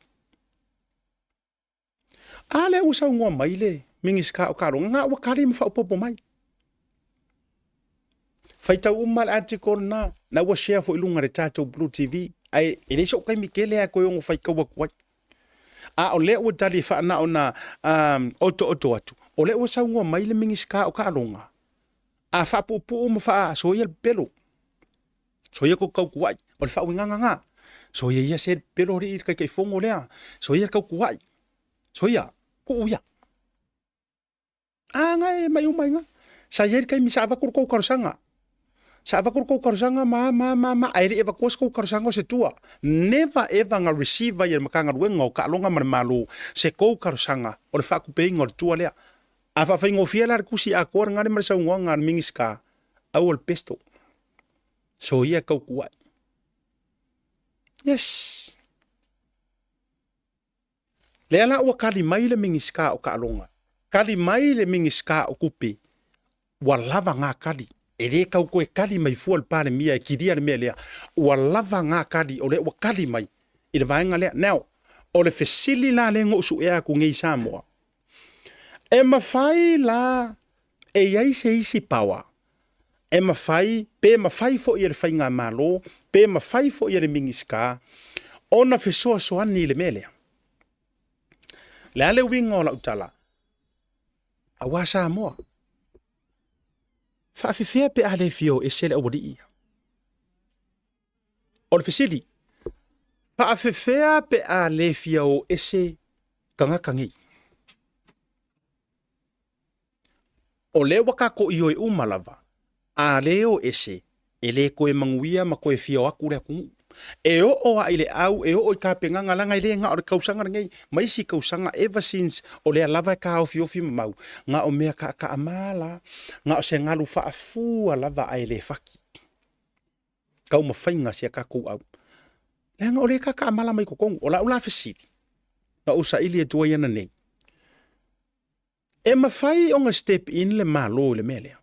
A lea ua saunoa mai le Minisita o Taaloga, na ua tali ma faaopoopo mai. Faitau uma le article lena, na ua share foi i luga o le tatou Blue TV, ae e leai sou taimi tele lava e toe ono faitau atu ai. A o lea ua tali e faana ona otooto atu, o lea ua saunoa mai le Minisita o Taaloga, A faapuupuu ma faasoia le pepelo, soia kou tautuai, o le faauigaga na. Soia ia se pepelo alii le Taitaifono lea, soia le tautuai, soia, tuu ia. A na e mai uma i ina. Sa i ai le taimi sa avatu le tou talosaga, sa avatu le tou talosaga ma a ma a ma a ma a, ae le i avatua se tou talosaga o se tua. Never ever na receive ai e le Matagaluega o Taaloga ma le Malo se tou talosaga o le faatupeina o le tua lea. A faafaigofie la le tusi atoa lena le ma le saunoaga a le Minisita, aua le pesto. Soia e tautuai. Yes. Lea la ua tali mai le Minisita o Taaloga, tali mai le Minisita o Tupe, ua lava ngā tali. E le tau toe tali mai fua le Palemia e kilia le mea lea. Ua lava ngā tali, o lea ua tali mai i le vaega lea. Now, o le fesili la lea na ou suea atu nei i Samoa, E mafai la e i ai se isi power e mafai, pe mafai foi e le faigamalo, pe mafai foi e le Minisita ona fesoasoani i le mea lea. O le a le uiga o lau tala? Aua Samoa, faafefea pe a le fia o ese le aualii ia? O le fesili, faafefea pe a le fia o ese tagata nei? O lea ua tatou ioe uma lava, a le o ese, e le toe manuia ma toe fia o atu le atunuu. E oo lava i le au, e oo i tapenaga, leaga e le na o le tausaga lenei, ma isi tausaga, ever since, o lea lava e taofiofi ma mau, na o mea taataamala, na o se galu faafua lava ae le fati. taumafaiga a si a tatou au. Leaga o lea e tataamala mai totonu. O lau la fesili, na ou saili atu ai ananei, e mafai ona step in le Malo i le mea lea?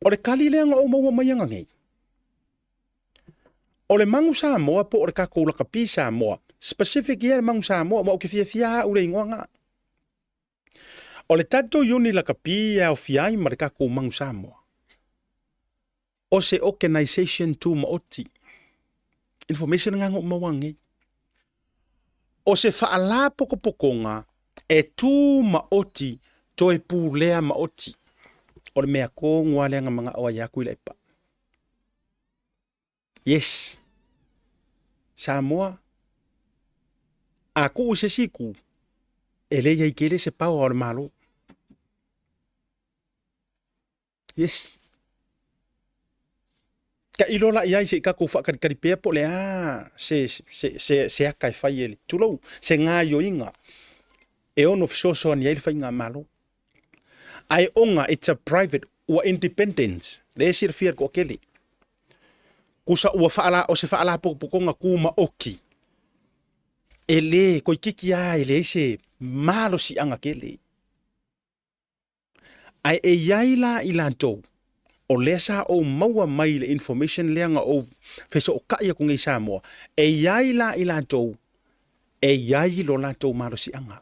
O le tali lea na ou maua mai ananei, o le Manu Samoa po o le tatou lakapi Samoa, Specific ia le Magu Samoa, aua ou te fiafia au i le igoa na. O le tatou Iuni Lakapi e aofia ai ma le tatou Magu Samoa, o se organization tumaoti. Information nga ngo maua nei. O se faalapotopotoga e tumaoti toe pulea maoti. O le mea tonu lava lea na manao ai aku i Tuilaepa. Yes. Samoa, a tuu i se isi itu, e le i ai tele se power o le Malo. Yes. Tailo la i ai se i tatou faatalitali pea po o le a se, se, se, se ata e fai e le, tulou, se gaoioiga e ono fesoasoani ai le faigamalo. Ae ona it's a private, ua independent, lea e silafia e le toatele. Tusa ua faala, o se faalapotopotoga tumaoti, e le toeitiiti lava e leai se malosiaga tele. Ae e i ai la i latou, o lea sa ou maua mai le information lea na ou fesootai atu nei i Samoa, e i ai la i latou e i ai lo latou malosiaga.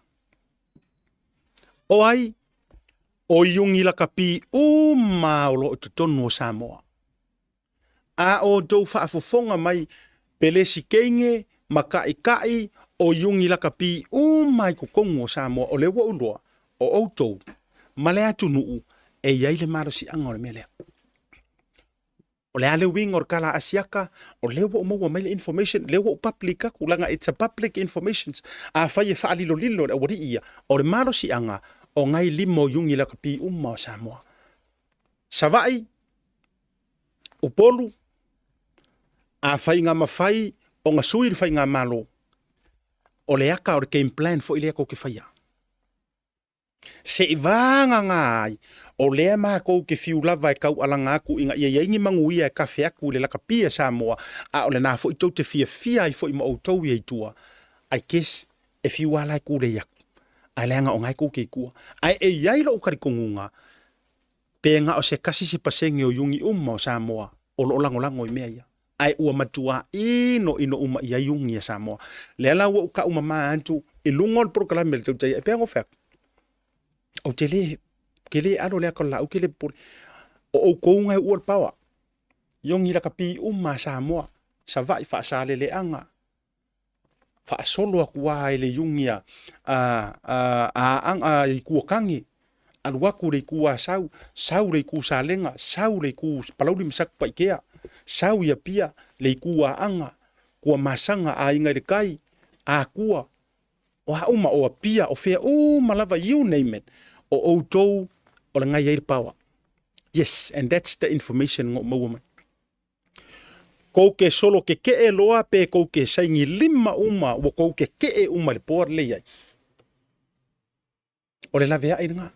O ai? O iugi lakapi uma o lo o i totonu o Samoa. A outou faafofoga mai Pelesikeine ma Taʻitaʻi o iugi lakapi uma i totonu o Samoa, o lea ua ou iloa, o outou ma le atunuu e i ai le malosiaga o le mea lea. O le a le uiga o le tala a Asiata? O lea ua ou maua mai le information, lea ua ou public atu, leaga it's a public informations. Afai e faalilolilo e le aualii ia, o le malosiaga o ngai lima o iugi lakapi uma o Samoa. Savaii, Upolu, afai na mafai ona sui le faigamalo, o le aka o le game plan foi lea tou te faia. Se i vagana ai, o lea matou te fiu lava e taualaga atu ina ia i ai ni manuia e kafe atu i le lakapi a Samoa, a o lena foi tou te fiafia ai foi ma outou ia i tua. I guess e fiu lava la e tulei atu, ae leaga o na e tou te i tua. Ae e i ai lou talitonuga, pe na o se kasi se pasene o iugi uma o Samoa o lo o lagolago i mea ia, ae ua matuā inoino uma i ai iugi a Samoa. Lea la ua ou kau mamā atu i luga o le polokalame a le Tautai e pei ona ou fai atu, ou te le, ke le alo le aka o le laau ke le popole. O outou na e uua le paoa, iogi lakapi uma a Samoa, Savaii, Faasaleleaga, faasolo atu lava i le iugi a a Itu o Tane, alu atu i le Itu Asau, sau i le Itu Salega, sau i le Itu Palauli ma Satupaitea, sau i Apia, le Itu Aana, Tuamasaga, Aiga i le Tai, Atua, o a uma, o Apia, o fea uma lava, you name it, o outou o le gai ai le power. Yes, and that's the information na ou maua mai. Kou ke solo kekeʻe loa pe kou ke saini lima uma ua kou kekeʻe uma i le board le iai. O le laveai lena.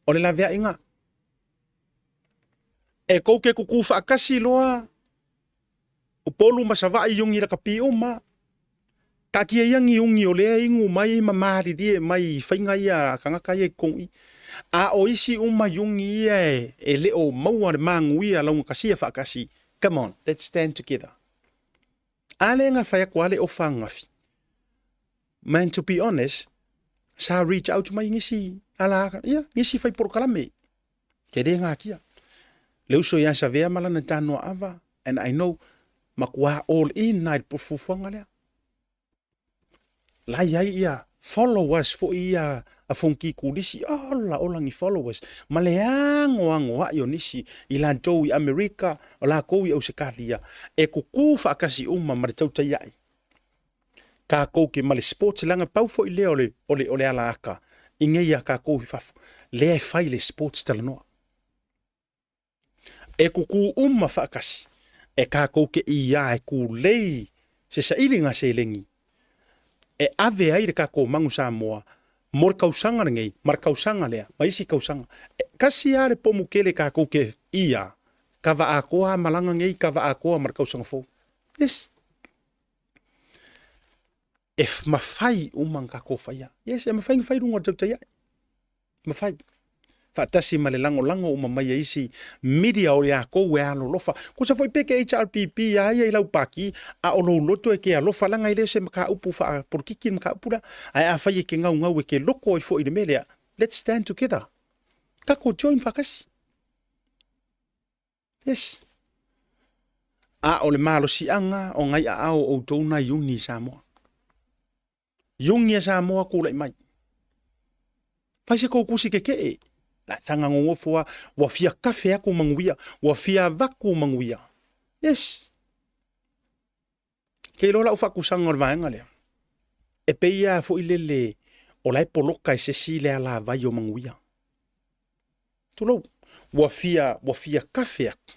O le laveai lena. E kou ke kuku faakasi loa Upolu ma Savaii i ugi lakapi uma. Taatia ia ni ugi o lea e inu mai ma malilie mai i faiga ia a tagata ia i totonu i i. A o isi uma iugi ia e le o maua le manuia laugatasia faatasi, come on, let's stand together. A lea na fai atu a le ofa ananafi. Man, to be honest, sa reach out mai nisi ala, ia, nisi fai polokalame. Ke le gatia. Le uso ia Savea ma lana tanoa ava, and I know, matua all in na i le fuafuaga lea. La i ai ia followers foi ia a Fonki Kulisi, ola ola ni followers, ma le anoanoai o nisi i latou i Amerika, o lakou i Ausetalia, e kuku faatasi uma ma le tautaiai. Kakou ke ma le sports leaga pau foi lea o le, o le, o le ala aka i nei a kakou i fafo, lea e fai le sports talanoa. E kuku uma faakasi, e kakou ke ia e kulei se sailiga seleni e ave ai le kakou Magu Samoa mo le kausaga lenei ma le kausaga lea ma isi kausaga. E kasi a le pomu kele kakou ke ia kava atoa a malaga nei kava atoa ma le kausaga fou. Yes. E mafai uma ona tatou faia. Yes, e mafai ona fai i luga o le tautai ae. Mafai. Faatasi ma le lagolago uma mai a isi media o iakou e alolofa. Kusa foi pe ke HRPP a ia i lau paki, a o lou loto e ke alofa leaga e le o se mataupu faapolokiki le mataupu lea. Ae afai e ke gaugau e ke loko ai foi i le mea lea, let's stand together. Tatou join faatasi. Yes. A o le malosiaga o ngai aao o outou nai iuni i Samoa. Iuni a Samoa tulai mai. Fai se kou kusi kekeʻe. La saga gogofo a ua fia kafe aku manuia, ua fia avaku manuia. Yes. Ke iloa lau faakusaga o le vaega lea. E pei lava foi lele o la e poloka e se isi le alavai o manuia. Tulou, ua fia, ua fia kafe aku.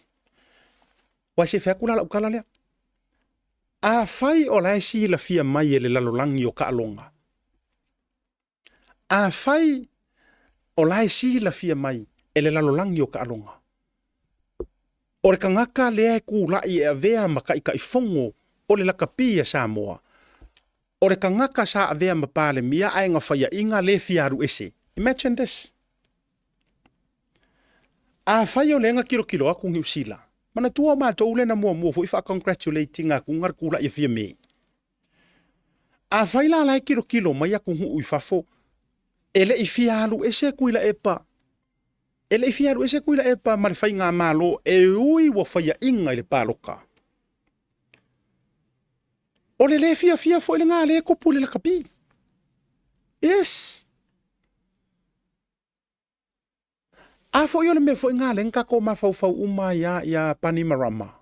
Ua se fai atu la lau tala lea. Afai o la e silafia mai e le lalolagi o taaloga, afai o la e silafia mai e le lalolagi o taaloga, o le tagata lea e tulai e avea ma taitaifono o le lakapi a Samoa, o le tagata sa avea ma Palemia ae na faiaina le fia alu ese. Imagine this. Afai o lea na tilotilo atu Niu Sila, manatua o matou lea na muamua foi faa-congratulate ina atu na le tulai e fia me. Afai la la e tilotilo mai atunuu i fafo, e le i fia alu ese Tuilaepa, e le i fia alu ese Tuilaepa ma le faigamalo e ui ua faiaina i le palota. O le le fiafia foi lena lea e tupu i le lakapi. Yes. A foi o le mea foi lena lea na tatou mafaufau uma ai lava ia Panimarama.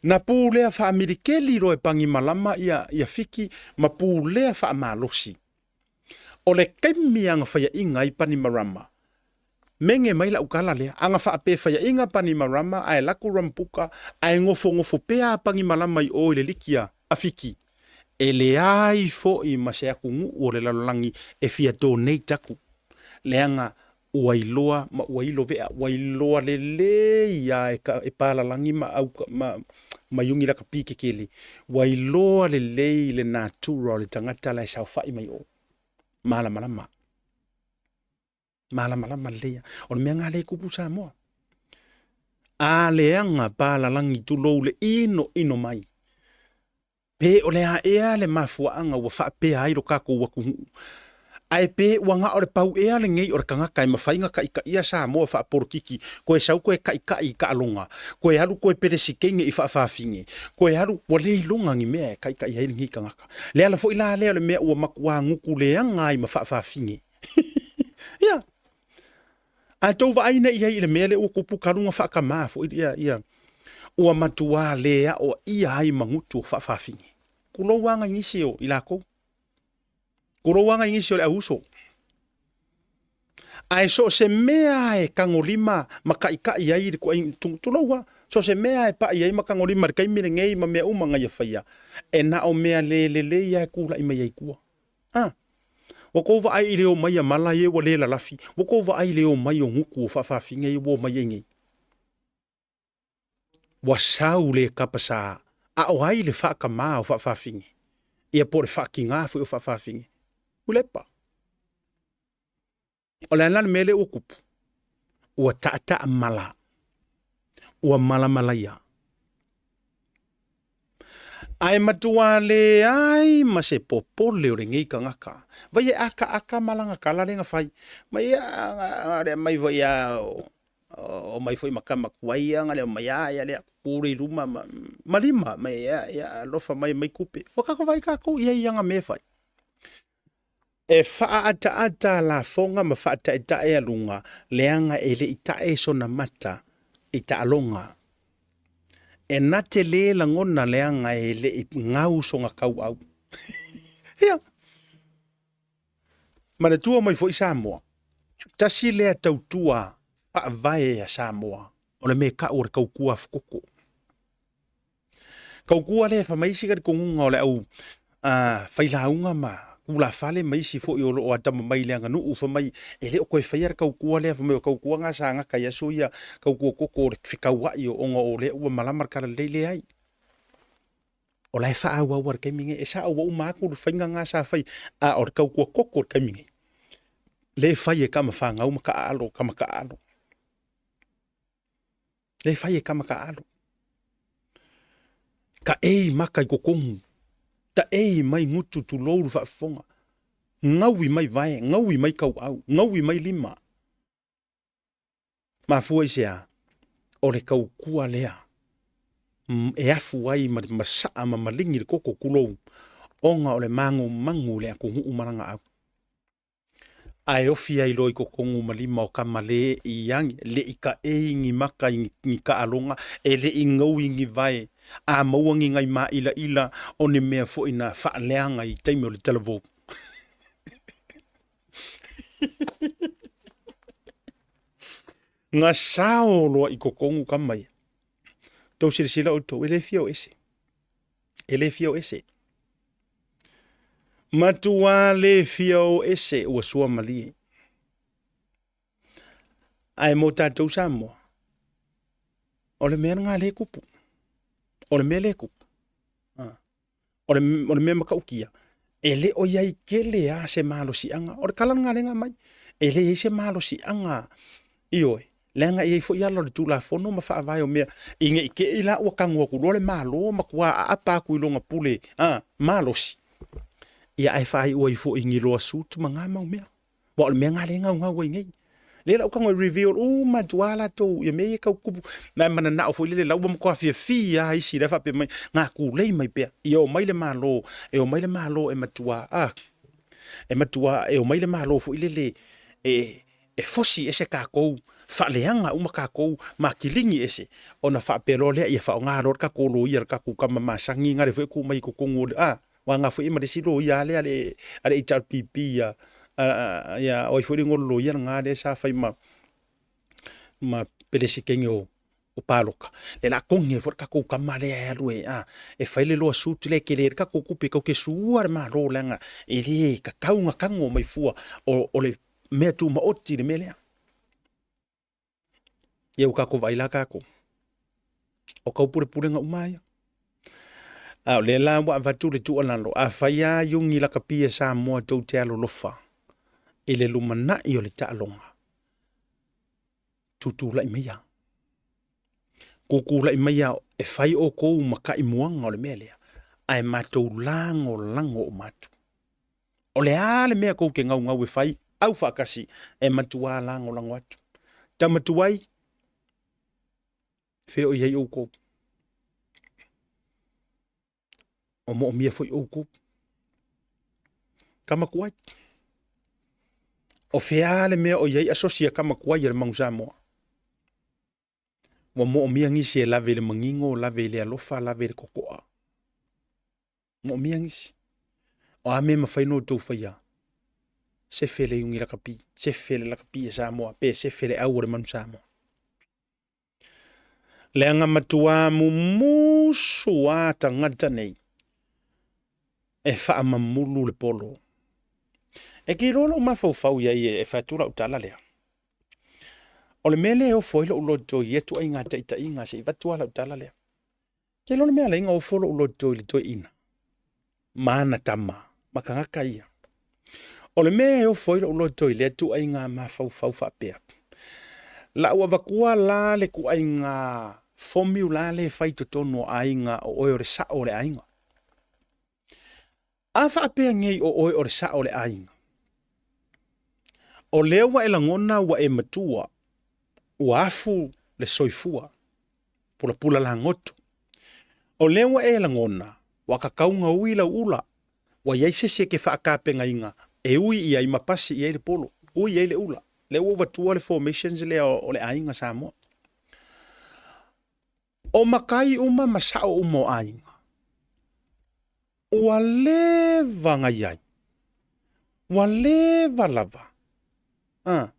Na pulea faamilikeli loa e Panimalama ia, ia Fiki ma pulea faamalosi. O le taimi a na faiaina ai Panimarama, mege mai lau tala lea, a na faapea faiaina Panimarama ae laku Rambuka ae nofonofo pea a Panimalama i o i le liki a, a Fiki, E leai foi ma se atunuu o le lalolagi e fia donate atu, leaga ua iloa ma ua ilovea, ua iloa lelei lava e ka, e palalagi ma au, ma, ma iugi lakapi kekele, ua iloa lelei le natura o le tagata la e saofai mai o. Malamalama. Malamalama lelei lava. O le mea lena lea e tupu Samoa. A leaga palalagi tulou le inoino mai. Pe o le a ea le mafuaaga ua faapea ai lo tatou atunuu? Ae pe ua na o le pau ea lenei o le tagata e mafai na taitaia Samoa faapolokiki, koe sau koe taitai i taaloga, koe alu koe pelesikeine i faafafine, koe alu, ua le iloga ni mea e taitai ai lenei tagata. Le ala foi la lea o le mea ua matuā gutu leaga ai ma faafafine. Ia. A tou vaai nei i ai i le mea lea ua tupu talu ona faatamā foi ia, ia, ua matuā le aoaia ai ma gutu o faafafine. Tulou lava nai nisi o i latou. Tulou lava nai nisi o le au uso. Ae so o se mea e tagolima ma taʻitaʻi ai le tuai, tulou lava, so o se mea e paʻi ai ma tagolima i le taimi lenei ma mea uma na ia faia, e na o mea le lelei lava e tulai mai ai i tua. A! Ua tou vaai i le omai a mala ia ua le lalafi, ua tou vaai i le omai o gutu o faafaafine ia ua omai ai nei. Ua sau le kapasā, a o ai le faakamā o faafaafine? Ia po o le faakigā foi o faafaafine? Ulepa. O le a la le mea lea ua tupu? Ua taataa mala. Ua malamalaia. Ae matua leai ma se popole o lenei tagata. Vai e akaaka ma lana tala lea na fai. Mai ia lea mai foi a o mai foi ma tama tuai ia na lea mai a ia lea kuku le i luma ma, ma lima mai ia ia alofa mai mai kupe. Ua tatou vaai tatou i ai i ana mea e fai. E faaataata lafoga ma faataetae aluga, leaga e le i tae sona mata i taaloga. E na te lē lagona leaga e le i gau sona tauau. Ia. Manatua mai foi Samoa, tasi lea tautua faavae a Samoa, o le mea e tau o le tautua afukoko. Tautua lea e fai mai isi talitonuga o le au failauga ma tulafale ma isi foi o lo o atamamai i le aganuu fai mai e le o toe faia le tautua lea, fai mai o tautua na sa gata i aso ia, tautua toto o le fetauai ona o lea ua malama le talalelei. Leai, o la e faaauau lava i le taimi nei. E sao ua uma atu le faiga na sa fai, a o le tautua toto i le taimi nei. Le fai e kama whangau ma kaaalo, kama kaaalo. Le fai e kama kaaalo. Ka ei maka i kokongu. Ta ei mai ngutu tulou le faafofoga. Gaui mai vae, gaui mai kauau, gaui mai lima. Mafua i se a? O le taukua lea e afu ai ma masaa ma maligi le koko tulou, ona o le magumagu i le atunuu ma lana au. Ae ofi ai loa i totonu ma lima o tama le i agi, le i taei ni maka i ni taaloga, e le i gaui ni vae, a maua ni nai māʻilaʻila o ni mea foi na faaleaga i taimi o le talavou. Na sao loa i totonu tama ia. Tou silasila outou, e le fia o ese. E le fia o ese. Matua le fia o ese ua sua malie. Ae mo tatou Samoa, o le mea lena le tupu. O le mea le tupu. O le, o le mea matautia, e le o i ai tele lava se malosiaga. O le tala lena lea na aumai, e le i ai se malosiaga, ioe, leaga e i ai foi ala o le Tulafono ma faavae o mea, i ne i te i la ua tago atu loa le Malo matua aapa atu i lona pule a, malosi, ia ae faaiu ai foi i ni lawsuit ma na mau mea. Aua o le mea lena lea e gaugau ai nei. Lea la ua tago e reveal uma atu lava latou ia mea ia e tau tutupu. Ma e mananao foi lele la ua matua fiafia lava isi la e faapea mai, na tulei mai pea, ia omai le Malo, e omai le Malo e matua, a, e matua, e omai le Malo foi lele e, e fosi ese tatou, faaleaga uma tatou ma kiligi ese, ona faapea loa lea, ia faaaoga loa le tatou loia, le tatou tama masani lena foi e tu mai i totonu o le, a, Aua na foi e ma le isi loia lea a le HRPP ia, ia o ai foi le igoa o le loia lena lea sa fai ma, ma Peresetene o, o palota. Lea la togi ai foi le tatou tama lea e alu e, a, e fai le lawsuit lea e tele ai le tatou tupe tatou te sua le Malo leaga e le tatau ona tago mai fua o, o le mea tumaoti le mea lea. Ia ua tatou vaai la tatou, o taupulepulega uma lava ia. A o lea la ua avatu le tuualalo, afai lava iuni lakapi a Samoa tou te alolofa i le lumanai o le taaloga, tutulai maia. Tutulai maia e fai outou ma taimuaga o le mea lea, ae matou lagolago uma atu. O le a le mea tou te gaugau e fai, au faatasi e matua lagolago atu. Tama tuai, fea o i ai outou? O moomia foi outou. Tama tuai. O fea le mea o i ai asosi a tama tuai a le Manu Samoa? Ua moomia nisi e lave i le manino, lave i le alofa, lave i le totoa. Moomia nisi. O a mea e mafai ona outou faia? Sefe le iuni lakapi, sefe le lakapi a Samoa, pe sefe le au o le manu Samoa. Leaga matua mumusu a tagata nei e faamamulu le polo. E te iloa lou mafaufau i ai e fai atu lau tala lea. O le mea lea e ofo ai lou loto i ia ituaiga taitaiga se i avatu lava lau tala lea. Ke iloa le mea alai na ofo lou loto i le toeaina ma ana tama ma tagata ia. O le mea e ofo ai lou loto i lea ituaiga mafaufau faapea, la ua avatua la le ituaiga formula lea e fai i totonu o aiga o oe o le sao o le aiga. A faapea nei o oe o le sao o le aiga, o lea ua e lagona ua e matua, ua afu le soifua, pulapula lagoto. O lea ua e lagona, ua tatau ona ui lau ula, ua i ai se isi e te faatapenaina e ui i ai ma pasi i ai le polo, ui i ai le ula. Lea ua ou avatua le formations lea o le aiga Samoa. O matai uma ma sao uma o aiga, ua leva na i ai, ua leva lava, a,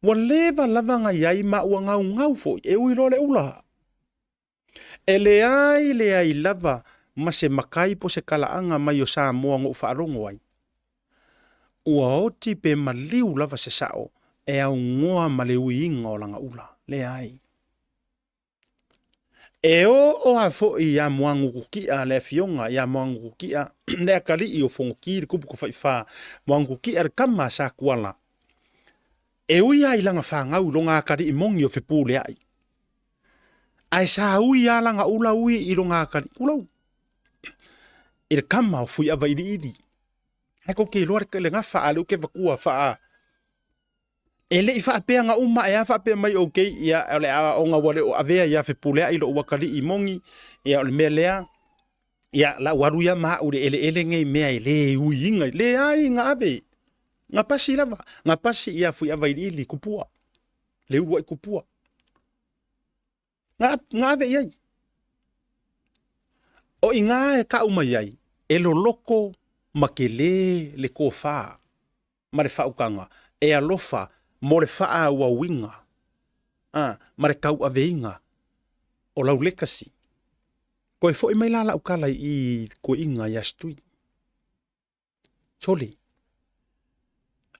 ua leva lava na i ai ma ua gaugau foi e ui loa le ula. E leai leai lava ma se matai po se talaaga mai o Samoa na ou faalogo ai, ua oti pe maliu lava se sao e augoa ma le uiina o lana ula. Leai. E oo lava foi ia Moanukukia le afioga ia Moanukukia le atalii o Fonoti le tupu tafaifa, Moanukukia le tama a Satuala. E ui lava i lana fanau i lona atalii moni o Fepuleai, ae sa ui lava lana ula ui i lona atalii, tulou, i le tama o Fuiava Iliili. Ae tou te iloa le gafa a lea ou te avatua faa E le i faapea na uma ae a faapea mai okay ia o le a ona ua le o avea ia Fepuleai lou atalii moni ia o le mea lea ia la ua alu ia ma au i le eleele nei mea e le uiina leai na ave na pasi lava na pasi ia Fuiava Iliili Kupua le uluai Kupua na, na ave i ai o i ina e tau mai ai e loloko ma tele le tofa ma le faautaga e alofa mo le faaauauina a, ma le tauaveina o lau lekasi. Toe foi mai la lau tala i i toeaiina ia Stui. Sole,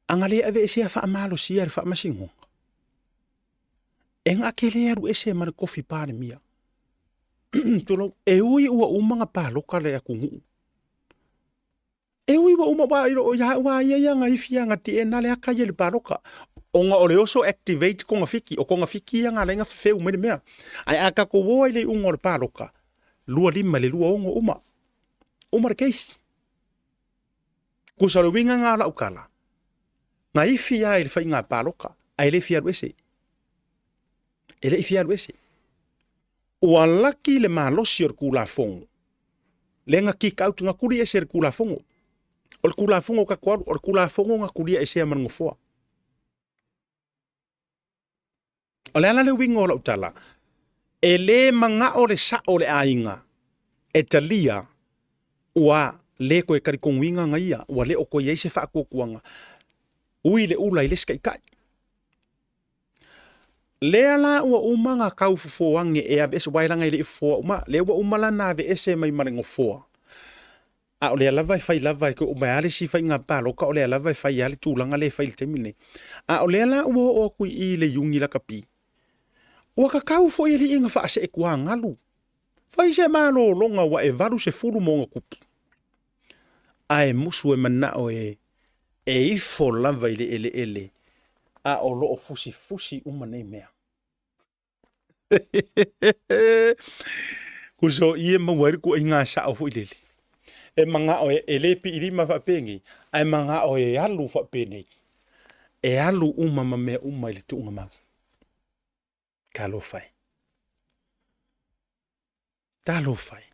a na le aveesea faamalosia e le Faamasinoga, e na te le alu ese ma le tofi Palemia. Tulou, e ui ua uma ona palota le atunuu, E ui ua uma ua ilo ia ua ia ia nga ifi ia nga tie na le aka ia le paloka. Ona o le oso activate konga fiki, o konga fiki ia nga lenga fefeu mai le mea. Ai a kako woa i le unga o le paloka, 25 le 26 uma. Uma le case. Kusa o le winga nga lau kala. Nga ifi ia i le whainga paloka, ai le fia alu ese. E le i fia alu ese. Ua laki le malosi o le Tulafono, lea na kick out, na tuli ese e le Tulafono. O le Tulafono o tatou alu, o le Tulafono na tulia esea ma le Nofoa. O le ala le uiga o lau tala, e le manao le sao o le aiga e talia ua le toe talitonuina na ia, ua le o toe i ai se faatuatuaga, ui le ula i le isi taitai. Lea la ua uma ona tau fofo ane e aveese, aua leaga e le i fofoa uma, lea ua uma la ona aveese mai ma le nofoa, a o lea lava e fai lava e toe uma ai lava le isi faiga palota, o lea lava e fai lava le tulaga lea e fai i le taimi lenei. A o lea la ua oo atu i i i le Iuni lakapi, ua tatau foi alii ona faasee tuagalu, fai se malologa ua e 80 ma ona tupu, ae musu e manao e e ifo lava i le eleele a o lo o fusifusi uma nei mea. Kuso i e maua ai le tuuaiga sao foi lele. E manao e, e le piilima faapenei, ae manao e alu faapenei. E alu uma ma mea uma i le tuugamau. Talofa e. Talofa e.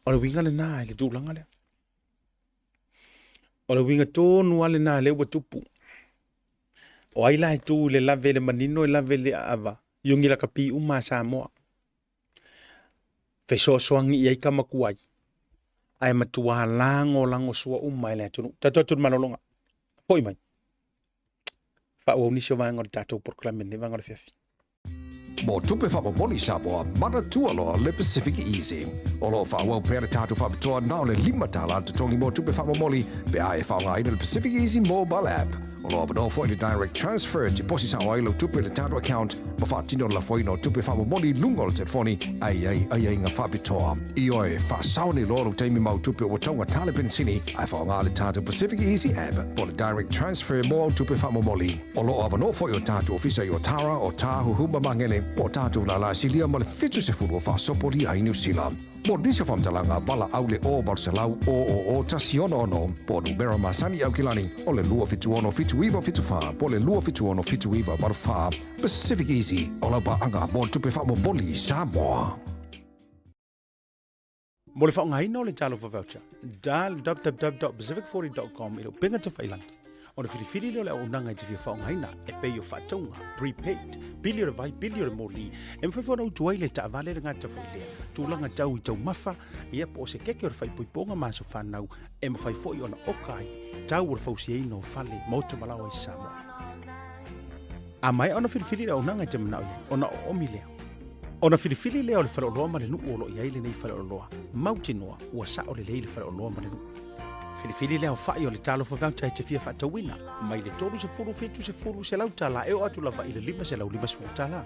O le uiga lena i le tulaga lea. O le uiga tonu lava lena lea ua tupu. O ai la e tu i le lave i le manino e lave i le aava, iogi lakapi uma a Samoa. Fesoasoani i ai tama tuai, ae matua lagolagosua uma e le atunuu. Tatou atu i le malologa. Foi mai. Faaauau nisi o vaega o le tatou polokalame i lenei vaega o le afiafi. Mo tupe faamomoli Samoa, manatua loa le Pacific Easy. O lo o faaauau pea le tatou faapitoa na o le $5 le totogi mo tupe faamomoli pe a e faaaogaina le Pacific Easy Mobile App. O lo o avanoa foi le Direct Transfer e tiposi sao ai lau tupe i le tatou account ma faatino le lafoina o tupe faamomoli i luga o le telefoni a i ai aiaiga faapitoa. Ioe, faasao nei loa lou taimi ma au tupe ua taugata le penisini ae faaaoga le tatou Pacific Easy App po o le Direct Transfer mo au tupe faamomoli. O lo o avanoa foi o tatou ofisa i Otara, Otahuhu ma Magele, po o tatou lala silia ma le 70 o faasopolia ai Niu Sila. Mo nisi o faamatalaga, valaau le 0 800 000 166 po o numera masani i Aukilani o le 276 7974 po o le 276 7984. Pacific Easy, o lau paaga mo le tupe faamomoli i Samoa. Mo le faaaogaina o le Talofa Voucher, dial www.pacific40.com i le upega tafailangi. Ona filifili lea o le auaunaga e te fia faaaogaina, e pei o faatauga, prepaid, pili o le vai, pili o le moli, e mafai foi ona utu ai le taavale le gata foi lea, tulaga tau i taumafa, ia po o se keke o le faaipoipoga ma aso fanau, e mafai foi ona oka ai tau o le fausiaina o fale, maota ma laoa i Samoa. A maea ona filifili le auaunaga e te manao i ai, ona oomi lea. Ona filifili lea o le faleoloa ma le nuu o lo o i ai lenei faleoloa, mautinoa ua sao lelei le faleoloa ma le nuu. Filifili le aofai o le Talofa Voucher e te fia faatauina, mai le 30, 70, 100 tala e oo atu lava i le 550 tala.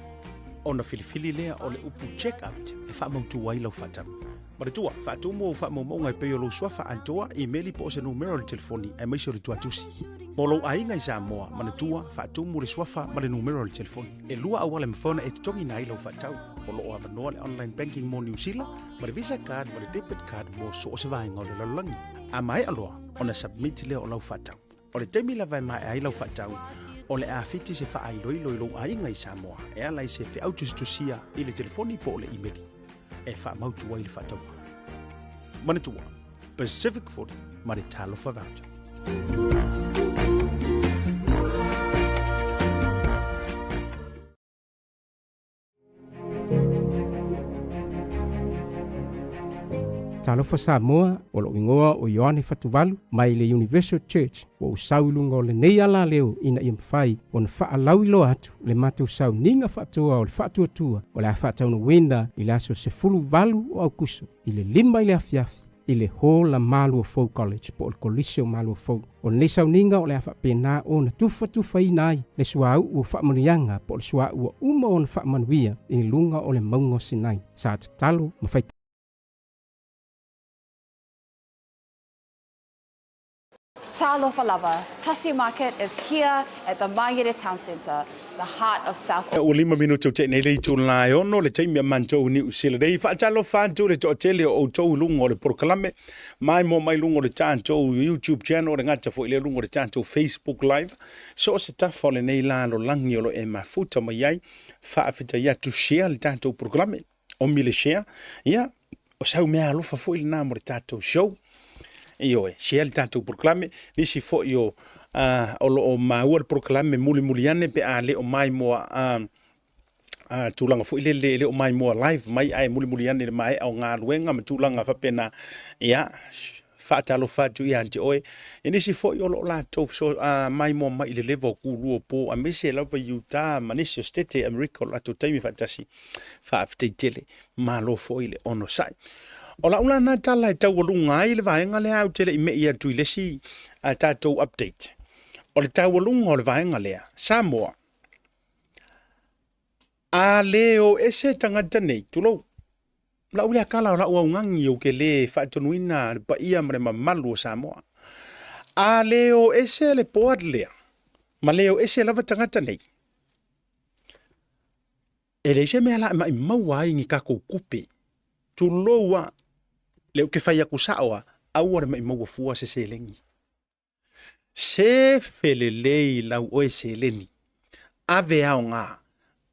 Ona filifili lea o le upu check out e faamautu ai lau faatau. Manatua, faatumu ou faamaumauga e pei o lou suafa atoa, imeli po o se numera o le telefoni aemaise o le tuatusi. Mo lou aiga i Samoa, manatua, faatumu le suafa ma le numera o le telefoni. E lua auala e mafai ona e totogiina ai lau faatau. O lo o avanoa le online banking mo Niu Sila ma le Visa card ma le debit card mo so o se vaega o le lalolagi. A maea loa ona submit lea o lau faatau. O le taimi lava e maea ai lau faatau, o le a fiti se faailoilo i lou aiga i Samoa e ala i se feau tusitusia i le telefoni po o le imeli e faamautu ai le faatauga. Manatua, Pacific 40 ma le Talofa Voucher. Talofa Samoa, o lou igoa o Ioane Fatuvalu mai le Universal Church ua ou sau i luga o lenei alaleo ina ia mafai ona faalauiloa atu le matou sauniga faapitoa o le faatuatua o le a faataunuuina i le aso 18 o Aukuso i le 5 i le afiafi i le Hall a Maluafou College po o le Kolisi o Maluafou. O lenei sauniga o le a faapena ona tufatufaina ai le suauu o faamanuiaga po o le suauu ua uma ona faamanuia i luga o le mauga o Sinai. Sa tatalo ma fai. Talofa lava, Tasi Market is here at the Mangere Town Centre, the heart of South. Ua lima minute o tea nei le itula e ono le taimi a matou i Niu Sila nei. Faatalofa atu le toatele o outou i luga o le polokalame mai mo mai luga o le tatou YouTube channel, le gata foi lea luga o le tatou Facebook Live. So o se tafa o lenei lalolagi o lo e mafuta mai ai, faafetai atu share le tatou polokalame. Omi le share, ia, o sau mea alofa foi lena mo le tatou show. Ioe, share le tatou polokalame, nisi foi o, uh, o lo o maua le polokalame mulimuli ane pe a le o maimoa uh, uh, tulaga foi lele e le o maimoa live mai ae mulimuli ane le maea o galuega ma tulaga faapena. Ia, faatalofa atu ia te oe. I nisi foi o lo o latou feso, uh, maimoa mai i le leva o kulua o po, aemaise lava i Utah ma nisi o Stete i Amerika o lo latou taimi faatasi. Faafetai tele, malo foi le onosai. O lau la na tala e taualuga ai le vaega lea ou te le i me'i atu i le isi a tatou update. O le taualuga o le vaega lea, Samoa, a le o ese tagata nei, tulou, lau lea kala o lau augagi ou ke le faatonuina le paia ma le mamalu o Samoa. A le o ese le board lea, ma le o ese lava tagata nei, E leai se mea la e maʻimaua ai ni takou tupe. Tulou a, lea ou te fai atu sao a, aua le maʻimaua fua se seleni. Sefe lelei lau oe seleni. Ave aoga.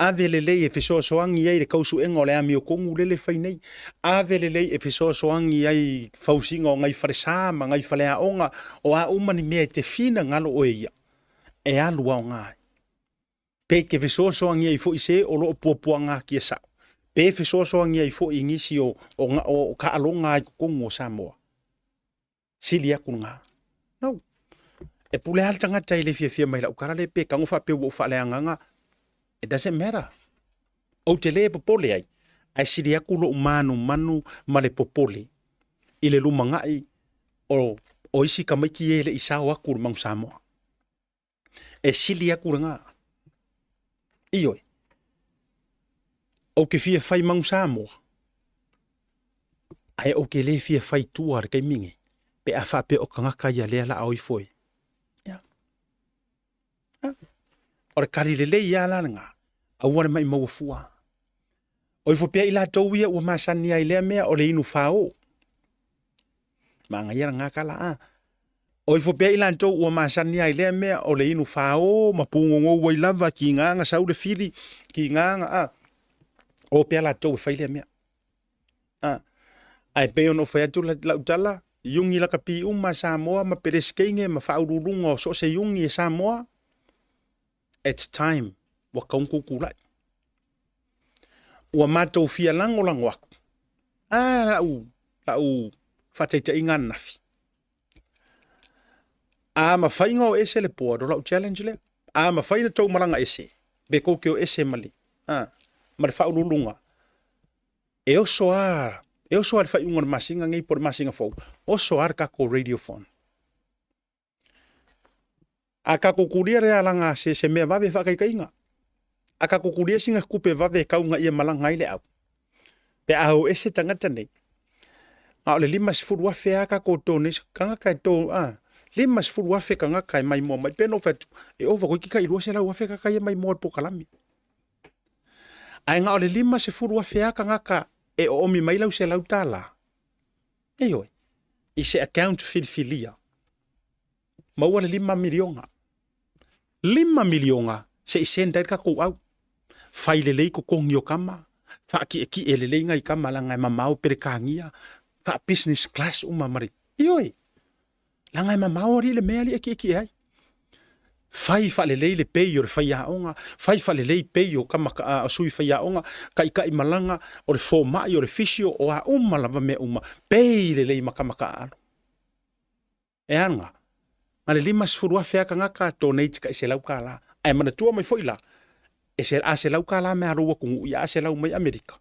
Ave lelei e fesoasoani ai le tausuega o le amiotonu lele fai nei. Ave lelei e fesoasoani ai fausiga o nai falesa ma nai faleaoga, o a uma ni mea e te finagalo oe ia, e alu aoga ai. Pe te fesoasoani ai foi se o lo o puapuaga atia sao, pe fesoasoani ai foi i nisi o, o, o taaloga ai totonu o Samoa. Sili atu lena. No. E pule lava le tagata e le fiafia mai lau tala lea pe tago faapea ua ou faaleagaga. It doesn't matter. Ou te le popole ai, ae sili atu lou manumanu ma le popole i le lumanai o, o isi tamaiti e le i sao atu i le Manu Samoa. E sili atu lena. Ioe. Ou te fia fai Manu Samoa, ae ou te le fia fai tua le taimi nei, pe a faapea o tagata ia lea la a o ifo e. Ia. O le kali lelei ia la lena, aua le maʻimau fua. O ifo pea i latou ia ua masani ai lea mea o le inu fao. Manaia lena tala a. O ifo pea i latou ua masani ai lea mea o le inu fao ma pugogou ai lava kiga na sau le fili, kiga na a. O pea latou e fai lea mea. A. Ae pei ona ou fai atu lau tala, iugi lakapi uma a Samoa ma Peresetene ma faauluuluga o so o se iugi e Samoa, it's time ua tatau ona tou tulai. Ua matou fia lagolago atu. A lau, lau faataitaiga ananafi. A mafai ona o ese le board, o lau challenge lea. A mafai ona tou malaga ese, pe tou te o ese ma le, a, ma le faauluuluga, e oso a, e oso a le faaiuga o le masina nei po o le masina fou, oso a le tatou radiophone. A tatou kulia lea alaga se, se mea vave faataitaiga. A tatou kulia sina tupe vave e tau ina ia malaga ai le au. Pe a o ese tagata nei. A o le 50,000 lava tatou donation, tagata e to, a, 50,000 tagata e maimoa mai. Pe na ou fai atu, e ova toeitiiti tai 200,000 tagata ia e maimoa i le polokalame. Ae na o le 50,000 lava tagata e oomi mai lau $100. Ioe, i se account filifilia, maua le $5 miliona. $5 miliona se i send ai le tatou au. Fai lelei totogi o tama, faatietie lelei nai tama leaga e mamao Peretania, faa-business class uma ma le, ioe, leaga e mamao alii le mea alii e tietie ai. Fai faalelei le pay o le faiaoga, fai faalelei pay o tama o sui faiaoga, taitai malaga, o le fomai, o le physio, o a uma lava mea uma, pay lelei ma tama taaalo. E ana, na le 50,000 lava tagata donate tai $100. Ae manatua mai foi la, e se, a $100 mai a lou atunuu, ia a $100 mai Amerika,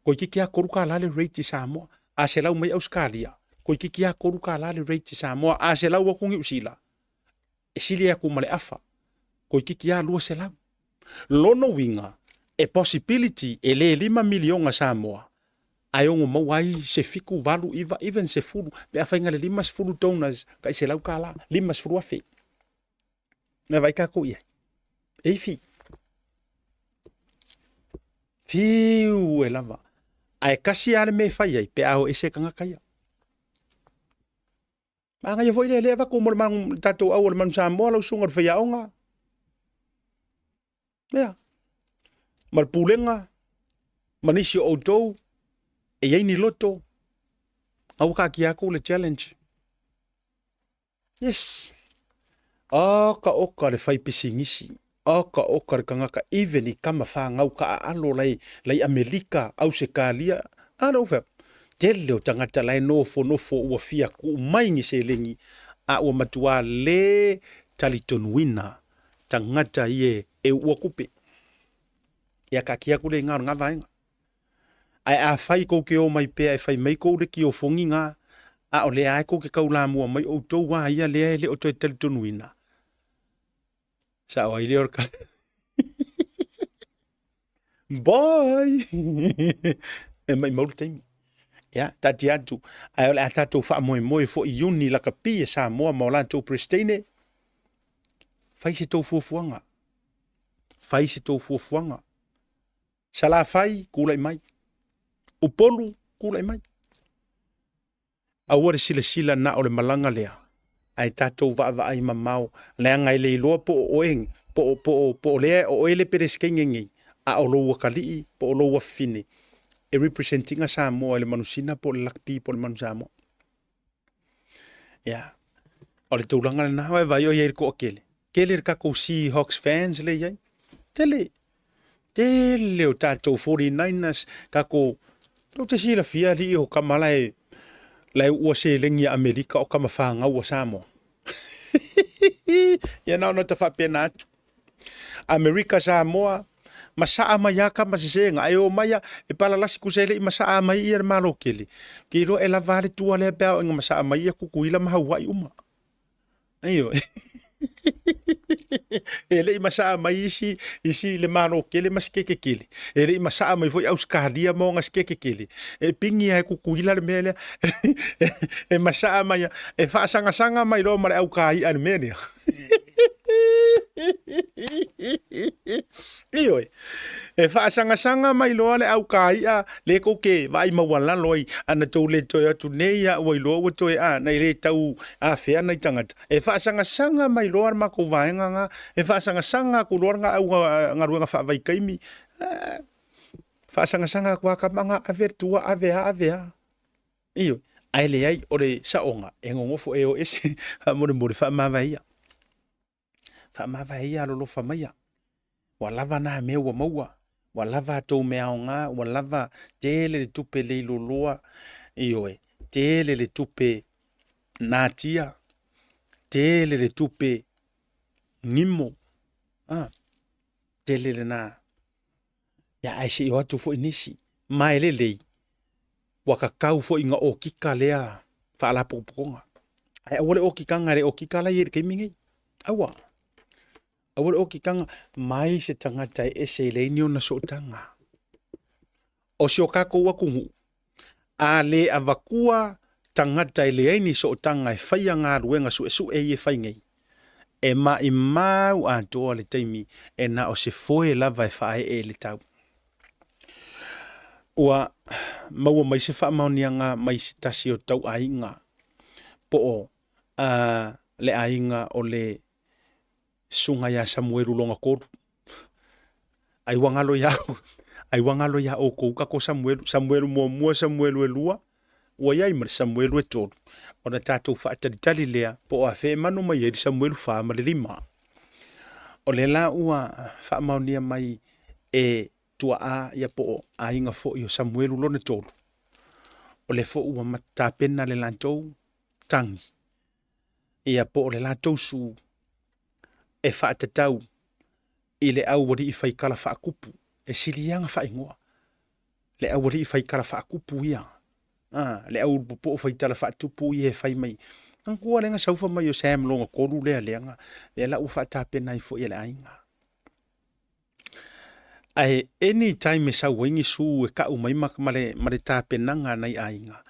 toeitiiti lava $3 le rate i Samoa. A $100 mai Ausetalia, toeitiiti lava $3 le rate i Samoa. A $100 atu Niu Sila, e sili atu ma le afa, toeitiiti lava 200. Lona uiga, e possibility e le lima miliona Samoa ae ono maua ai se fitu, valu, iva, even sefulu pe afai na le 50 donors tai $100, 50,000. Na vaai tatou i ai. E ifi. Fiu e lava. Ae kasi lava le mea e fai ai pe a o ese tagata ia. Manaia foi lea, lea avatu mo le manu, tatou au o le Manu Samoa, lau susuga i le faiaoga. Ia. Ma le pulega, ma nisi o outou, e i ai ni loto, a ua taatia atu le challenge. Yes. Oka oka le fai pisinisi. Oka oka le tagata even i tama fanau taaalo lai lai Amelika, Ausetalia, a lea ua fai atu, tele o tagata la e nofonofo ua fia tuu mai ni seleni a ua matua le talitonuina tagata ia e uua tupe. Ia taatia atu lea i ina o lena vaega. Ae afai tou te omai pea e fai mai tou letiofoni na, a o lea lava tou te taulamua mai outou a ia lea e le o toe talitonuina, sao ai lea o le tala. Bye! E maimau le taimi. Ia, taatia atu. Ae o le a tatou faamoemoe foi i Iuni lakapi a Samoa ma o latou Peresetene. Fai se tou fuafuaga. Fai se tou fuafuaga. Salafai, tulai mai. Upolu, tulai mai. Aua le silasila na o le malaga lea, ae tatou vaavaai mamao, leaga e le iloa po o oe, po o, po o, po o lea o oe le Peresetene nei, a o lou atalii, po o lou afafine, e represent ina Samoa i le manusina po o le lakapi po o le manu Samoa. Ia, o le tulaga lena, ua e vaai o i ai le toatele. Tele le tatou Seahawks fans lea i ai. Tele. Tele o tatou 49ers, tatou, tou te silafia alii o tama la e, la e uua seleni a Amerika o tama fanau a Samoa. Ia na ona ta faapena atu. Amerika Samoa, masaa mai lava tama sesega, ae omai a, e palalasi tusa e le i masaa mai ia le Malo tele. Ou te iloa e lava lava le tua lea pe a oo ina masaa mai ia Tutuila ma Haua'i uma. Ioe. E le i masaa mai isi, isi le Malo tele ma Sikeke tele. E le i masaa mai foi Ausetalia ma ona Sikeke tele. E pigi lava e Tutuila le mea lea. E masaa mai, e faasagasagaga mai loa ma le aukai'a i le mea lea. Ioe, e faasagasaga mai loa le aukai'a le tou te vaai maualalo ai, a na tou le toe atu nei a ua iloa ua toe a, na i le tau afea nai tagata. E faasagasaga mai loa le matou vaega na, e faasagasaga atu loa le au galuega faavaitaimi, faasagasaga atu lava tama na, ave le tua, ave a, ave a. Ioe, ae leai, o le saoga, e nonofo e o ese, faamolemole, faamavae ia. Faamavae ia, alolofa maia. Ua lava na mea ua maua, ua lava a tou mea aoga, ua lava, tele le tupe leiloloa, ioe, tele le tupe natia, tele le tupe gimo, a, tele lena. Ia, ae se i o atu foi nisi, ma e lelei, ua tatau foi ina okika lea faalapotopotoga. Ae aua le okikaga e le okika la e i ai i le taimi nei. Aua. Aua le okikaga mai se tagata e ese e leai ni ona sootaga. O si o tatou atunuu, A le avatua tagata e leai ni sootaga e faia galuega suesue ia e fai nei, e maimau atoa le taimi e na o se foe lava e faaee i le tau. Ua maua mai se faamaoniaga mai se tasi o tauaiga po o le aiga o le Susuga ia Samuelu Logakolu. Ai ua galo ia ai ua galo ia outou kako Samuelu, Samuelu muamua, Samuelu e lua, ua iai ma le Samuelu e tolu. Ona tatou faatalitali lea po o afea e manu mai ai le Samuelu fa ma le lima. O lea la ua faamaonia mai e tuaa ia po o aiga foi o Samuelu lona tolu. O lea foi ua tapena le latou tagi ia po o le latou su e faatatau i le aualii faikala faakupu, e sili ia ona faaigoa le aualii faikala faakupu ia, a, le au ulupopo faitala faatupu ia e fai mai. Manatua lea na saufa mai o Sam lona tolu lea lea, lea la ua faatapena ai foi e le aiga. Ae any time e sau ai ni su e kau mai ma, ma, le, ma le tapenaga a nai aiga,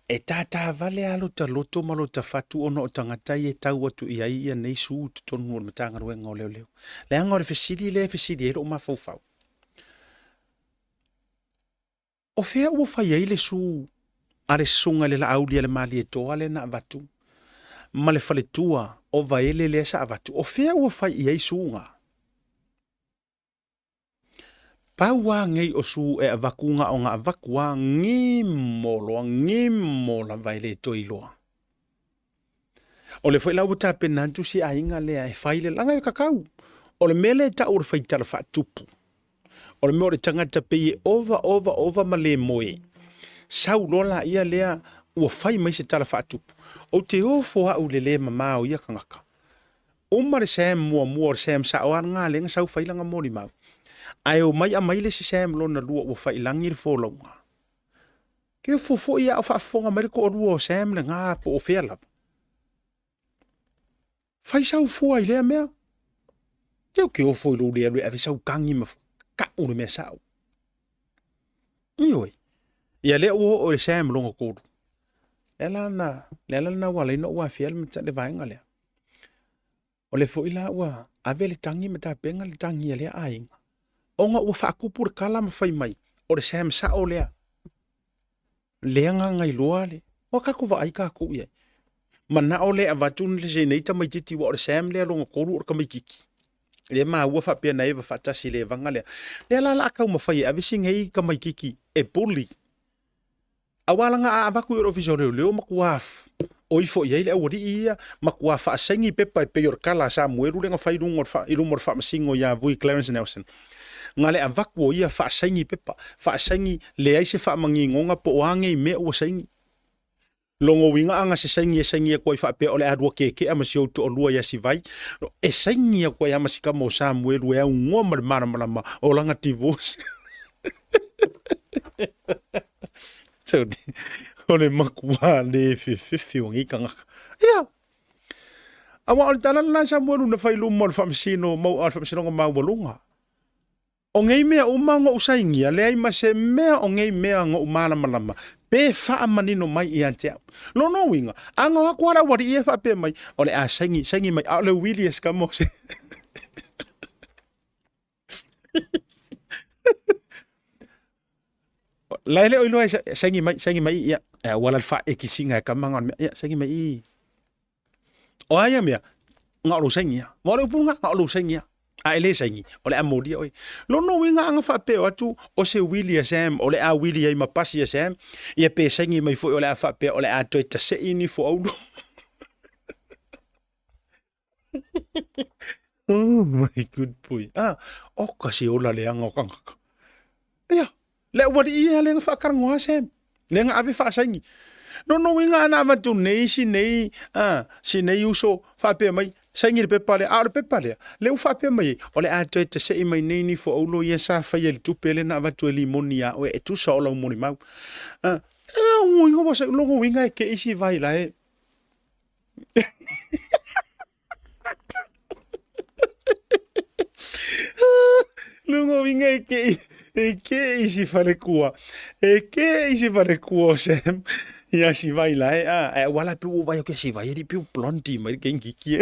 e tātā vale a lota loto ma lota fatu ona o tagata ia e tau atu i ai ia nei su i totonu o le Matagaluega o Leoleo. Leaga o le fesili lea e fesili ai lou mafaufau. O fea ua fai ai le su a le Susuga i le Laauli a le Malietoa lea na avatu ma le faletua o Vaele lea sa avatu? O fea ua fai i ai su na? Pau lava nei o su e avatu na o na avatu lava gimo loa, gimo lava e le toe iloa. O le foi la ua tapena atu si aiga lea e fai le laga e kakau. O le mea lea e tau o le faitala faatupu. O le mea o le tagata pei e ova ova ova ma le moe. Sau loa laia lea ua fai mai se tala faatupu. Ou te ofo au i le le mama o ia tagata. Uma le Sam muamua o le Sam sao lava lena lea na sau fai lana molimau. Ae omai aumai le isi Sam lona lua ua fai i lagi le folauga. Ke ofo foi a o faafofoga mai le toalua o Sam lena po o fea lava. Fai sau fua i lea mea. Te ou te ofo i lou le alu e ave sau tagi ma ka'u le mea sa'o. Ioe. Ia lea ua oo i le Sam lona tolu. Lea la na, lea la na ua ala ai ona ou afea le, le vaega lea. O lea foi la ua ave le tagi ma tapena le tagi a lea aiga. Ona ua faatupu le tala ma fai mai, o le Sam sa'o lea. Lea na gailoa le, ua tatou vaai tatou i ai. Manao le avatu lenei tamaititi ua o le Sam lea lona tolu o le tamaititi. Lea maua faapea na eva faatasi i le evaga lea. Lea la la taumafai e ave si nei tamaititi e bully. Aua laga a avatu i o le Ofisa o Leoleo matua o ifo i ai le aualii ia, matua faasaini pepa e pei o le tala a Samuelu lea na fai i luga o le, i luma o le faamasino ia Vui Clarence Nelson. Na le avatu o ia faasaini pepa, faasaini leai se faamanigoga po o a nei mea ua saini. Lona uiga ana se saini e saini atu ai faapea o le a lua kekea ma si ou toalua ia Sivai, e saini atu ai lava ma si tama o Samuelu e aunoa ma le malamalama o lana divorce. O le matua le fefefe o nei tagata. Ia, aua o le tala lena a Samuelu na fai i luma o le faamasino, mau, o le faamasinoga maualuga. O nei mea uma na ou sainia, leai ma se mea o nei mea na ou malamalama, pe faamanino mai ia te au. Lona uiga, a na o atu lava le aualii ia e faapea mai, o le a saini, saini mai, a o le uili e si tama o se. La e le o iloa e saini mai, saini mai ia, e aua la le faaekisiga e kama na o le mea, ia, saini mai i. O a ia mea, na o lou saini lava. Aua o le upu lena, na o lou saini lava. A e le saini, o le a molia oe. Lona uiga a na faapea o atu o se wili a Sam, o le a wili ai ma pasi a Sam, ia pe saini mai foi o le a faapea o le a toe tase'i ni foaulu. Oh my good boy. Ah, o ka se ola leaga o kangaka. Ia, le aualii ia le na faakalagoa Sam. Le na ave faasaini. Lona uiga ana avatu nei si nei, ah, si nei uso faapea mai, saini le pepa lea. A o le pepa lea, lea ua faapea mai ai, o le a toe tase'i mai nei ni foaulo ia sa faia i le tupe lea na avatu e limoni ia oe e tusa o lau molimau. Ah, lona uiga ua saini, lona uiga e ke'i si vai la e. Lona uiga e ke'i. E ke i si falekua. E ke i si falekua o Sam. Ia si vai la e a. E wala pe u vai o ke si vai e pi u plondi mai ke ngiki.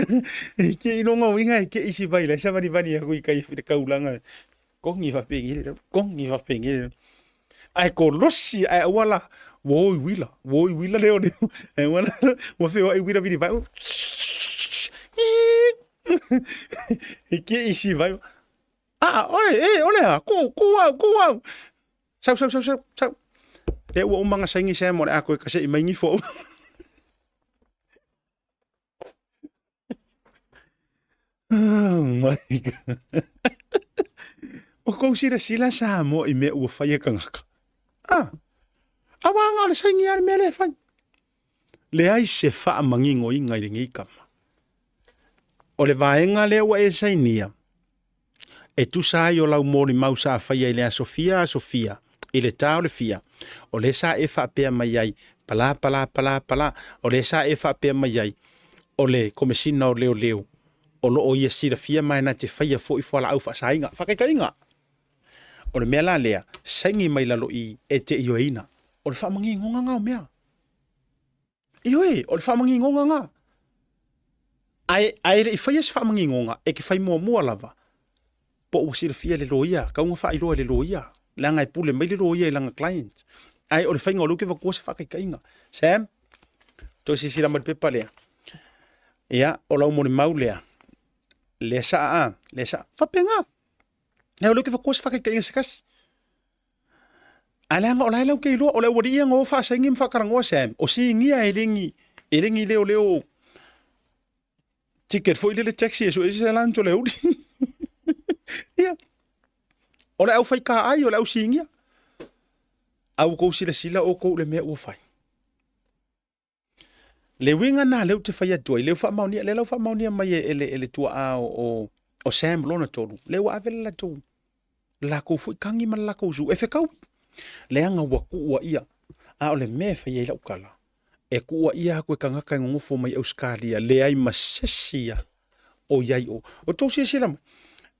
E ke i longa uinga e ke i si vai la sa vani vani aku i kai i kaulanga. Kongi fa pengi, kongi fa pengi. Ae kolosi ae auala ua o i uila, ua o i uila leo leo. Ae auala ua feoai uila vili vai. E ke i si vai. A, oe, e, o lea, ku, ku au, ku au. Sau, sau, sau, sau, sau. Lea ua uma saingi Sam o le a koe ka se i mai ngifo. Oh my God. O kou silasila Samoa i mea ua fai e kangaka. Ah, auā o le saini a le mea lea e fai. Leai se faamaninoina i lenei kama. O le vaega lea ua e sainia, e tusa ai o lau molimau sa faia i le aso fia aso fia, i le ta o le fia, o lea sa e faapea mai ai, pala pala pala pala, o lea sa e faapea mai ai, o le Komesina o Leoleo, o lo o ia silafia ma e na te faia foi fualaau faasaina. Faakaitaiga, o le mea la lea, saini mai lalo i e te ioeina. O le faamaninoga na o mea. Ioe, o le faamaninoga na. Ae, ae le i faia se faamaninoga, e te fai muamua lava, po ua silafia e le loia, tau na faailoa e le loia, leaga e pule mai le loia i lana client. Ae o le faiga o lea ou te avatua se faataitaiga. Sam, toe silasila mai le pepa lea. Ia, o lau molimau lea, lea sa a, lea sa, faapena. Lea o lea ou te avatua se faataitaiga se tasi. Ae leaga o la e lau te iloa, o le aualii ia na o faasaini ma faatalanoa Sam, o sinia e le ni, e le ni leoleo ticket foi lele taxi e sue se lancho le uli. Ia. O le au fai ka ai, o le au sinia. Au kou silasila o kou le mea ua fai. Le uiga na lea ou te fai atu ai, lea ua faamaonia, lea la ua faamaonia mai e, e le, e le tuaa o, o, o Sam lona tolu, lea ua ave le latou, le lakou foi kagi ma le lakou su, e fekaui. Leaga ua kuua ia. A o le mea e fai ai lau tala, e kuua ia aku e tagata e nonofo mai Ausetalia, leai ma sesi ia o i ai o. O tou silasila mai,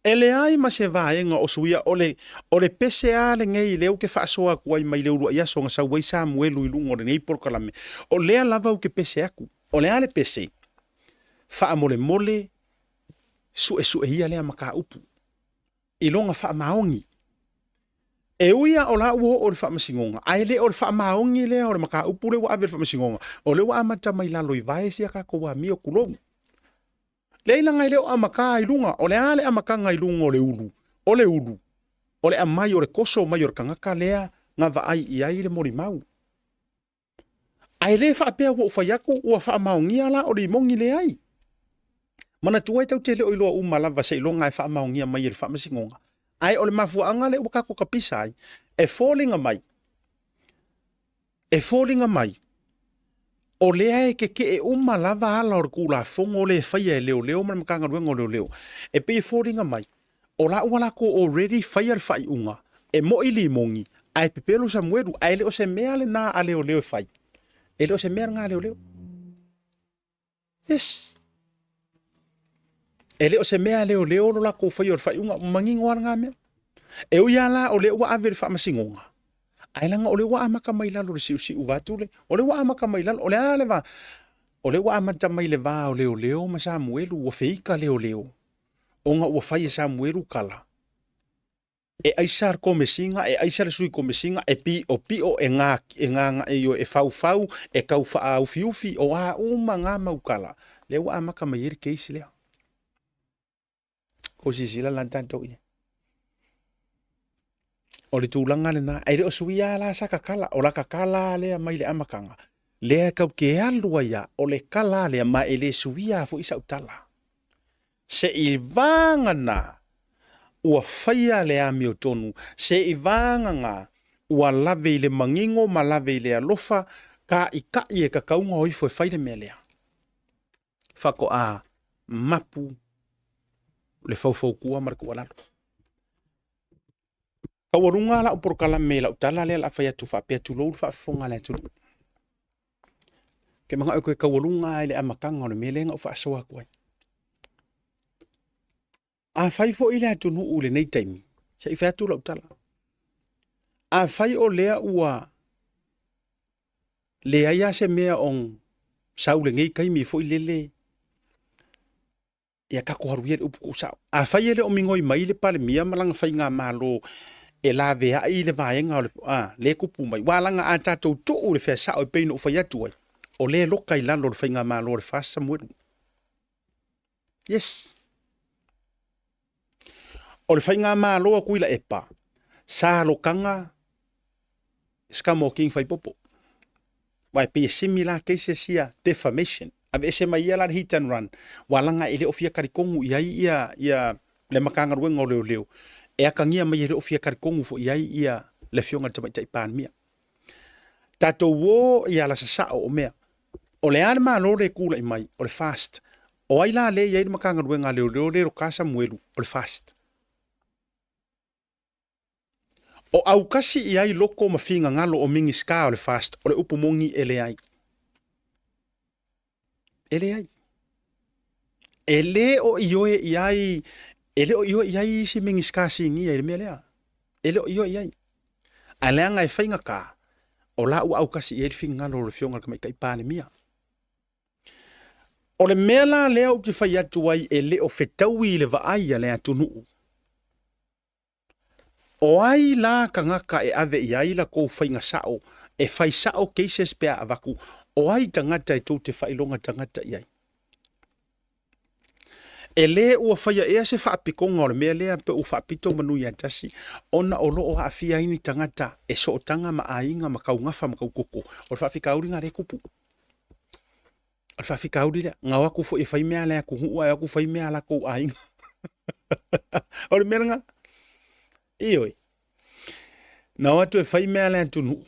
e leai ma se vaega o suia, o le, o le pese a lenei lea ou te faasoa atu ai mai le uluai aso na sau ai Samuelu i luga o lenei polokalame, o lea lava ou te pese atu. O le a le pese? Faamolemole, suesue ia lea mataupu i lona faamaoni. E ui lava o la ua oo i le faamasinoga, ae le o le faamaoni lea o le mataupu lea ua ave i le faamasinoga, o lea ua amata mai lalo i vae sia tatou amio, tulou. Leai leaga e le o amata i luga, o le a le amataga i luga o le ulu? O le ulu, o le aumai o le toso mai o le tagata lea na vaai i ai le molimau. Ae le faapea ua ou fai atu ua faamaonia la o limoni leai. Manatua e tatou te le o iloa uma lava seiloga e faamaonia mai e le faamasinoga. Ae o le mafuaaga lea ua tatou tapisa ai, e foliga mai, e foliga mai o lea e tetee uma lava ala o le Tulafono lea e faia e leoleo ma le Matagaluega o Leoleo. E pei e foliga mai o la ua latou already faia le faaiuga e moi limoni ae pepelo Samuelu, ae le o se mea lena a leoleo e fai. E le o se mea lena a leoleo. Yes. E le o se mea a leoleo lo latou faia o le faaiuga, manino lava lena mea. E ui lava la o lea ua ave i le faamasinoga, ae leaga o lea ua amata mai lalo i le siusiu vaeatu le, o lea ua amata mai lalo, o le a le va, o lea ua amata mai le va o leoleo ma Samuelu, ua feika leoleo, ona ua fai e Samuelu kala, e aisa le komesiga, e aisa le sui komesiga, e piʻopiʻo, e gā, e gā, e faufau, e tau faaufiufi, o a uma ngā mau kala, lea ua amata mai ai le case lea. Ko silasila la tatou i ai. O le tulaga lena, e le o suia la sa kakala, o la kakala lea mai le amataga, lea e tau te alu ai a, o le kala lea, ma e le suia foi sau tala. Se i vagana ua faia le amiotonu, se i vagana ua lave i le manino ma lave i le alofa, kaʻikaʻi e kakauga o ifo e fai le mea lea. Faatoa mapu le faufautua ma le tuualalo. Taualuga lau polokalame i lau tala lea o le a fai atu faapea, tulou le faafofoga a le atunuu. Ou te manao e toe taualuga lava i le amataga o le mea lea na ou faasoa atu ai. Afai foi le atunuu i lenei taimi, se i fai atu lau tala. Afai o lea ua leai lava se mea o sau lenei taimi foi lele, ia tatou alu ia i le upu tuusao. Afai e le o migoi mai le Palemia ma lana faigamalo e laveai le vaega o le, a, lea e tupu mai, aua leaga a tatou tuu i le fea sao e pei ona ou fai atu ai, o lea e loka i lalo o le faigamalo a le FAST Samuelu. Yes. O le faigamalo a Tuilaepa, sa lokaga Scamore King Faipopo. Aua e pei e similar cases ia, defamation. Aveese mai ia la le hit and run, ua laga e le o fia talitonu i ai ia, ia le Matagaluega o Leoleo, e atagia mai e le o fia talitonu foi i ai ia le Afioga i le Tamaitai Palemia. Tatou o i ala sasao o mea. O le a le Malo lea e tulai mai, o le FAST. O ai la lea e i ai le Matagaluega a Leoleo lea e loka Samuelu, o le FAST. O aukasi i ai loko ma fingagalo o Minisita o le FAST, o le upu moni e leai. E leai. E le o ioe i ai, e le o ioe i ai isi Minisita sinia i le mea lea. E le o ioe i ai. Ae leaga e faigata, o la ua aukasi i ai le fingagalo o le Afioga i le Tamaitai Palemia. O le mea la lea ou te fai atu ai e le o fetaui i le vaai a le atunuu, O ai la tagata e ave i ai la kou faiga sao e fai sao cases pe a avatu? O ai tagata e tou te faailoga tagata i ai? E le ua faia ea se faapitoga o le mea lea pe ua faapito manu ia tasi ona o lo o aafia ai ni tagata e sootaga ma aiga ma taugafa ma taukoko? O le faafitauli lena lea e tupu. O le faafitauli lea, na o atu foi e fai mea a le atunuu ae o atu fai mea a latou aiga. O le mea lena. Ioe. Na o atu e fai mea a le atunuu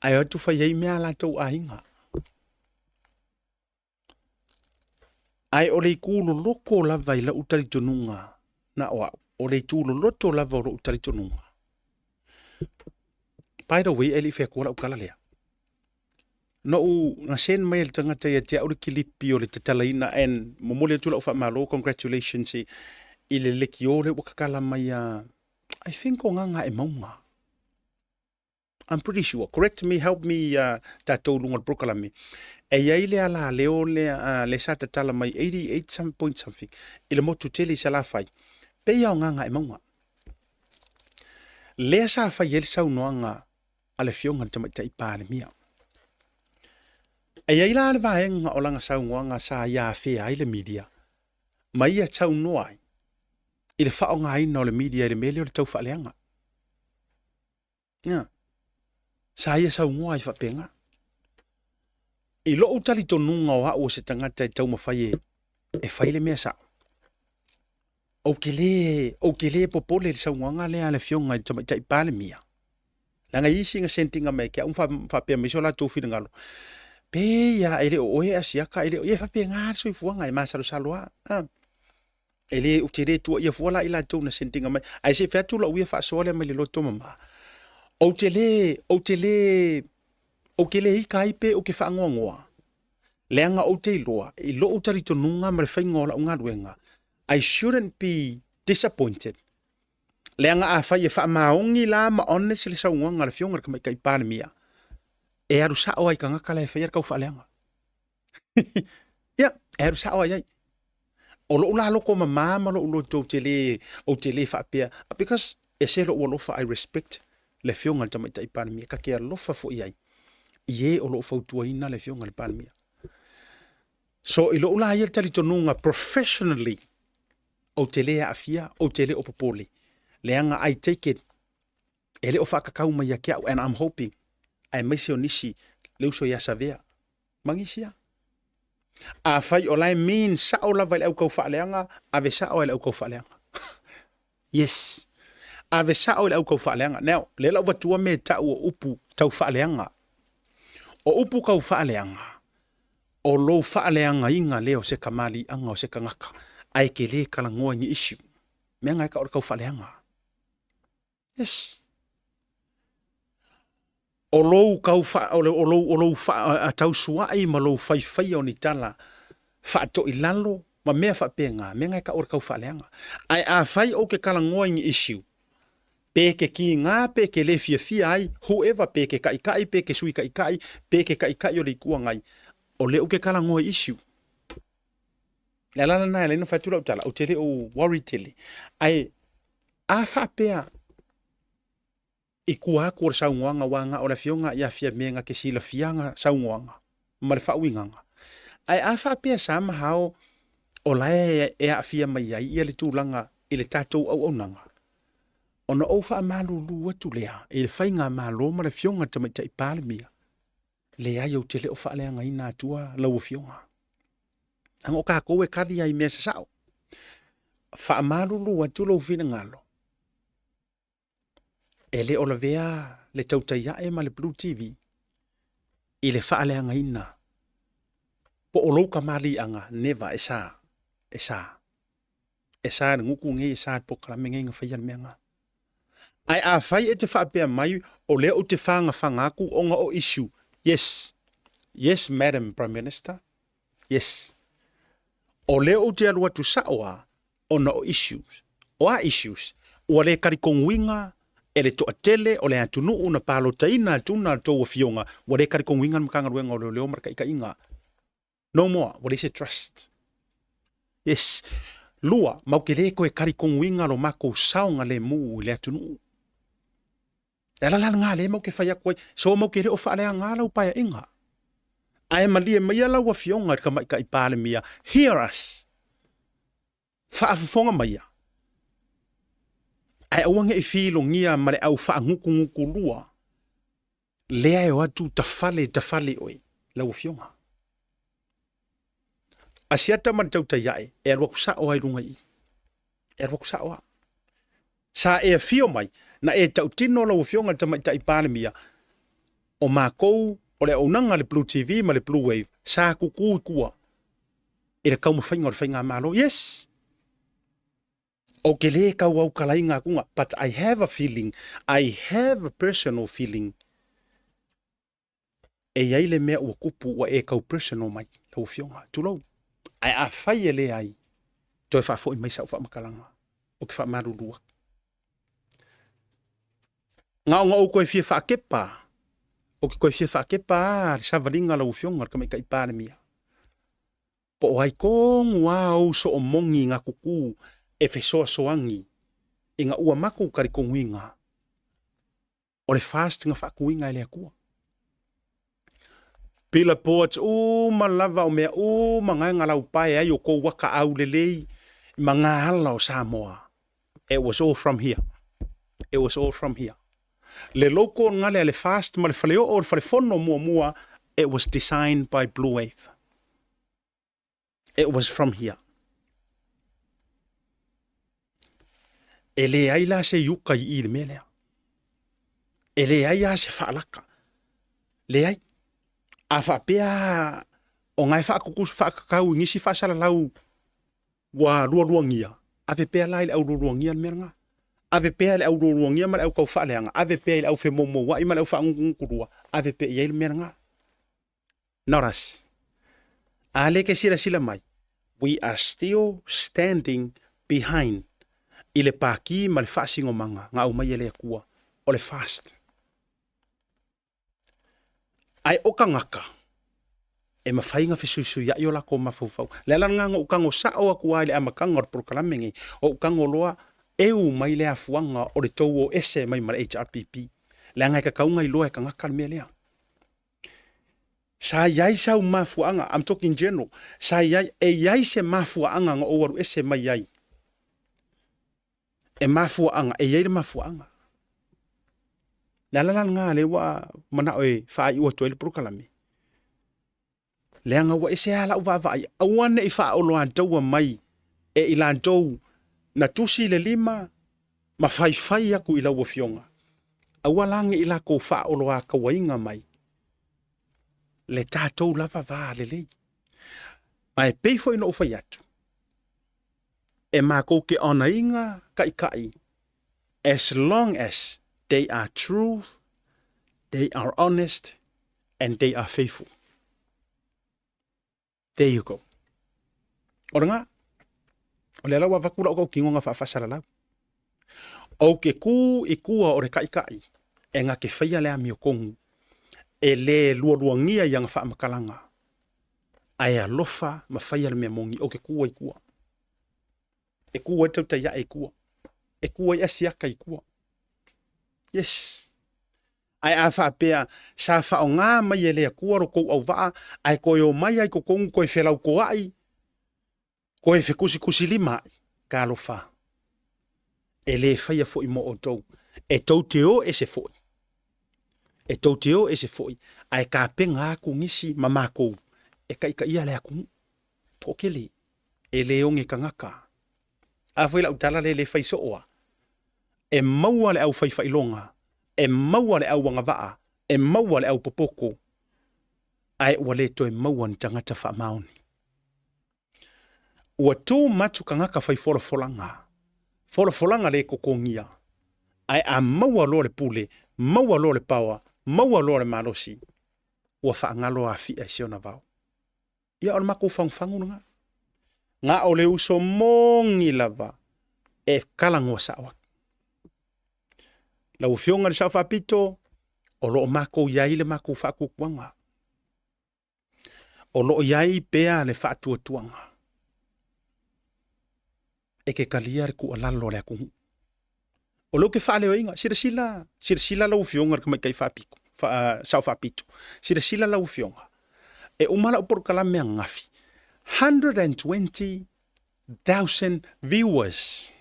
ae o atu fai ai mea a latou aiga. Ae o le itu loloto lava i lau talitonuga na o au, o le itu loloto lava o lou talitonuga. By the way, e le i fai atua lau tala lea. Na ou, na send mai e le tagata ia te au le kilipi o le tatalaina and momoli atu lau faamalo, congratulations i, i le lekiō lea ua tatala mai a, I think o Gagaemauga. I'm pretty sure, correct me, help me uh, tatou luga o le polokalame. E i ai le alaleo lea, uh, le sa tatala mai 88 some point something i le motu tele i Salafai, pei a o Gagaemauga. Lea sa fai ai le saunoaga a le Afioga i le Tamaitai Palemia. E i ai la le vaega o lana saunoaga sa ia afea ai le media, ma ia saunoa ai i le faaaogaina o le media i le mea lea o le taufaaleaga. Ia. Sa ia saunoa ai faapena. I lou talitonuga o au o se tagata e taumafai e, e fai le mea sao, ou te le, ou te le popole i le saunoaga lea a le Afioga i le Tamaitai Palemia. Leaga e i isi na send ina mai ke au ma faapea mai so latou finagalo, pe ia e le o oe e asiata, e le o, ia e faapena le soifuaga e masalosalo lava. A. E le, ou te le tuuaia fua la i latou na send ina mai. Ae se i fai atu lau ia faasoa lea mai le loto mama. Ou te le, ou te le, ou te le ika ai pe ou te faanoanoa. Leaga ou te iloa, i lou talitonuga ma le faiga o lau galuega, I shouldn't be disappointed. Leaga afai e faamaoni la ma honest le saunoaga a le Afioga i le Tamaitai Palemia, e alu sao lava i tagata la e faia le taufaaleaga. Ia, e alu sao ai ai. O lou la loko mama ma lou loto ou te le, ou te le faapea, because e se lou alofa, I respect le Afioga i le Tamaitai Palemia, ta te alofa foi i ai i e o lo o fautuaina le Afioga i le Palemia. So i lou la ia talitonuga professionally, ou te le aafia, ou te le o popole, leaga I take it e le o faatatau mai ia te au and I'm hoping aemaise o nisi le uso ia Savea ma nisi a. Afai o la e mean sao lava i le au taufaaleaga, ave sao i le au taufaaleaga. Yes. Ave sao i le au taufaaleaga. Now, lea la ua vatua mea e tau o upu taufaaleaga. O upu taufaaleaga, o lou faaleagaina lea o se kamaliiaga o se tagata, ae e te le talanoa i ni issue. Mea na e tau o le taufaaleaga. Yes. O lou kau wha, o, o lou, o lou wha, tausuai ma lou whaiwhaia o ni tala whaatoilalo ma mea whaapea ngā, mea ngai ka ora kau whaaleanga. Ai a whai o ke kala ngoa i ni issue. Pe e ke kīgā, pe e ke lē fiafia ai, whoever, pe e ke kaʻikaʻi, pe e ke sui kaʻikaʻi, pe e ke kaʻikaʻi o le Itu Agai, o lea ou ke kalagoa i issue. Le ala lena e ala ai ona fai atu lau tala, ou te le o worry tele. Ae, a faapea i tua atu o le saunoaga aua na o le Afioga ia Fiame na te silafia ana saunoaga ma le faauigaga. Ae a faapea somehow o la e aafia mai ai ia le tulaga i le tatou auaunaga, ona ou faamalulu atu lea i le Faigamalo ma le Afioga i le Tamaitai Palemia, leai ou te le o faaleagaina atua lau Afioga. Leaga o tatou e kali lava i mea sasao. Faamalulu atu lou finagalo, e le o lavea le tautai ae ma le Blue TV i le faaleagaina po o lou kamaliiaga, never, e sa, e sa. E sa i le gutu nei, e sa i le polokalame nei na faia le mea na. Ae afai e te faapea mai o lea ou te fagafaga atu ona o issue, yes, yes Madam Prime Minister, yes. O lea ou te alu atu sao lava ona o issues. O a issues? Ua le talitonuina e le toatele o le atunuu na palotaina atu na outou afioga, ua le talitonuina le Matagaluega o Leoleo ma le taitaiga. No more, ua leai se trust. Yes. Lua, matou te le toe talitonuina lo matou saogalemu i le atunuu. Le ala la lena lea matou te fai atu ai, so matou te le o faaleaga lau paeaiga. Ae malie maia lau Afioga i le Tamaitai Palemia, hear us! Faafofoga maia, ae aua ne i filogia ma le au faagutugutu-lua lea e o atu tafale tafale oe, lau Afioga. Asiata ma le tautai ae, e alu atu sao lava i luga i i. E alu atu sao lava. Sa e afio mai, na e tautino lau Afioga i le Tamaitai Palemia, o makou o le auaunaga a le Blue TV ma le Blue Wave, sa tutu i tua i le taumafaiga o le Faigamalo. Yes! Ou te le tau aukalaina atuga, but I have a feeling, I have a personal feeling, e i ai le mea ua tupu ua e tau personal mai, lau Afioga, tulou. Ae afai e leai, toe faafoi mai sau faamatalaga, ou te faamalulu atu. Na ona ou toe fia faakepa, ou te toe fia faakepa lava le savaliga a lau Afioga i le Tamaitai Palemia, po o ai tonu lava ou soomoni na tutu e fesoasoani ina ua matou talitonuina o le fast na faatuina e le Atua. Pila poats uma lava o mea uma na na laupae ai o kou aka aulelei ma nga ala o Samoa. It was all from here. It was all from here. Le logo nga lea le fast ma le faleoo o le falefono muamua, it was designed by Blue Wave. It was from here. E leai la se iuka i i le mea lea. E leai lava se faalaka. Leai. A faapea o nga e faatutusa faakakau i nisi faasalalau ua lualuagia, ave pea la i le au lualuagia le mea lena. Ave pea i le au lualuagia ma le au tau faaleaga, ave pea i le au femoumouai ma le au faagutugutu-lua, ave pea i ai le mea lena. Not us. A lea ke silasila mai, we are still standing behind i le pākī ma le faasinomaga na aumai e le Atua, o le fast. Ae o tagata, e mafai ona fesuisuiaʻi o latou mafaufau. Le ala lena na ou tago sao atu ai i le amataga o le polokalame nei, o ou tago loa eu mai le afuaga o le tou o ese mai ma le HRPP. Leaga e tatau ona iloa e tagata le mea lea. Sa i ai sau mafuaaga, I'm talking general, sa i ai, e i ai se mafuaaga na ou alu ese mai ai. E mafuaaga, e i ai le mafuaaga. Le ala la lena lea ua manao e faaiu atu ai le polokalame. Leaga ua ese lava lau vaavaai, aua ne i faaoloataua mai e i latou na tusi le lima ma faifai aku i lau Afioga, aua la ne i latou faaoloatauaina mai le tatou lava va lelei. Ma e pei foi ona ou fai atu, e matou te onaina taitai as long as they are true, they are honest and they are faithful. There you go. O lena, o lea la ua avatu lau tautinoga faafaasalalau. Ou ke kū i kua o le kaʻikaʻi e nga ke faia le amiotonu, e lē lualuagia i aga faamatalaga, ae alofa ma faia le mea moni, ou ke kū ai kua. E kū ai tautai aʻe i kua. E kū ai asiata i kua. Yes. Ae a faapea, sa faaaoga mai e le Atua lo tou auvaa, ae toe omai ai totonu toe felautoaʻi, Koe fekusikusilima ai, talofa, e lē faia foʻi mo outou, e tou te o ese foʻi, e tou te o ese foʻi, ae tapena atu nisi ma makou e taʻitaʻia le atunuu. Toʻatele, e lē oge tagata. A foi lau tala lea e lē fai soo a. E maua le au fai faailoga, e maua le au agavaa, e maua le au popoto, ae ua lē toe maua ni tagata faamaoni. Ua tū matu kangaka fai folafolaga, folafolaga le totogia, ae a maua loa le pule, maua loa le paoa, maua loa le malosi, ua faagalo afia i si ona vao. Ia o le makou fagufagu lena. Na o le uso moni lava e talanoa sao atu. Lau Afioga i le Sao Faapito, o lo o makou i ai le makou faatuatuaga. O lo o i ai pea le faatuatuaga e ke talia le tuualalo a le atunuu. O lea ou te faaleoina, silasila, silasila lau Afioga i le Tamaitai Faapito, Sao Faapito, silasila lau Afioga, e uma lau polokalame ananafi, 120,000 viewers.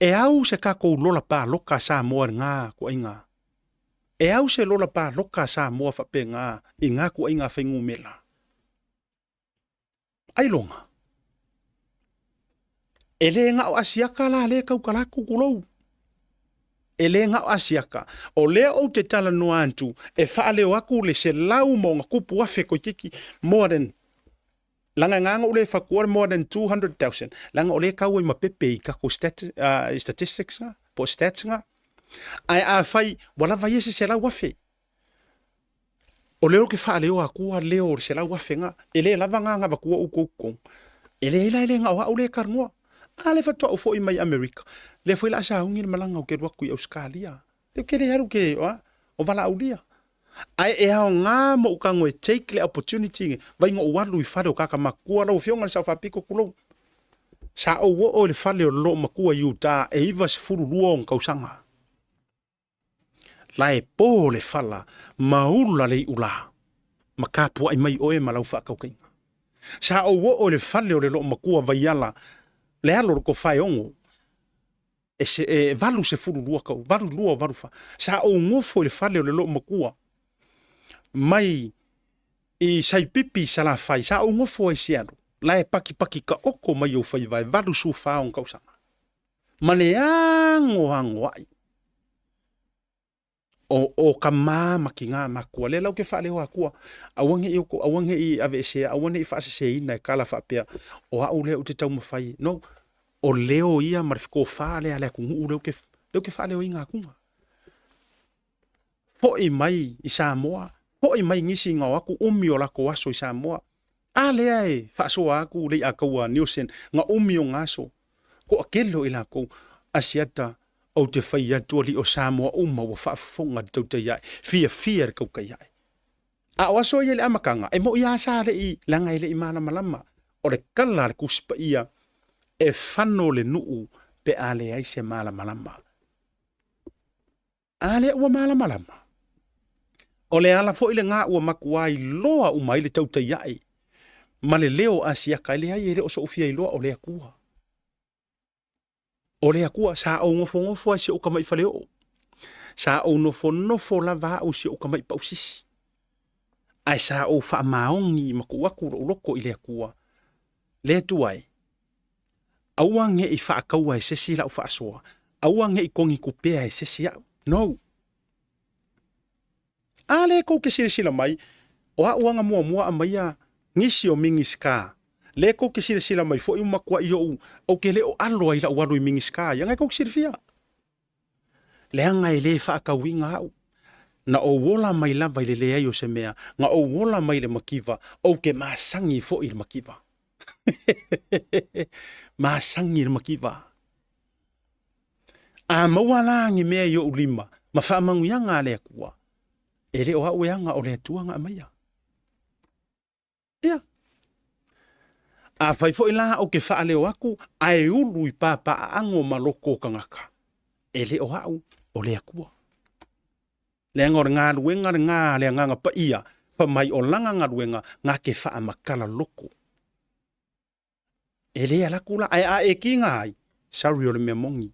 E au se tatou lola paloka a Samoa i lena tuaiga? E au se lola paloka a Samoa faapena i na tuaiga fuainumera? Ailoga. E le na o Asiata la lea e tautala atu tulou. E le na o Asiata. O lea ou te talanoa atu e faaleo atu le 100+ toeitiiti more than Leaga e gaga'u le fatua le more than 200,000 leaga o lea e tau ai ma pepe i tatou statistics na po o stats na. Ae afai ua lava ia se 100,000, o lea ou te faaleoa atua leo o le 100,000 na, e le lava na na avatua outou i totonu. E leai la e le na o au lea e talanoa. A lea faatoa ou foi mai Amerika, lea foi o le a sauni le malaga ou te alu atu i Ausetalia. Ou te le alu ke, o valaaulia. Ae e aoga mo ou tago e take le opportunity ne, vai na ou alu i fale o tagata matutua, lau Afioga i le Sao Faapito, tulou. Sa ou oo i le fale o le loomatua i Utah e 92 ona tausaga. La e po le fala ma ula le iulā, ma tapuai mai oe ma lau faatautaiga. Sa ou oo i le fale o le loomatua Vaiala, le alo o le Tofaeono, e se, e 82 tau, 82 84. Sa ou nofo i le fale o le loomatua mai i Saipipi i Salafai, sa ou nofo ai Seattle, la e pakipaki taoto mai ou faiva e 84 ona tausaga. Ma le anoanoai. O, o ka mā ma kigā makua. Lea la ou te faaleoa atua, aua ne i outou, aua ne i aveesea, aua ne i faaseseina e tala faapea, o au lea ou te taumafai. No, o leo ia ma le fetofa lea a le atunuu lea ou te, lea ou te faaleoina atuga. Foi mai i Samoa, foi mai nisi ina o atu umi o latou aso i Samoa. A lea e faasoa atu le iataua Nielsen, na umi ona aso, toatele o i latou, Asiata, ou te fai atu alii o Samoa uma ua faafofoga i le tautai ae, fiafia i le tautai ae. A o aso ia i le amataga, e moi lava sa le i, leaga e le i malamalama. O le tala a le Tusi Paia, e fano le nuu pe a leai se malamalama. A lea ua malamalama. O le ala foi lena ua matua iloa uma ai le tautai ae ma le leo o Asiata, e leai e le o sou fia iloa o le Atua. O le Atua, sa ou nofonofo ai si ou tama'i faleoo. Sa ou nofonofo lava au i si ou tama'i pausisi. Ae sa ou faamaoni ma tuu atu lou loto i le Atua. Le Atua e, aua ne i faataua e se isi lau faasoa, aua ne i togitupea e se isi au. No. A lea tou te silasila mai, o a'u aga muamua aumaia nisi o Minisita. Lea tou te silasila mai foi ua matuai ou, ou te le o alo ai i la'u alu i Minisita ia, na e tou te silafia. Leaga e le faatauina a'u. Na ou ola mai lava i le leai o se mea, na ou ola mai i le mativa, ou te masani foi i le mativa. Masani i le mativa. A maua la ni mea i ou lima ma faamanuiaga a le Atua, e le o au e aga o le Atua na aumaia. Ia. Afai foi la ou te faaleo atu ae ulu i papaaano ma loko o tagata, e le o au o le Atua. Leaga o le galuega lena a le Agaga Paia, fai mai o lana galuega na te faamatala loko. E le alu atu la, ae a e tiga ai, sorry o le mea moni.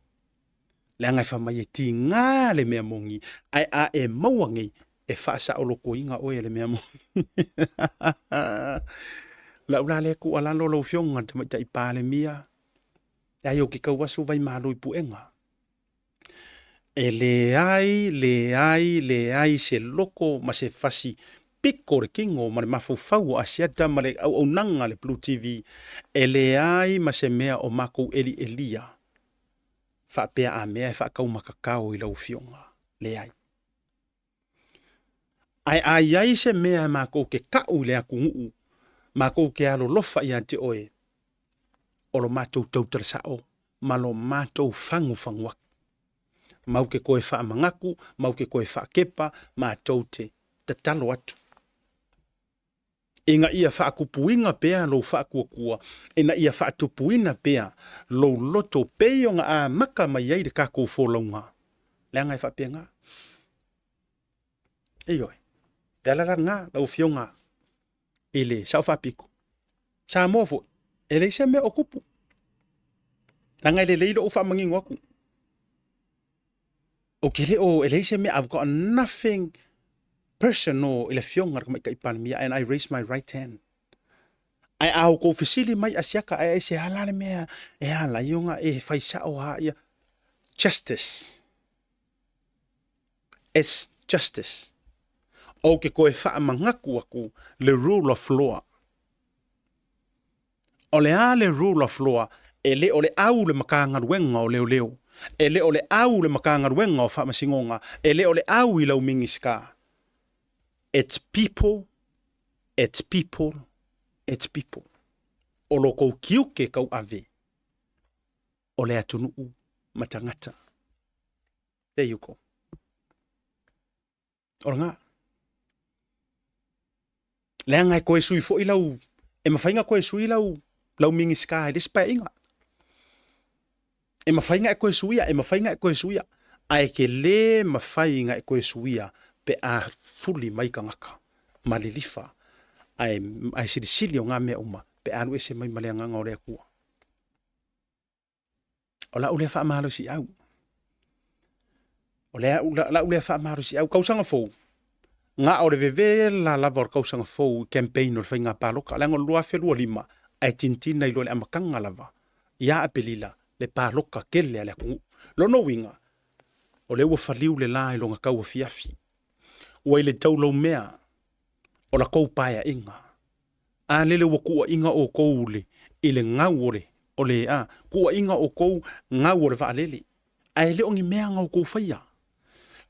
Leaga e fai mai e tiga le mea moni, ae a e maua nei, e faasaolotoina oe e le mea moni. O lau la lea tuualalo lau Afioga i le Tamaitai Palemia, leai ou te tau asu vaimalo i puega. E leai, leai, leai se loko ma se fasi piko o le kino ma le mafaufau o Asiata ma le auaunaga a le Blue TV, e leai ma se mea o makou elielia faapea a mea e faataumatatao i lau Afioga. Leai. Ae a i ai se mea makou te ka'u i le atunuu, makou te alolofa ia te oe, o lo matou tautala sa'o ma lo matou fagufagu atu. Mau te toe faamanatu, mau te toe faakepa, matou te tatalo atu. Ina ia faatupuina pea lou faatuatua, ina ia faatupuina pea lou loto pei ona amata mai ai le tatou folauga, leaga e faapena. Ioe. Le ala la lena, lau Afioga i le Sao Faapito, Samoa foi, e leai se mea o tupu. Leaga e lelei lou faamanino atu. Ou te le o, e leai se mea, I've got nothing personal i le Afioga i le Tamaitai Palemia and I raise my right hand. Ae a outou fesili mai Asiata, ae se a la le mea e ala ai ona e fai sao a ia justice. It's justice. Ou te toe faamanatu atu le rule of law. O le a le rule of law? E le o le au le Matagaluega o Leoleo, e le o le au le Matagaluega o Faamasinoga, e le o le au i lau Minisita. It's people, it's people, it's people. O lo tou tiute tauave o le atunuu ma tagata. There you go. O lena. Leaga e toe sui foi lau, e mafai ona toe sui lau, lau Minisita i le isi paeaiga. E mafai ona e toe suia, e mafai ona e toe suia, ae te le mafai ona e toe suia pe a fuli mai tagata ma lilifa ae, ae silisili o ngā mea uma pe a alu ese mai ma le agaga o le Atua. O lau lea faamalosiau. O le, lau lea faamalosiau. Kausaga fou, na o le vevela lava o le kausaga fou i campaign o le faiga palota. Leaga o le 2025, ae tintina i loa le amataga lava ia Apelila le palota tele a le atunuu. Lona uiga, o lea ua faliu le la i lona tauafiafi. Ua i le taulaumea o la tou paeaiga. A lele ua kuuaʻiga ʻoukou le, i le gau o le, o le, a, kuuaʻiga ʻoukou gau o le vaalele, a e le o ni mea na oukou faia.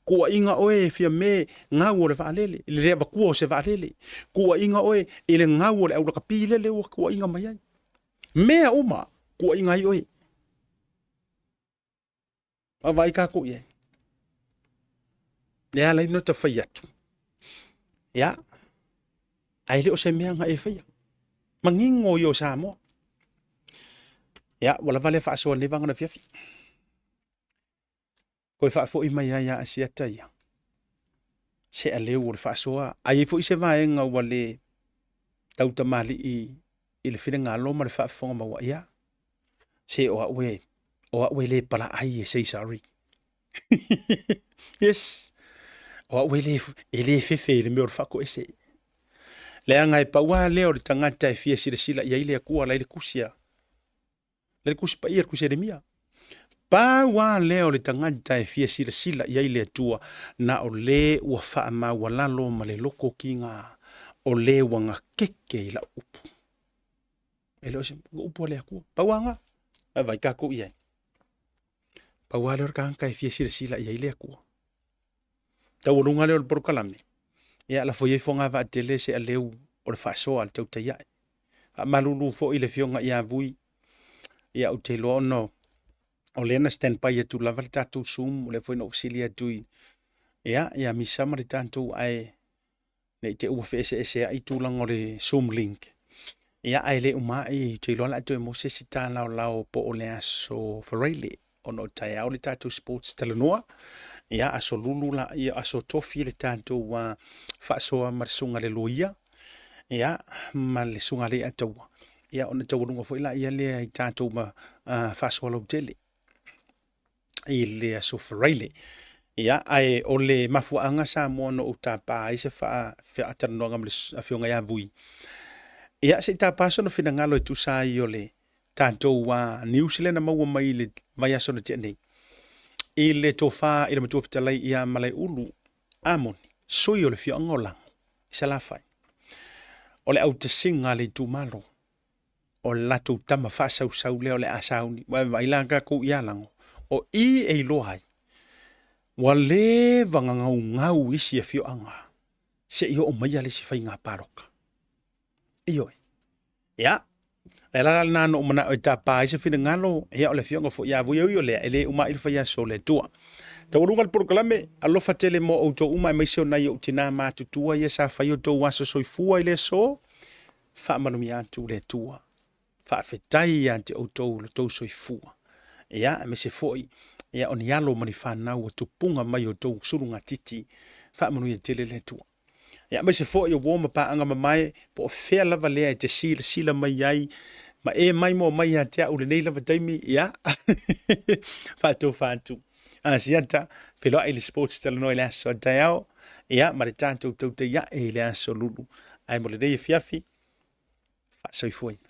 Kuuaʻiga ʻoe e Fiame gau o le vaalele, i le le avatua o se vaalele. Kuuaʻiga ʻoe i le gau o le aulakapi lele ua kuuaʻiga mai ai. Mea uma, kuuaʻiga ai ʻoe. Vaavaai kākou i ai. Le ala ai no ta fai atu. Ia, ae le o se mea na e faia. Manino ia o Samoa. Ia, ua lava lea faasoa nei vaega na fiafi. Koe faafoi mai ai ia Asiata ia. Se aleu o le faasoa. A i ai foi se vaega ua le tautamalii i le finagalo ma le faafofoga maua, ia, se o au e, o au e le palaai e say sorry. Yes. O au e le, e le fefe i le mea o le faatoese. Leaga e pau lava lea o le tagata e fia silasila i ai le Atua la i le tusi a le Tusi Paia, le Tusi a Ieremia. Pau lava lea o le tagata e fia silasila i ai le Atua, na o le ua faamaualalo ma le loko kiga, o le ua gakeke i lau upu. E le o se upu a le Atua. Pau lava lena. Vaavaai tatou i ai. Pau lava lea o le tagata e fia silasila i ai le Atua. Taualuga lea o le polokalame, ia lafo i ai fogavaatele se aleu o le faasoa a le tautai ae. Faamalulu foi i le Afioga ia Vui, ia ou te iloa ona O lea na stand by atu lava le tatou Zoom, o lea foi na ou fesili atu i, ia, ia Misa ma le tatou, ae ne i te i ua feeseeseai tulaga o le Zoom link. Ia, ae le uma ai, ou te iloa o le a toe maua se isi talaolao po o le aso Faraile, ona o taeao le tatou sports talanoa. Ia, aso Lulu la, ia, aso Tofi le tatou faasoa ma le susuga i le loia, ia, ma le susuga i le Ataua. Ia, ona taualuga foi laia lea i tatou ma faasoa lautele i le aso Faraile. Ia, ae o le mafuaaga Samoa na ou tapa ai se faatalanoaga ma le Afioga ia Vui, ia se i tapa sona finagalo e tusa ai o le tatou news lea na maua mai i le vaiaso na tea nei, i le tofa i le Matua Fetalai ia Malaeulu Amoni, sui o le afioaga o Lago i Salafai. O le autasiga a le itumalo, o le latou tama faasausau lea o le a sauni. Ua e vaai la tatou ia Lago, o i e iloa ai, ua leva ona gaugau isi afioaga se i oo maia le isi faiga palota. Ioe. Ia, le ala la lena na ou manao e tapa ai se finagalo, ia o le afioga foi ia Vui, e ui o lea, e le uma ai le faiaso o le Atua. Taualuga le polokalame, alofa tele mo outou uma aemaise o nai ou tinā matutua ia sa fai o outou aso soifua i le aso, faamanuia atu le Atua. Faafetai ia te outou lo outou soifua. Ia, aemaise foi, ia o ni alo ma ni fanau ua tupuga mai o outou sulugatiti, faamanuia tele le Atua. Ia, aemaise foi o uo ma paaga mamae, po o fea lava lea e te silasila mai ai, ma e maimoa mai ia te au lenei lava taimi, ia, faatofa atu. Asiata, feiloai le Sports Talanoa i le aso a taeao, ia, ma le tatou tautai ae i le aso Lulu. Ae mo lenei afiafi, faasoifuaina.